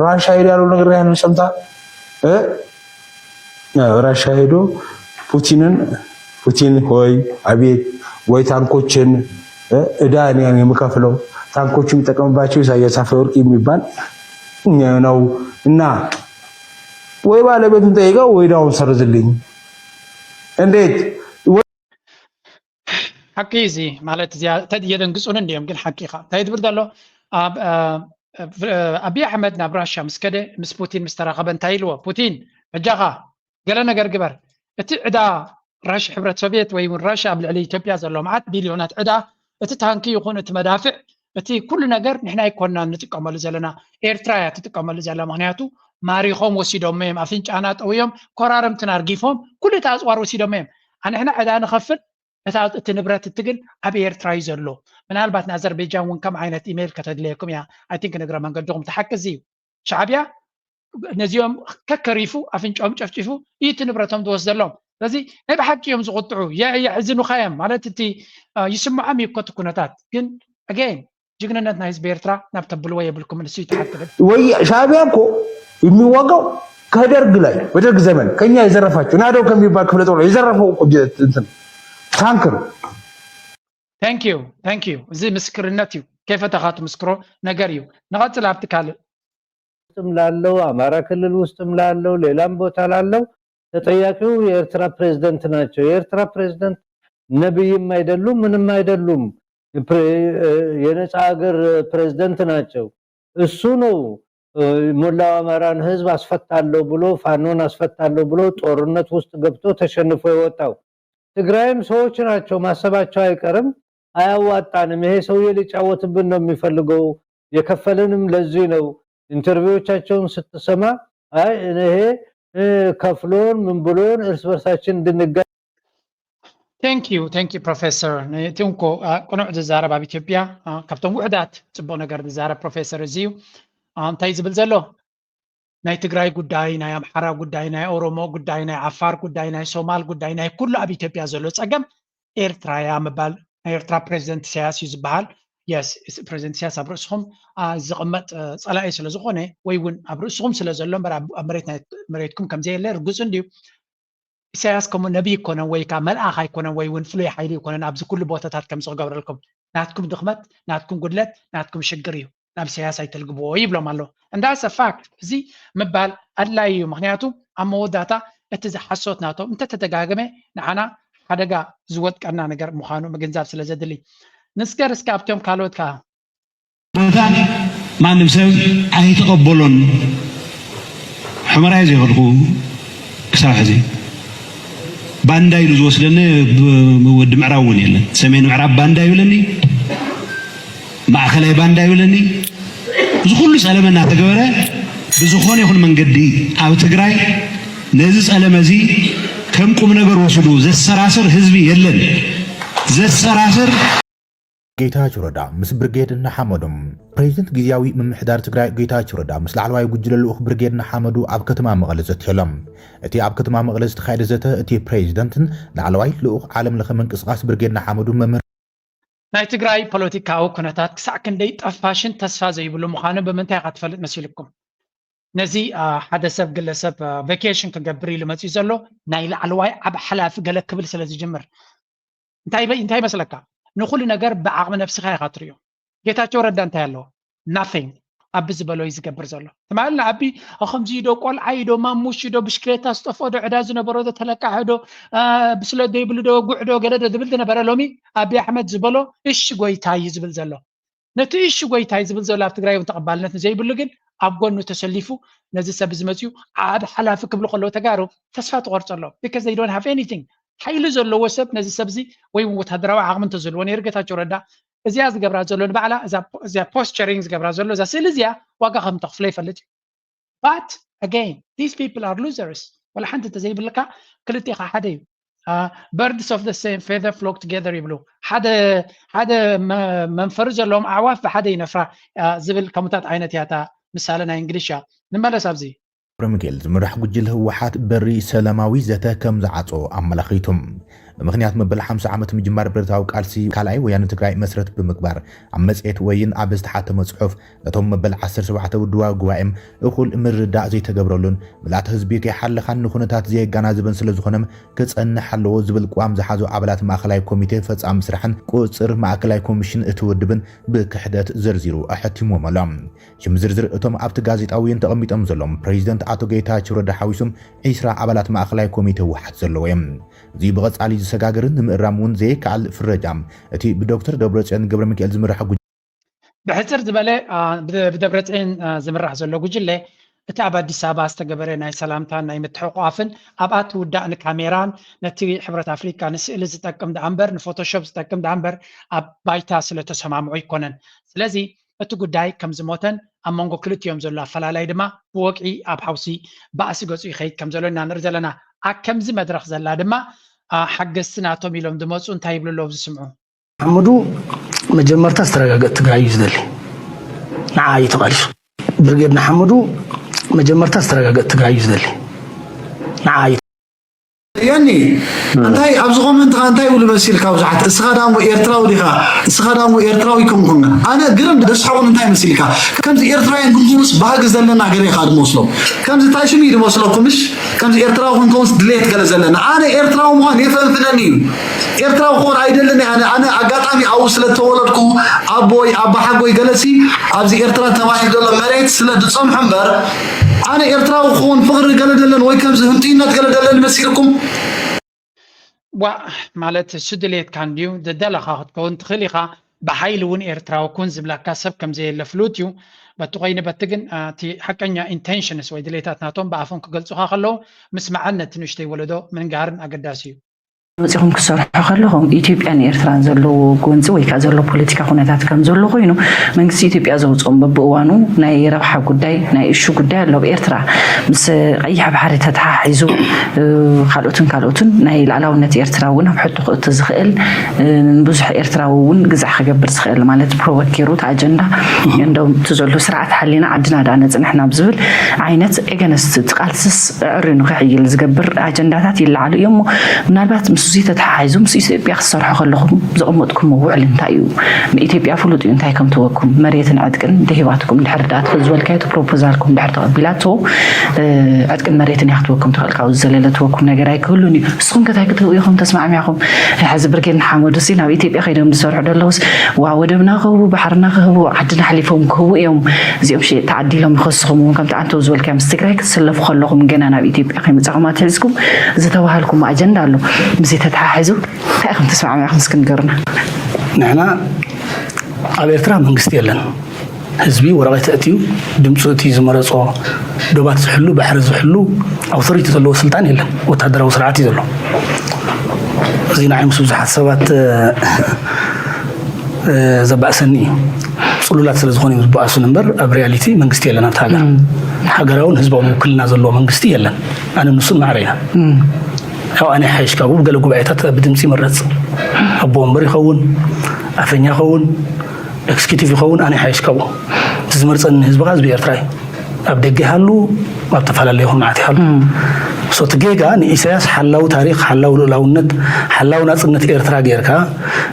ራሻ ሄዶ ያለው ነገር ያህል ሰምታ ራሻ ሄዶ ፑቲንን ፑቲን ሆይ አቤት ወይ ታንኮችን እዳ እኔ የምከፍለው ታንኮቹ የሚጠቀምባቸው ኢሳያስ አፈወርቂ የሚባል ነው እና ወይ ባለቤቱን ጠይቀው ወይ እዳውን ሰርዝልኝ እንዴት ሓቂ እዚ ማለት እዚኣ የደንግፁን እንዲዮም ግን ሓቂ ኢኻ እንታይ ትብል ዘሎ ኣብ ኣብይ ኣሕመድ ናብ ራሻ ምስ ከደ ምስ ፑቲን ምስ ተራኸበ እንታይ ኢልዎ ፑቲን በጃኻ ገለ ነገር ግበር እቲ ዕዳ ራሽ ሕብረት ሶቪየት ወይ እውን ራሻ ኣብ ልዕሊ ኢትዮጵያ ዘሎ መዓት ቢልዮናት ዕዳ እቲ ታንኪ ይኹን እቲ መዳፍዕ እቲ ኩሉ ነገር ንሕና ኣይኮንና ንጥቀመሉ ዘለና ኤርትራ እያ ትጥቀመሉ ዘላ ምክንያቱ ማሪኾም ወሲዶሞ እዮም ኣፍንጫና ጠውዮም ኮራርምትና ኣርጊፎም ኩሉ እቲ ኣፅዋር ወሲዶሞ እዮም ኣንሕና ዕዳ ንኸፍል እታ እቲ ንብረት እቲ ግን ኣብ ኤርትራ እዩ ዘሎ ምናልባት ንኣዘርቤጃን እውን ከም ዓይነት ኢሜይል ከተድለየኩም እያ ኣይ ቲንክ ንግረ መንገድኹም እቲ ሓቂ እዚ እዩ ሻዕብያ ነዚኦም ከከሪፉ ኣፍንጫኦም ጨፍጪፉ እዩ እቲ ንብረቶም ዝወስደሎም ስለዚ ናይ ብሓቂ እዮም ዝቁጥዑ የሕዝኑኻ እዮም ማለት እቲ ይስምዖም እዩ እኮ እቲ ኩነታት ግን ኣገይን ጅግንነት ናይ ህዝቢ ኤርትራ ናብ ተብልዎ የብልኩም ንሱ ይትሓል ትብል ወይ ሻዕቢያ እኮ የሚዋጋው ከደርግ ላይ በደርግ ዘመን ከኛ የዘረፋቸው ናደው ከሚባል ክፍለ ጦር የዘረፈው እኮ ጀ- እንትን ታንክ ነው። thank you thank you እዚ ምስክርነት እዩ ከይፈተኻ ትምስክሮ ነገር እዩ ንቐፅል ኣብቲ ካልእ ውስጥም ላለው አማራ ክልል ውስጥም ላለው ሌላም ቦታ ላለው ተጠያቂው የኤርትራ ፕሬዝደንት ናቸው። የኤርትራ ፕሬዝደንት ነብይም አይደሉም፣ ምንም አይደሉም። የፕሬ- የነጻ ሀገር ፕሬዝደንት ናቸው። እሱ ነው መላው አማራን ህዝብ አስፈታለሁ ብሎ፣ ፋኖን አስፈታለሁ ብሎ ጦርነት ውስጥ ገብቶ ተሸንፎ የወጣው። ትግራይም ሰዎች ናቸው፣ ማሰባቸው አይቀርም። አያዋጣንም፣ ይሄ ሰውዬ ሊጫወትብን ነው የሚፈልገው፣ የከፈለንም ለዚህ ነው። ኢንተርቪዎቻቸውን ስትሰማ አይ ይሄ ከፍሎን ምን ብሎን እርስ በርሳችን እንድንጋ Thank you, thank you professor። እቲ እንኮ ቅኑዕ ዝዛረብ ኣብ ኢትዮጵያ ካብቶም ውሕዳት ጽቡቕ ነገር ዝዛረብ ፕሮፌሰር እዚ እዩ። እንታይ ዝብል ዘሎ? ናይ ትግራይ ጉዳይ፣ ናይ ኣምሓራ ጉዳይ፣ ናይ ኦሮሞ ጉዳይ፣ ናይ ዓፋር ጉዳይ፣ ናይ ሶማል ጉዳይ፣ ናይ ኩሉ ኣብ ኢትዮጵያ ዘሎ ጸገም ኤርትራ እያ ምባል ናይ ኤርትራ ፕሬዚደንት ኢሳያስ እዩ ዝበሃል። የስ፣ ፕሬዚደንት ኢሳያስ ኣብ ርእስኹም ዝቕመጥ ጸላኢ ስለ ዝኾነ ወይ እውን ኣብ ርእስኹም ስለ ዘሎ እምበር ኣብ መሬትኩም ከምዘየለ ርጉጽ እንድዩ። ኢሳያስ ከምኡ ነቢይ ኣይኮነን ወይ ከዓ መልኣኽ ኣይኮነን ወይ እውን ፍሉይ ሓይሊ ኣይኮነን ኣብዚ ኩሉ ቦታታት ከም ዝገብረልኩም። ናትኩም ድኽመት፣ ናትኩም ጉድለት፣ ናትኩም ሽግር እዩ። ናብ ኢሳያስ ኣይተልግብዎ ይብሎም ኣሎ። And that's a fact። እዚ ምባል ኣድላይ እዩ። ምክንያቱ ኣብ መወዳእታ እቲ ዝሓሶት ናቶም እንተተደጋገመ ንዓና ሓደጋ ዝወጥቀና ነገር ምዃኑ ምግንዛብ ስለ ዘድሊ። ንስገር እስከ ኣብቶም ካልኦት ከዓ ቦታ ማንም ሰብ ኣይተቐበሎን። ሑመራይ ዘይኸድኩ ክሳብ ሕዚ ባንዳ ኢሉ ዝወስደኒ ወዲ ምዕራብ እውን የለን። ሰሜን ምዕራብ ባንዳ ይብለኒ፣ ማእኸላይ ባንዳ ይብለኒ። እዚ ኩሉ ፀለመ እናተገበረ ብዝኾነ ይኹን መንገዲ ኣብ ትግራይ ነዚ ፀለመ እዚ ከም ቁም ነገር ወስዱ ዘሰራስር ህዝቢ የለን። ዘሰራስር ጌታቸው ረዳ ምስ ብርጌድ ንሓመዱ። ፕሬዚደንት ግዝያዊ ምምሕዳር ትግራይ ጌታቸው ረዳ ምስ ላዕለዋይ ጉጅለ ልኡኽ ብርጌድ ንሓመዱ ኣብ ከተማ መቐለ ዘትየሎም። እቲ ኣብ ከተማ መቐለ ዝተኻየደ ዘተ እቲ ፕሬዚደንትን ላዕለዋይ ልኡኽ ዓለም ለኸ ምንቅስቓስ ብርጌድ ንሓመዱ መምህር ናይ ትግራይ ፖለቲካዊ ኩነታት ክሳዕ ክንደይ ጠፋሽን ተስፋ ዘይብሉ ምዃኑ ብምንታይ ኢኻ ትፈልጥ መሲልኩም? ነዚ ሓደ ሰብ ግለሰብ ቬኬሽን ክገብር ኢሉ መፂኡ ዘሎ ናይ ላዕለዋይ ዓብ ሓላፊ ገለ ክብል ስለ ዝጅምር እንታይ ይመስለካ? ንኩሉ ነገር ብዓቕሚ ነብስኻ ኢኻ ትሪኦ። ጌታቸው ረዳ እንታይ ኣለዎ? Nothing። ኣቢ ዝበሎ እዩ ዝገብር ዘሎ። ትማሊ ንኣቢ ከምዚ ዶ ቆልዓ ዶ ማሙሽ ዶ ብሽክሌታ ዝጠፍኦ ዶ ዕዳ ዝነበሮ ዶ ተለቃሒ ዶ ብስለት ዘይብሉ ዶ ጉዕ ዶ ገለ ዶ ዝብል ዝነበረ ሎሚ ኣቢ ኣሕመድ ዝበሎ እሺ ጎይታ እዩ ዝብል ዘሎ። ነቲ እሺ ጎይታይ ዝብል ዘሎ ኣብ ትግራይ እውን ተቐባልነት ንዘይብሉ ግን ኣብ ጎኑ ተሰሊፉ ነዚ ሰብ እዚ መፅኡ ዓብ ሓላፊ ክብሉ ከለዉ ተጋሩ ተስፋ ትቆርፀ ኣሎ። Because they don't have anything። ሓይሊ ዘለዎ ሰብ ነዚ ሰብ እዚ ወይ እውን ወታደራዊ ዓቕሚ እንተዝህልዎ ነይሩ ጌታቸው ረዳ እዚኣ ዝገብራ ዘሎ ንባዕላ እዚኣ posturing ዝገብራ ዘሎ እዛ ስእሊ እዚኣ ዋጋ ከም ተኽፍሎ ይፈልጥ እዩ። But again, these people are losers። ወላ ሓንቲ እንተዘይብልካ ክልቲኻ ሓደ እዩ። Birds of the same feather flock together ይብሉ። ሓደ ሓደ መንፈሪ ዘለዎም ኣዕዋፍ ብሓደ ይነፍራ ዝብል ከምኡታት ዓይነት እያ እታ ምሳሌ ናይ እንግሊሽ እያ። ንመለስ ኣብዚ። ገብረሚካኤል ዝምራሕ ጉጅለ ህወሓት በሪ ሰላማዊ ዘተ ከም ዝዓጾ ኣመላኺቱ። ብምኽንያት መበል ሓምሳ ዓመት ምጅማር ብረታዊ ቃልሲ ካልኣይ ወያነ ትግራይ መስረት ብምግባር ኣብ መጽሔት ወይን ኣብ ዝተሓተመ ጽሑፍ ነቶም መበል ዓሰርተ ሸውዓተ ውድባዊ ጉባኤ እኹል ምርድዳእ ዘይተገብረሉን ምልኣት ህዝቢ ከይሓለኻን ንኹነታት ዘየጋናዝብን ስለ ዝኾነ ክጸንሕ ኣለዎ ዝብል ቅዋም ዝሓዙ ኣባላት ማእኸላይ ኮሚቴ ፈጻሚ ስራሕን ቁጽር ማእከላይ ኮሚሽን እቲ ውድብን ብክሕደት ዘርዚሩ ኣሐቲሞም ኣሎ። ሽም ዝርዝር እቶም ኣብቲ ጋዜጣ ወይን ተቐሚጦም ዘለዉ ፕሬዚደንት ኣቶ ጌታቸው ረዳ ሓዊሱ ዒስራ ኣባላት ማእኸላይ ኮሚቴ ህወሓት ዘለዉ እዮም። እዚ ብቐጻሊ ዝሰጋገርን ንምእራም እውን ዘይከኣል ፍረጃ እቲ ብዶክተር ደብረጽዮን ገብረሚካኤል ዝምራሕ ጉጅለ ብሕጽር ዝበለ ብደብረጽዮን ዝምራሕ ዘሎ ጉጅለ እቲ ኣብ ኣዲስ ኣበባ ዝተገበረ ናይ ሰላምታን ናይ ምትሕቑቓፍን ኣብኣ እቲ ውዳእ ንካሜራን ነቲ ሕብረት ኣፍሪቃ ንስእሊ ዝጠቅም ደኣ እምበር ንፎቶሾፕ ዝጠቅም ደኣ እምበር ኣብ ባይታ ስለ ተሰማምዑ ኣይኮነን። ስለዚ እቲ ጉዳይ ከም ዝሞተን ኣብ መንጎ ክልቲኦም ዘሎ ኣፈላላይ ድማ ብወግዒ ኣብ ሓውሲ ባእሲ ገጹ ይኸይድ ከም ዘሎ ኢና ንርኢ ዘለና። ኣብ ከምዚ መድረኽ ዘላ ድማ ሓገዝቲ ናቶም ኢሎም ዝመጹ እንታይ ይብሉ ኣለዉ ዝስምዑ? ንሓመዱ መጀመርታ ዝተረጋገእ ትግራይ እዩ ዝደሊ። ንዓ እዩ ተቓሊሱ። ብርጌድ ንሓመዱ መጀመርታ ዝተረጋገእ ትግራይ እዩ ዝደሊ። ንዓ እዩ ያኒ እንታይ ኣብዚ ኮመንትካ እንታይ ይብሉ መሲልካ ብዙሓት እስኻ ዳሞ ኤርትራዊ ዲኻ እስኻ ዳሞ ኤርትራዊ ከምኩም ኣነ ግርም ደስሓቑን እንታይ መሲልካ ከምዚ ኤርትራውያን ክንኩምስ ባህጊ ዘለና ገለ ኢኻ ድመስሎም ከምዚ ታሽም እዩ ድመስለኩምሽ ከምዚ ኤርትራዊ ክንከውንስ ድሌት ገለ ዘለና ኣነ ኤርትራዊ ምዃን የፈንፍነኒ እዩ ኤርትራዊ ክኾን ኣይደልን ኣነ ኣነ ኣጋጣሚ ኣብኡ ስለ ዝተወለድኩ ኣቦይ ኣባሓጎይ ገለሲ ኣብዚ ኤርትራ ተባሂሉ ዘሎ መሬት ስለ ዝጸንሑ እምበር ኣነ ኤርትራዊ ክኾን ፍቕሪ ገለ ደለን ወይ ከምዚ ህንጥይነት ገለ ደለን መሲልኩም ዋ ማለት እሱ ድሌትካ እንድዩ ዝደለኻ ክትከውን ትኽእል ኢኻ ብሓይሊ እውን ኤርትራዊ ኩን ዝብላካ ሰብ ከም ዘየለ ፍሉጥ እዩ። በቲ ኮይኑ በቲ ግን እቲ ሓቀኛ ኢንቴንሽንስ ወይ ድሌታት ናቶም ብኣፎም ክገልጹኻ ከለዉ ምስማዕን ነቲ ንእሽተይ ወለዶ ምንጋርን ኣገዳሲ እዩ። መፂኹም ክትሰርሑ ከለኹም ኢትዮጵያን ኤርትራን ዘለዎ ጎንፂ ወይ ከዓ ዘሎ ፖለቲካ ኩነታት ከም ዘሎ ኮይኑ መንግስቲ ኢትዮጵያ ዘውፅኦም በብእዋኑ ናይ ረብሓ ጉዳይ ናይ እሹ ጉዳይ ኣሎ። ኣብ ኤርትራ ምስ ቀይሕ ባሕሪ ተተሓሒዙ ካልኦትን ካልኦትን ናይ ልኣላውነት ኤርትራ እውን ኣብ ሕቶ ክእቱ ዝኽእል ንብዙሕ ኤርትራዊ እውን ግዛዕ ክገብር ዝኽእል ማለት ፕሮቮኬሩት ኣጀንዳ እንደው እቲ ዘሎ ስርዓት ሓሊና ዓድና ዳ ነፅንሕና ብዝብል ዓይነት ኤገነስት ቃልስስ ኣዕርዩ ንኽሕይል ዝገብር ኣጀንዳታት ይለዓሉ እዮም። ምናልባት ምስ እዚ ተተሓሒዙ ምስ ኢትዮጵያ ክትሰርሑ ከለኹም ዘቐመጥኩሞ ውዕል እንታይ እዩ? ንኢትዮጵያ ፍሉጥ እዩ እንታይ ከም ትወኩም መሬትን ዕጥቅን ደሂባትኩም ድሕር ዳኣ ትኽእል ዝበልካዮ እቲ ፕሮፖዛልኩም ድሕር ተቐቢላቶ ዕጥቅን መሬትን እያ ክትወኩም ትኽእል። ካብኡ ዝዘለለ ትወኩም ነገር ኣይክህሉን እዩ። ንስኹም ከ እንታይ ክትህቡ ኢኹም ተስማዕሚዕኹም? ሕዚ ብርጌድ ንሓመዱ ሲ ናብ ኢትዮጵያ ከይዶም ዝሰርሑ ዘለውስ ዋ ወደብና ክህቡ ባሕርና ክህቡ ዓድና ሓሊፎም ክህቡ እዮም። እዚኦም ሽ ተዓዲሎም ይኸስኹም እውን ከምቲ ኣንተው ዝበልካዮ ምስ ትግራይ ክትስለፉ ከለኹም ገና ናብ ኢትዮጵያ ከይመፃኹም ኣትሒዝኩም ዝተባሃልኩም ኣጀንዳ ኣሎ። ምስ ተተሓሒዙ እንታይ ኢኹም ተስማዕሚዕኹም እስኪ ንገሩና። ንሕና ኣብ ኤርትራ መንግስቲ የለን። ህዝቢ ወረቐት ኣእትዩ ድምፁ እቲ ዝመረፆ ዶባት ዝሕሉ ባሕሪ ዝሕሉ ኣውቶሪቲ ዘለዎ ስልጣን የለን። ወታደራዊ ስርዓት እዩ ዘሎ። እዚ ንዓይ ምስ ብዙሓት ሰባት ዘባእሰኒ እዩ። ፅሉላት ስለ ዝኾኑ እዮም ዝበኣሱን እምበር ኣብ ሪያሊቲ መንግስቲ የለን ኣብቲ ሃገር። ሃገራውን ህዝባውን ውክልና ዘለዎ መንግስቲ የለን። ኣነ ንሱን ማዕረ ኢና። ያው ኣነ ሓይሽ ካብኡ ገለ ጉባኤታት ብድምፂ ይምረፅ። ኣቦ ወንበር ይኸውን፣ ኣፈኛ ይኸውን፣ ኤክስኪዩቲቭ ይኸውን፣ ኣነ ሓይሽ ካብኡ። እቲ ዝመርፀኒ ህዝቢ ከዓ ህዝቢ ኤርትራ እዩ። ኣብ ደገ ይሃሉ ኣብ ተፈላለዩ ይኹን መዓት ይሃሉ። ሶ እቲ ጌጋ ንኢሳያስ ሓላዊ ታሪክ ሓላዊ ልኡላውነት ሓላዊ ናፅነት ኤርትራ ጌርካ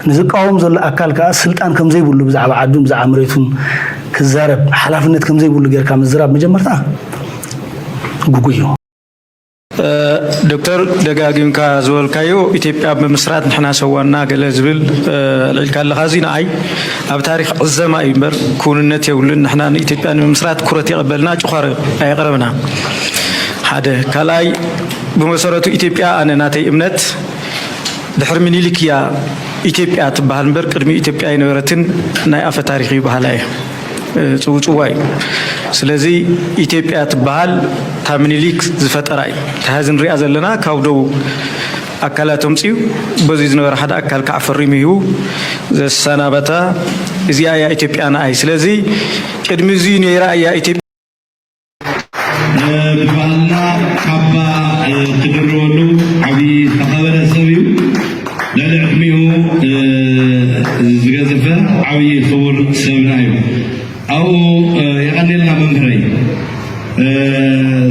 ንዝቃወም ዘሎ ኣካል ከዓ ስልጣን ከምዘይብሉ ብዛዕባ ዓዱን ብዛዕባ መሬቱን ክዛረብ ሓላፍነት ከምዘይብሉ ጌርካ ምዝራብ መጀመርታ ግጉይ እዩ። ዶክተር ደጋጊምካ ዝበልካዮ ኢትዮጵያ ብምስራት ንሕና ሰዋና ገለ ዝብል ኣልዒልካ ኣለኻ። እዚ ንኣይ ኣብ ታሪክ ዕዘማ እዩ እምበር ክውንነት የብሉን። ንሕና ንኢትዮጵያ ንምምስራት ኩረት የቐበልና ጭዃሮ ኣየቕረብና። ሓደ ካልኣይ ብመሰረቱ ኢትዮጵያ ኣነ ናተይ እምነት ድሕሪ ምኒልክ እያ ኢትዮጵያ ትበሃል እምበር ቅድሚ ኢትዮጵያ ኣይነበረትን ናይ ኣፈ ታሪክ እዩ በሃላይ እየ። ፅውፅዋይ እዩ። ስለዚ ኢትዮጵያ ትበሃል እታ ምኒልክ ዝፈጠራ እዩ። እታ ሀዚ ንሪኣ ዘለና ካብ ደቡብ ኣካላት ኣምፅኡ በዚ ዝነበረ ሓደ ኣካል ከዓ ፈሪሙ ሂቡ ዘሰናበታ እዚኣ እያ ኢትዮጵያ ንኣይ። ስለዚ ቅድሚ እዚ ነይራ እያ ኢትዮጵያ። ብባህልና ካባ ትድርበሉ ዓብዪ ዝተኸበረ ሰብ እዩ። ልዕሊ ዕድሚኡ ዝገዘፈ ዓብዪ ክቡር ሰብና እዩ። ኣብኡ የቐንየልና መምህረይ።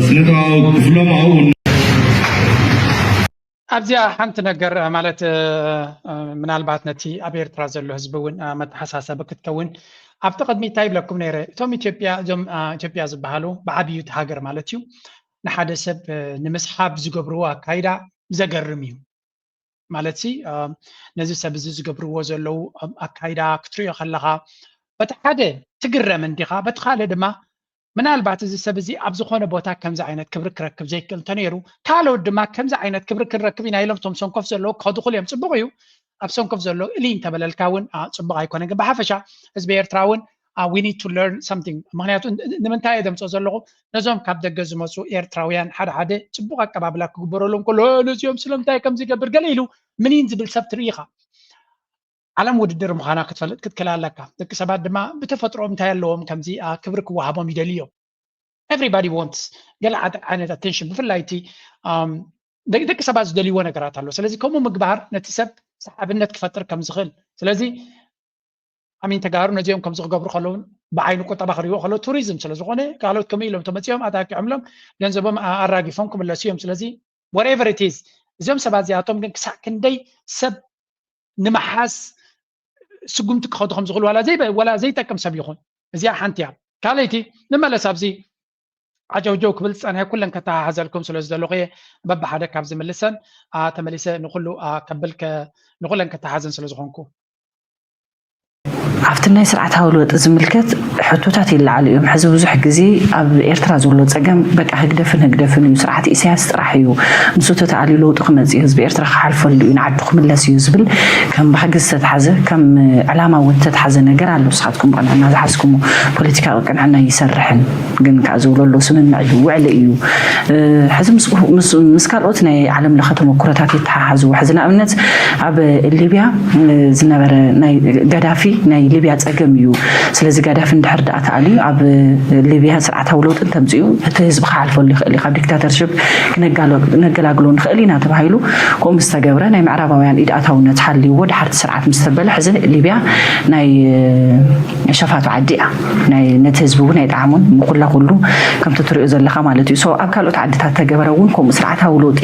ስነ ጥበባዊ ክፍሎም ኣብኡ ኣብዚኣ ሓንቲ ነገር ማለት ምናልባት ነቲ ኣብ ኤርትራ ዘሎ ህዝቢ እውን መተሓሳሰቢ ክትከውን ኣብቲ ቅድሚ እንታይ ይብለኩም ነይረ እቶም ኢትዮጵያ እዞም ኢትዮጵያ ዝበሃሉ ብዓብዩ እቲ ሃገር ማለት እዩ ንሓደ ሰብ ንምስሓብ ዝገብርዎ ኣካይዳ ዘገርም እዩ ማለት ሲ ነዚ ሰብ እዚ ዝገብርዎ ዘለዉ ኣካይዳ ክትሪኦ ከለኻ በቲ ሓደ ትግረም እንዲኻ በቲ ካልእ ድማ ምናልባት እዚ ሰብ እዚ ኣብ ዝኾነ ቦታ ከምዚ ዓይነት ክብሪ ክረክብ ዘይክእል እንተነይሩ ካልኦት ድማ ከምዚ ዓይነት ክብሪ ክንረክብ ኢና ኢሎም እቶም ሰንኮፍ ዘለዉ ክኸዱ ክሉ እዮም ፅቡቕ እዩ ኣብ ሰንኮፍ ዘሎ እሊ እንተበለልካ እውን ፅቡቕ ኣይኮነን ግን ብሓፈሻ ህዝቢ ኤርትራ እውን we need to learn something ምክንያቱ ንምንታይ እየ ደምፆ ዘለኹ ነዞም ካብ ደገ ዝመፁ ኤርትራውያን ሓደ ሓደ ፅቡቕ ኣቀባብላ ክግበረሎም ከሎ ነዚኦም ስለምንታይ ከምዚ ይገብር ገለ ኢሉ ምኒን ዝብል ሰብ ትርኢ ኢኻ ዓለም ውድድር ምዃና ክትፈልጥ ክትክእል ኣለካ። ደቂ ሰባት ድማ ብተፈጥሮኦም እንታይ ኣለዎም ከምዚ ክብሪ ክወሃቦም ይደልዩ እዮም። Everybody wants ገለ ዓይነት attention ብፍላይ እቲ ደቂ ሰባት ዝደልይዎ ነገራት ኣሎ። ስለዚ ከምኡ ምግባር ነቲ ሰብ ሰሓብነት ክፈጥር ከም ዝኽእል ስለዚ ኣሚን ተጋሩ ነዚኦም ከምዚ ክገብሩ ከለውን ብዓይኒ ቁጠባ ክሪዎ ከሎ ቱሪዝም ስለ ዝኾነ ካልኦት ከምኡ ኢሎም ተመፂኦም ኣታኪዖምሎም ገንዘቦም ኣራጊፎም ክምለሱ እዮም። ስለዚ whatever it is እዚኦም ሰባት እዚኣቶም ግን ክሳዕ ክንደይ ሰብ ንምሓዝ ስጉምቲ ክኸዱ ከም ዝኽእሉ ዋላ ዘይበ- ዋላ ዘይጠቅም ሰብ ይኹን እዚኣ ሓንቲ እያ። ካልኣይቲ ንመለስ ኣብዚ ዓጀውጀው ክብል ዝፀንሐ ኩለን ከተሓሓዘልኩም ስለ ዝደለኹ እየ በብሓደ ካብ ዝምልሰን ኣ፣ ተመሊሰ ንኩሉ ኣ፣ ከብል ከ- ንኩለን ከተሓዘን ስለ ዝኾንኩ። ኣብቲ ናይ ስርዓታዊ ለውጢ ዝምልከት ሕቶታት ይለዓሉ እዮም። ሕዚ ብዙሕ ግዜ ኣብ ኤርትራ ዘሎ ጸገም በቃ ህግደፍን ህግደፍን እዩ፣ ስርዓት ኢሳያስ ጥራሕ እዩ፣ ንሱ ተተኣልዩ ለውጢ ክመጽእ እዩ፣ ህዝቢ ኤርትራ ክሓልፈሉ እዩ፣ ንዓዱ ክምለስ እዩ ዝብል ከም ባህጊ ዝተትሓዘ፣ ከም ዕላማ እውን ዝተትሓዘ ነገር ኣሎ። ንስኻትኩም ብቕንዕና ዝሓዝኩሞ ፖለቲካዊ ቅንዕና ይሰርሕን ግን ከዓ ዝብሎ ኣሎ ስምምዕ እዩ፣ ውዕሊ እዩ። ሕዚ ምስ ካልኦት ናይ ዓለም ለኸ ተመክሮታት የተሓሓዝዎ። ሕዚ ንኣብነት ኣብ ሊብያ ዝነበረ ናይ ገዳፊ ናይ ሊብያ ጸገም እዩ። ስለዚ ገዳፊ እንድሕር ደኣ ተኣልዩ ኣብ ሊብያ ስርዓታዊ ለውጢ እንተምፅኡ እቲ ህዝቢ ክሓልፈሉ ይኽእል እዩ፣ ካብ ዲክታተርሽፕ ክነገላግሎ ንኽእል ኢና ተባሂሉ ከምኡ ዝተገብረ ናይ ምዕራባውያን ኢድ ኣታውነት ሓልይዎ ድሓርቲ ስርዓት ምስ ተበለ ሕዚ ሊብያ ናይ ሸፋቱ ዓዲ እያ። ናይ ነቲ ህዝቢ እውን ኣይጠዓሙን። ንኩላ ኩሉ ከምቲ ትሪኦ ዘለኻ ማለት እዩ። So ኣብ ካልኦት ዓድታት ተገበረ እውን ከምኡ ስርዓታዊ ለውጢ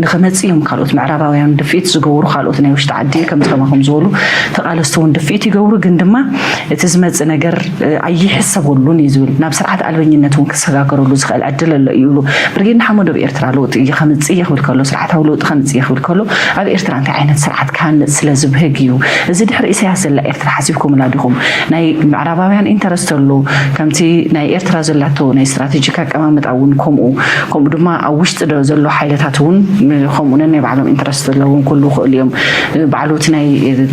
ንኽመፅእ እዮም ካልኦት ምዕራባውያን ድፍኢት ዝገብሩ፣ ካልኦት ናይ ውሽጢ ዓዲ ከምዚ ከማኹም ዝበሉ ተቓለስቲ እውን ድፍኢት ይገብሩ። ግን ድማ እቲ ዝመፅእ ነገር ኣይሕሰበሉን እዩ ዝብል፣ ናብ ስርዓት ኣልበኝነት እውን ክሰጋገረሉ ዝኽእል ዕድል ኣሎ እዩ ይብሉ። ብርጌድ ንሓመዱ ኣብ ኤርትራ ለውጢ ከምፅእ እየ ክብል ከሎ፣ ስርዓታዊ ለውጢ ከምፅእ እየ ክብል ከሎ ኣብ ኤርትራ እንታይ ዓይነት ስርዓት ክሃንፅ ስለ ዝብህግ እዩ። እዚ ድሕሪ ኢሳያስ ዘላ ኤርትራ ሓሲብኩምላ ዲኹም? ናይ ምዕራባውያን ኢንተረስት ኣሎ፣ ከምቲ ናይ ኤርትራ ዘላቶ ናይ ስትራቴጂክ ኣቀማምጣ እውን ከምኡ፣ ከምኡ ድማ ኣብ ውሽጢ ዘሎ ሓይልታት እውን ከምኡ ነናይ ባዕሎም ኢንተረስት ዘለዎም ክህልዉ ይኽእሉ እዮም። ባዕሉ እቲ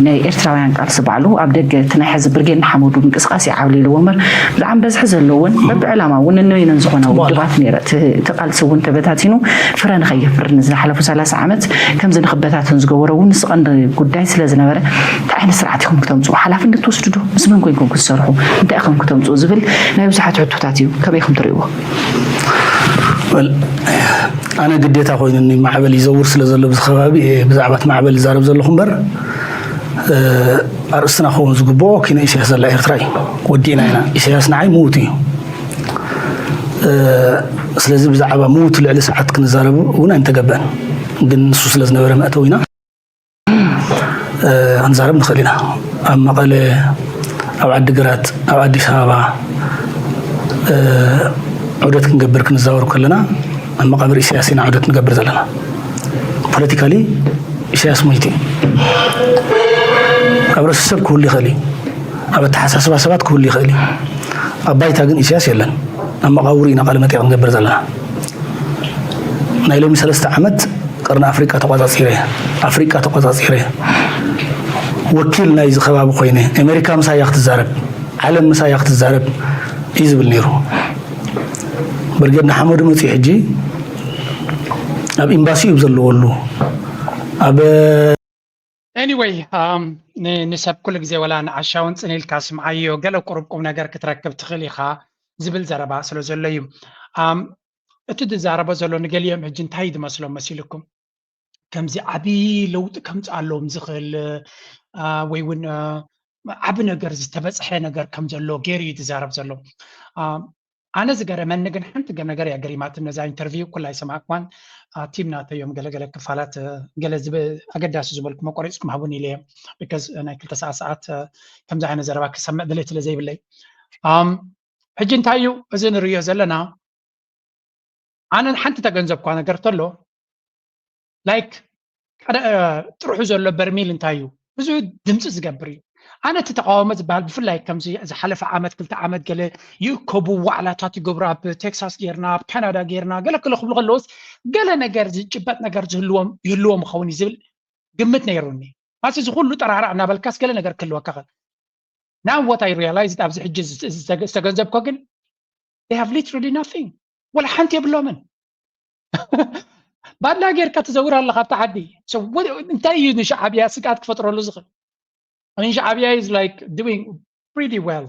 ናይ ኤርትራውያን ቃልሲ ባዕሉ ኣብ ደገ እቲ ናይ ሕዚ ብርጌድ ንሓመዱ ምንቅስቃስ ይዓብልልዎ እምበር ብጣዕሚ በዝሒ ዘለዎን በብዕላማ እውን ነነበይነን ዝኾና ውድባት ነይረ። እቲ ቃልሲ እውን ተበታቲኑ ፍረ ንኸየፍሪ ንዝሓለፉ ሰላሳ ዓመት ከምዚ ንኽበታተን ዝገበሮ እውን ንሱ ቀንዲ ጉዳይ ስለ ዝነበረ እንታይ ዓይነት ስርዓት ኢኹም ክተምፅኡ ሓላፍነት ትወስዱ ዶ? ምስ መን ኮይንኩም ክትሰርሑ? እንታይ ኢኹም ክተምፅኡ ዝብል ናይ ብዙሓት ሕቶታት እዩ። ከመይ ኢኹም ትርእይዎ? ኣነ ግዴታ ኮይኑኒ ማዕበል ይዘውር ስለ ዘሎ ብዚ ከባቢ ብዛዕባ እቲ ማዕበል ይዛረብ ዘለኹ እምበር ኣርእስትና ክኸውን ዝግብኦ ኪነ ኢሳያስ ዘላ ኤርትራ እዩ። ወዲእና ኢና። ኢሳያስ ንዓይ ምዉት እዩ። ስለዚ ብዛዕባ ምዉት ልዕሊ ሰዓት ክንዛረብ እውን ኣይምተገበአን። ግን ንሱ ስለ ዝነበረ መእተዊና ክንዛረብ ንኽእል ኢና። ኣብ መቐለ፣ ኣብ ዓዲግራት፣ ኣብ ኣዲስ ኣበባ ዑደት ክንገብር ክንዛወር ከለና ኣብ መቓብር ኢሳያስ ኢና ዑደት ንገብር ዘለና። ፖለቲካሊ ኢሳያስ ሞይቱ እዩ። ኣብ ርእሲ ሰብ ክህሉ ይኽእል እዩ። ኣብ ኣተሓሳስባ ሰባት ክህሉ ይኽእል እዩ። ኣብ ባይታ ግን ኢሳያስ የለን። ኣብ መቓብሩ ኢና ቃለ መጠይቕ ንገብር ዘለና። ናይ ሎሚ ሰለስተ ዓመት ቀርኒ ኣፍሪቃ ተቋጻጺረ፣ ኣፍሪቃ ተቋጻጺረ፣ ወኪል ናይዚ ከባቢ ኮይነ፣ ኣሜሪካ ምሳያ ክትዛረብ፣ ዓለም ምሳያ ክትዛረብ እዩ ዝብል ነይሩ። ብርጌድ ንሓመዱ መጺኡ ሕጂ ኣብ ኤምባሲ እዩ ዘለወሉ ኣብ Anyway, um, ንሰብ ኩሉ ግዜ ወላ ንዓሻውን ጽን ኢልካ ስምዓዮ፣ ገለ ቁሩብ ቁም ነገር ክትረክብ ትኽእል ኢኻ ዝብል ዘረባ ስለ ዘሎ እዩ። Um, እቲ ዝዛረቦ ዘሎ ንገሊኦም ሕጂ እንታይ እዩ ዝመስሎም መሲልኩም? ከምዚ ዓቢ ለውጢ ከምጽኣሎም ዝኽእል ወይ እውን ዓቢ ነገር ዝተበጽሐ ነገር ከም ዘሎ ገይሩ እዩ ዝዛረብ ዘሎ። ኣነ ዝገረመኒ ግን ሓንቲ ነገር እያ ገሪማትን ነዛ ኢንተርቪው ኩላ ኣይሰማዕኩዋን። ቲም ናተይ እዮም ገለገለ ክፋላት ገለ ኣገዳሲ ዝበልኩሞ ቆሪፅኩም ሃቡኒ ኢለ እየ። ቢካዝ ናይ ክልተ ሰዓት ሰዓት ከምዚ ዓይነት ዘረባ ክሰምዕ ድሌት ስለ ዘይብለይ። ሕጂ እንታይ እዩ እዚ ንርእዮ ዘለና? ኣነ ሓንቲ ተገንዘብኳ ነገር ተሎ ላይክ ሓደ ጥርሑ ዘሎ በርሚል እንታይ እዩ ብዙ ድምፂ ዝገብር እዩ። ኣነ እቲ ተቃውሞ ዝበሃል ብፍላይ ከምዚ ዝሓለፈ ዓመት ክልተ ዓመት ገለ ይእከቡ ዋዕላታት ይገብሩ ኣብ ቴክሳስ ጌርና ኣብ ካናዳ ጌርና ገለ ክለ ክብሉ ከለዎስ ገለ ነገር ዝጭበጥ ነገር ዝህልዎም ይህልዎም ይኸውን እዩ ዝብል ግምት ነይሩኒ። ማስ እዚ ኩሉ ጠራዕራዕ እናበልካስ ገለ ነገር ክህልወካ ኽእል ናብ what I realized ኣብዚ ሕጂ ዝተገንዘብኮ ግን they have literally nothing ወላ ሓንቲ የብሎምን። ባድላ ጌርካ ትዘውር ኣለኻ ኣብቲ ዓዲ። እንታይ እዩ ንሻዕብያ ስግኣት ክፈጥረሉ ዝኽእል? I mean ሻዕብያ is like doing pretty well።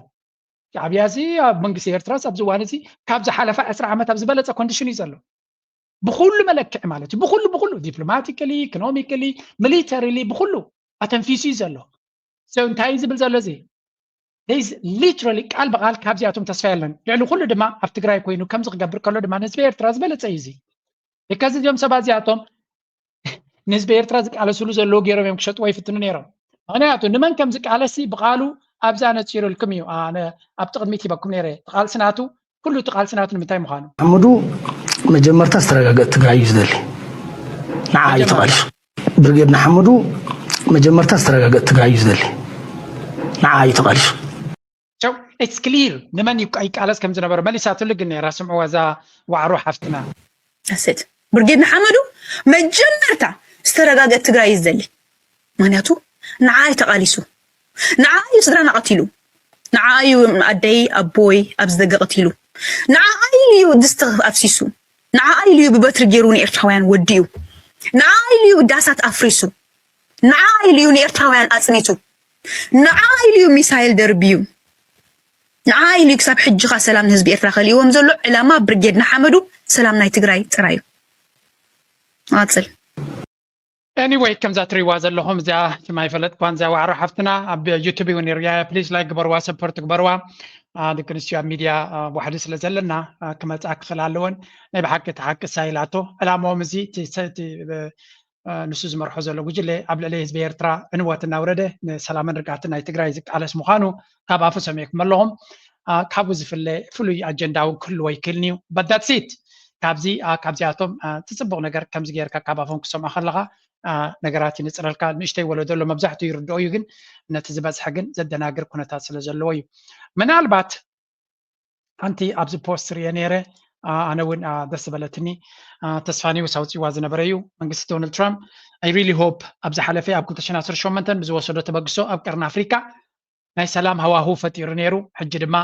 ሻዕብያ እዚ ኣብ መንግስቲ ኤርትራስ ኣብዚ እዋን እዚ ካብ ዝሓለፈ ዕስራ ዓመት ኣብ ዝበለፀ ኮንዲሽን እዩ ዘሎ። ብኩሉ መለክዒ ማለት እዩ። ብኩሉ ብኩሉ diplomatically, economically, militarily ብኩሉ ኣተንፊሱ እዩ ዘሎ። So እንታይ እዩ ዝብል ዘሎ እዚ? They literally ቃል ብቃል ካብዚኣቶም ተስፋ የለን። ልዕሊ ኩሉ ድማ ኣብ ትግራይ ኮይኑ ከምዚ ክገብር ከሎ ድማ ንህዝቢ ኤርትራ ዝበለፀ እዩ እዚ። Because እዚኦም ሰባት እዚኣቶም ንህዝቢ ኤርትራ ዝቃለስሉ ዘለዉ ገይሮም እዮም ክሸጥዎ ይፍትኑ ነይሮም። ምክንያቱ ንመን ከም ዝቃለሲ ብቃሉ ኣብዛ ነፂሩልኩም እዩ። ኣነ ኣብቲ ቅድሚት ሂበኩም ነይረ። እቲ ቃልሲ ናቱ ኩሉ እቲ ቃልሲ ናቱ ንምንታይ ምዃኑ። ሓመዱ መጀመርታ ዝተረጋገእ ትግራይ እዩ ዝደሊ። ንዓ እዩ ተቃሊሱ። ብርጌድ ንሓመዱ መጀመርታ ዝተረጋገእ ትግራይ እዩ ዝደሊ። ንዓ እዩ ተቃሊሱ። it's clear ንመን ይቃለስ ከም ዝነበረ መሊሳትሉ ግን ነራ ስምዕዋ እዛ ዋዕሮ ሓፍትና ኣሰት ብርጌድ ንሓመዱ መጀመርታ ዝተረጋገ ትግራይ ይዘሊ ምክንያቱ ንዓይ ተቃሊሱ ንዓይ ስድራና ቀቲሉ ንዓይ ኣደይ ኣቦይ ኣብ ዝደገ ቀቲሉ ንዓይ እዩ ድስቲ ኣፍሲሱ ንዓይ እዩ ብበትሪ ገይሩ ንኤርትራውያን ወዲኡ ንዓይ እዩ ዳሳት ኣፍሪሱ ንዓይ እዩ ንኤርትራውያን ኣጽኒቱ ንዓይ እዩ ሚሳይል ደርብዩ ንዓይ ኢሉ ክሳብ ሕጂ ካ ሰላም ንህዝቢ ኤርትራ ከልእዎም ዘሎ ዕላማ ብርጌድ ንሓመዱ ሰላም ናይ ትግራይ ጥራይ እዩ። ኣጽል anyway ከምዛ ትሪዋ ዘለኹም እዚኣ ሽማ ይፈለጥኳን እዚኣ ዋዕሮ ሓፍትና ኣብ ዩቱብ እውን ርያ please like ግበርዋ support ግበርዋ ደቂ ኣንስትዮ ኣብ ሚድያ ዋሕዲ ስለ ዘለና ክመፅኣ ክኽእል ኣለወን ናይ ብሓቂ እቲ ሓቂ ሳይላቶ ዕላማኦም እዚ ንሱ ዝመርሖ ዘሎ ጉጅለ ኣብ ልዕሊ ህዝቢ ኤርትራ ዕንወት እናውረደ ንሰላምን ርግኣትን ናይ ትግራይ ዝቃለስ ምዃኑ ካብ ኣፉ ሰሚዕኩም ኣለኹም። ካብኡ ዝፍለ ፍሉይ ኣጀንዳ እውን ክህልዎ ይክእልን እዩ። But that's it። ካብዚ ካብዚኣቶም እቲ ፅቡቕ ነገር ከምዚ ጌርካ ካብ ኣፎም ክሰምዖ ከለኻ ነገራት ይንፅረልካ። ንእሽተይ ወለዶ ኣሎ መብዛሕትኡ ይርድኦ እዩ፣ ግን ነቲ ዝበዝሐ ግን ዘደናግር ኩነታት ስለ ዘለዎ እዩ። ምናልባት ሓንቲ ኣብዚ ፖስት ርእየ ነይረ ኣነ እውን ደስ ዝበለትኒ ተስፋኒውስ ኣውፅዋ ዝነበረ እዩ መንግስቲ ዶናልድ ትራምፕ I really hope ኣብ ዝሓለፈ ኣብ ክልተ ሽሕን ዓሰርተ ሸሞንተን ብዝወሰዶ ተበግሶ ኣብ ቀርኒ ኣፍሪካ ናይ ሰላም ሃዋሁ ፈጢሩ ነይሩ ሕጂ ድማ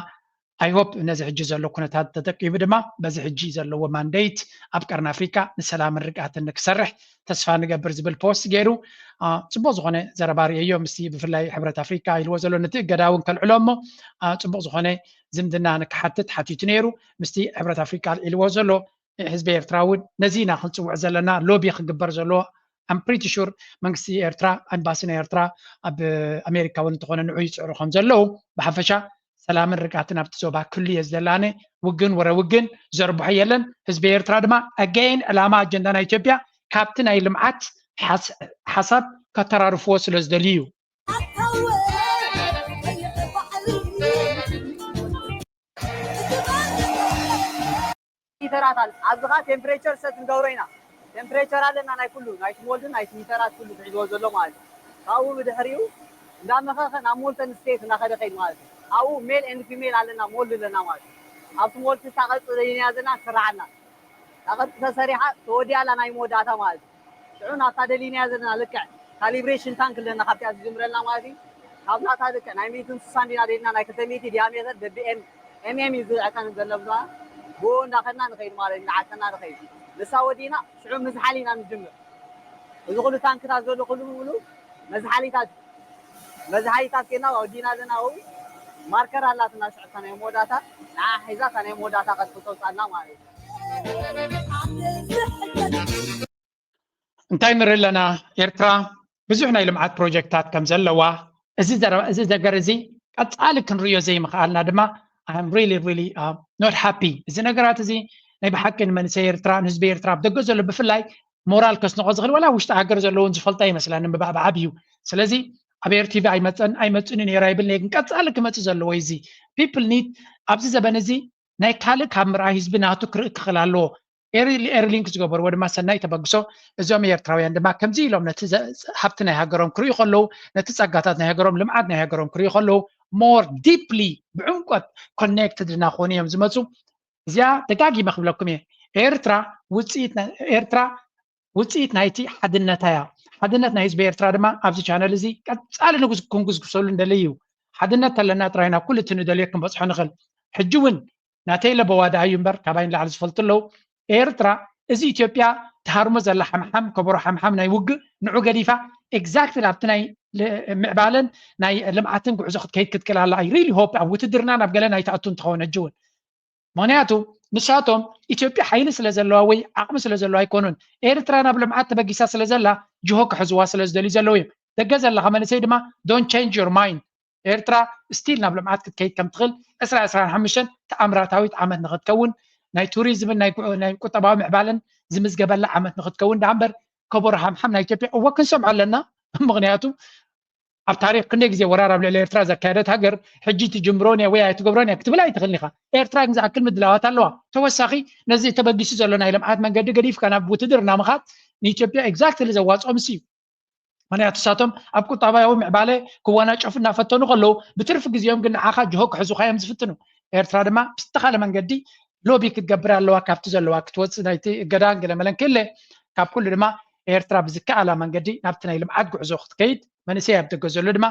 I hope ነዚ ሕጂ ዘሎ ኩነታት ተጠቂሙ ድማ በዚ ሕጂ ዘለዎ ማንዴት ኣብ ቀርኒ ኣፍሪካ ንሰላምን ርግኣትን ንክሰርሕ ተስፋ ንገብር ዝብል ፖስት ገይሩ ፅቡቅ ዝኮነ ዘረባ ርእየዮ ምስቲ ብፍላይ ሕብረት ኣፍሪካ ኢልዎ ዘሎ ነቲ እገዳ እውን ከልዕሎ እሞ ፅቡቅ ዝኮነ ዝምድና ንክሓትት ሓቲቱ ነይሩ ምስቲ ሕብረት ኣፍሪካ ኢልዎ ዘሎ ህዝቢ ኤርትራ እውን ነዚ ኢና ክንፅውዕ ዘለና ሎቢ ክግበር ዘለዎ I'm pretty sure መንግስቲ ኤርትራ ኣምባሲ ናይ ኤርትራ ኣብ ኣሜሪካ እውን እንተኾነ ንዑ ይፅዕሩ ከም ዘለዉ ብሓፈሻ ሰላምን ርግኣትን ኣብቲ ዞባ ክሉ እየ ዝደላነ ውግን ወረ ውግን ዘርብሖ የለን ህዝቢ ኤርትራ ድማ again ዕላማ ኣጀንዳ ናይ ኢትዮጵያ ካብቲ ናይ ልምዓት ሓሳብ ከተራርፍዎ ስለ ዝደልዩ እዩ ሂተራት ኣለ። ኣብዚ ኸዓ ቴምፕሬቸር ሰት ንገብሮ ኢና። ቴምፕሬቸር ኣለና ናይ ኩሉ ናይ ስሞልድን ናይ ሂተራት ኩሉ ትሕዝዎ ዘሎ ማለት እዩ። ካብኡ ብድሕሪኡ እንዳመኸኸ ናብ ሞልተን ስቴት እናኸደ ከይድ ማለት እዩ። ኣብኡ ሜል ኤንድ ፊሜል ኣለና ሞልድ ኣለና ማለት እዩ። ኣብቲ ሞልድ እታ ቅርፂ ደሊናያ ዘለና ትስርሓልና። እታ ቅርፂ ተሰሪሓ ተወዲኣ ኣላ ናይ መወዳእታ ማለት እዩ። ሽዑ ናብታ ደሊናያ ዘለና ልክዕ ካሊብሬሽን ታንክ ኣለና ካብቲኣ ዝጅምረልና ማለት እዩ። ካብ ናታ ልክዕ ናይ ሚእትን ስሳን ዲና ደሊና ናይ ክልተ ሚእቲ ዲያሜተር በቢ ኤም ኤም ኤም እዩ ዝልዕከን ዘሎ ብዝኾነ ብኡ እንዳኸድና ንኸይድ ማለት እዩ እንዳዓከና ንኸይድ ንሳ ወዲእና ሽዑ ምዝሓል ኢና ንጅምር እዚ ኩሉ ታንክታት ዘሎ ኩሉ ብምሉ መዝሓሊታት መዝሓሊታት ኬና ወዲእና ኣለና ኣብኡ ማርከር ኣላትና ሽዑ እታ ናይ መወዳእታ ንዓ ሒዛ እታ ናይ መወዳእታ ቀልጢ ተውፅኣልና ማለት እዩ እንታይ ንርኢ ኣለና? ኤርትራ ብዙሕ ናይ ልምዓት ፕሮጀክትታት ከም ዘለዋ፣ እዚ ዘረ- እዚ ነገር እዚ ቀጻሊ ክንርእዮ ዘይምኽኣልና ድማ I am really really not happy። እዚ ነገራት እዚ ናይ ብሓቂ ንመንእሰይ ኤርትራ፣ ንህዝቢ ኤርትራ፣ ኣብ ደገ ዘሎ ብፍላይ ሞራል ከስንቖ ዝኽእል፣ ዋላ ኣብ ውሽጢ ሃገር ዘለውን ዝፈልጦ ኣይመስለንን ብባ- ብዓብዩ። ስለዚ ኣብ ኤርቲቪ ኣይመጸን ኣይመጽእን እዩ ነይሩ ኣይብልን እየ፣ ግን ቀጻሊ ክመጽእ ዘለዎ እዩ። እዚ people need ኣብዚ ዘበን እዚ ናይ ካልእ ካብ ምርኣይ ህዝቢ ናቱ ክርኢ ክኽእል ኣለዎ። ኤርሊንክ ዝገበርዎ ድማ ሰናይ ተበግሶ። እዞም ኤርትራውያን ድማ ከምዚ ኢሎም ነቲ ዘ- ሃብቲ ናይ ሃገሮም ክርእዩ ከለዉ፣ ነቲ ጸጋታት ናይ ሃገሮም፣ ልምዓት ናይ ሃገሮም ክርእዩ ከለዉ more deeply ብዕምቆት ኮኔክትድ እናኾኑ እዮም ዝመፁ። እዚኣ ደጋጊመ ክብለኩም እየ። ኤርትራ ውፅኢት ናይ- ኤርትራ ውፅኢት ናይቲ ሓድነታ እያ። ሓድነት ናይ ህዝቢ ኤርትራ ድማ ኣብዚ ቻነል እዚ ቀፃሊ ንጉስ ክንጉስጉሰሉ እንደሊ እዩ። ሓድነት ተለና ጥራይ ናብ ኩሉ እቲ ንደልዮ ክንበፅሖ ንኽእል። ሕጂ እውን ናተይ ለበዋ ደኣ እዩ እምበር ካባይ ንላዕሊ ዝፈልጡ ኣለዉ። ኤርትራ እዚ ኢትዮጵያ ትሃርሞ ዘላ ሓምሓም ከበሮ ሓምሓም ናይ ውግእ ንዑ ገዲፋ exactly ኣብቲ ናይ ል- ምዕባለን ናይ ልምዓትን ጉዕዞ ክትከይድ ክትክእል ኣላ። I really hope ኣብ ውትድርና ናብ ገለ ናይ ትኣቱ እንትኸውን ሕጂ እውን ምኽንያቱ ንሳቶም ኢትዮጵያ ሓይሊ ስለ ዘለዋ ወይ ዓቕሚ ስለ ዘለዋ ኣይኮኑን። ኤርትራ ናብ ልምዓት ተበጊሳ ስለ ዘላ ጅሆ ክሕዝዋ ስለ ዝደልዩ ዘለዉ እዮም። ደገ ዘለኻ መንእሰይ ድማ don't change your mind። ኤርትራ still ናብ ልምዓት ክትከይድ ከም ትኽእል ዕስራ ዕስራን ሓሙሽተን ተኣምራታዊት ዓመት ንኽትከውን ናይ ቱሪዝምን ናይ ናይ ቁጠባዊ ምዕባለን ዝምዝገበላ ዓመት ንኽትከውን ደኣ እምበር ከበሮ ሓምሓም ናይ ኢትዮጵያ እወ ክንሰምዖ ኣለና። ምኽንያቱ ኣብ ታሪኽ ክንደይ ግዜ ወራር ኣብ ልዕሊ ኤርትራ ዘካየደት ሃገር ሕጂ ትጅምሮን እያ ወይ ኣይትገብሮን እያ ክትብል ኣይትኽእልን ኢኻ። ኤርትራ ግን ዝኣክል ምድላዋት ኣለዋ። ተወሳኺ ነዚ ተበጊሱ ዘሎ ናይ ልምዓት መንገዲ ገዲፍካ ናብ ውትድርና ምኻድ ንኢትዮጵያ exactly ዘዋፅኦ ምስ እዩ። ምክንያቱ ንሳቶም ኣብ ቁጠባዊ ምዕባለ ክወናጨፉ እናፈተኑ ከለዉ፣ ብትርፊ ግዜኦም ግን ንዓኻ ጅሆ ክሕዙኻ እዮም ዝፍትኑ። ኤርትራ ድማ ብዝተኻለ መንገዲ ሎቢ ክትገብር ኣለዋ፣ ካብቲ ዘለዋ ክትወፅእ፣ ናይቲ እገዳን ገለ መለን ክእለ፣ ካብ ኩሉ ድማ ኤርትራ ብዝከኣላ መንገዲ ናብቲ ናይ ልምዓት ጉዕዞ ክትከይድ፣ መንእሰይ ኣብ ደገ ዘሎ ድማ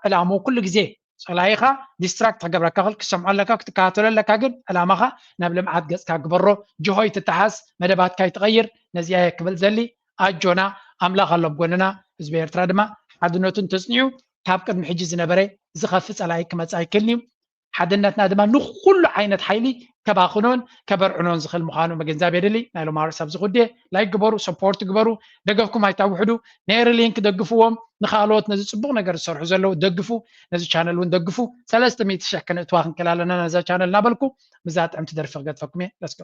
ዕላምኡ ኩሉ ግዜ ፀላኢኻ ዲስትራክት ክገብረካ ክል ክሰምዖ ኣለካ ክትከታተሎ ኣለካ፣ ግን ዕላማኻ ናብ ልምዓት ገፅካ ግበሮ። ጅሆ ይትተሓዝ፣ መደባትካ ይትቐይር። ነዚኣ እየ ክብል ዘሊ። ኣጆና፣ ኣምላኽ ኣሎ ኣብ ጎንና። ህዝቢ ኤርትራ ድማ ሓድነቱ እንተፅኒዑ ካብ ቅድሚ ሕጂ ዝነበረ ዝኸፍእ ፀላኢ ክመፅእ ኣይክእልን እዩ። ሓድነትና ድማ ንኹሉ ዓይነት ሓይሊ ከባኽኖን ከበርዕኖን ዝኽእል ምዃኑ ምግንዛብ የድሊ። ናይ ሎማርስ ኣብዚ ጉዳይ ላይክ ግበሩ፣ ሰፖርት ግበሩ፣ ደገፍኩም ኣይታውሕዱ። ኔሪ ሊንክ ደግፍዎም፣ ንኻልኦት ነዚ ፅቡቕ ነገር ዝሰርሑ ዘለዉ ደግፉ፣ ነዚ ቻነል እውን ደግፉ። ሰለስተ ሚእቲ ሸሕ ከነእትዋ ክንክእል ኣለና ነዛ ቻነል እናበልኩ ምዛ ጥዕምቲ ደርፊ ክገድፈኩም እየ። ለስከ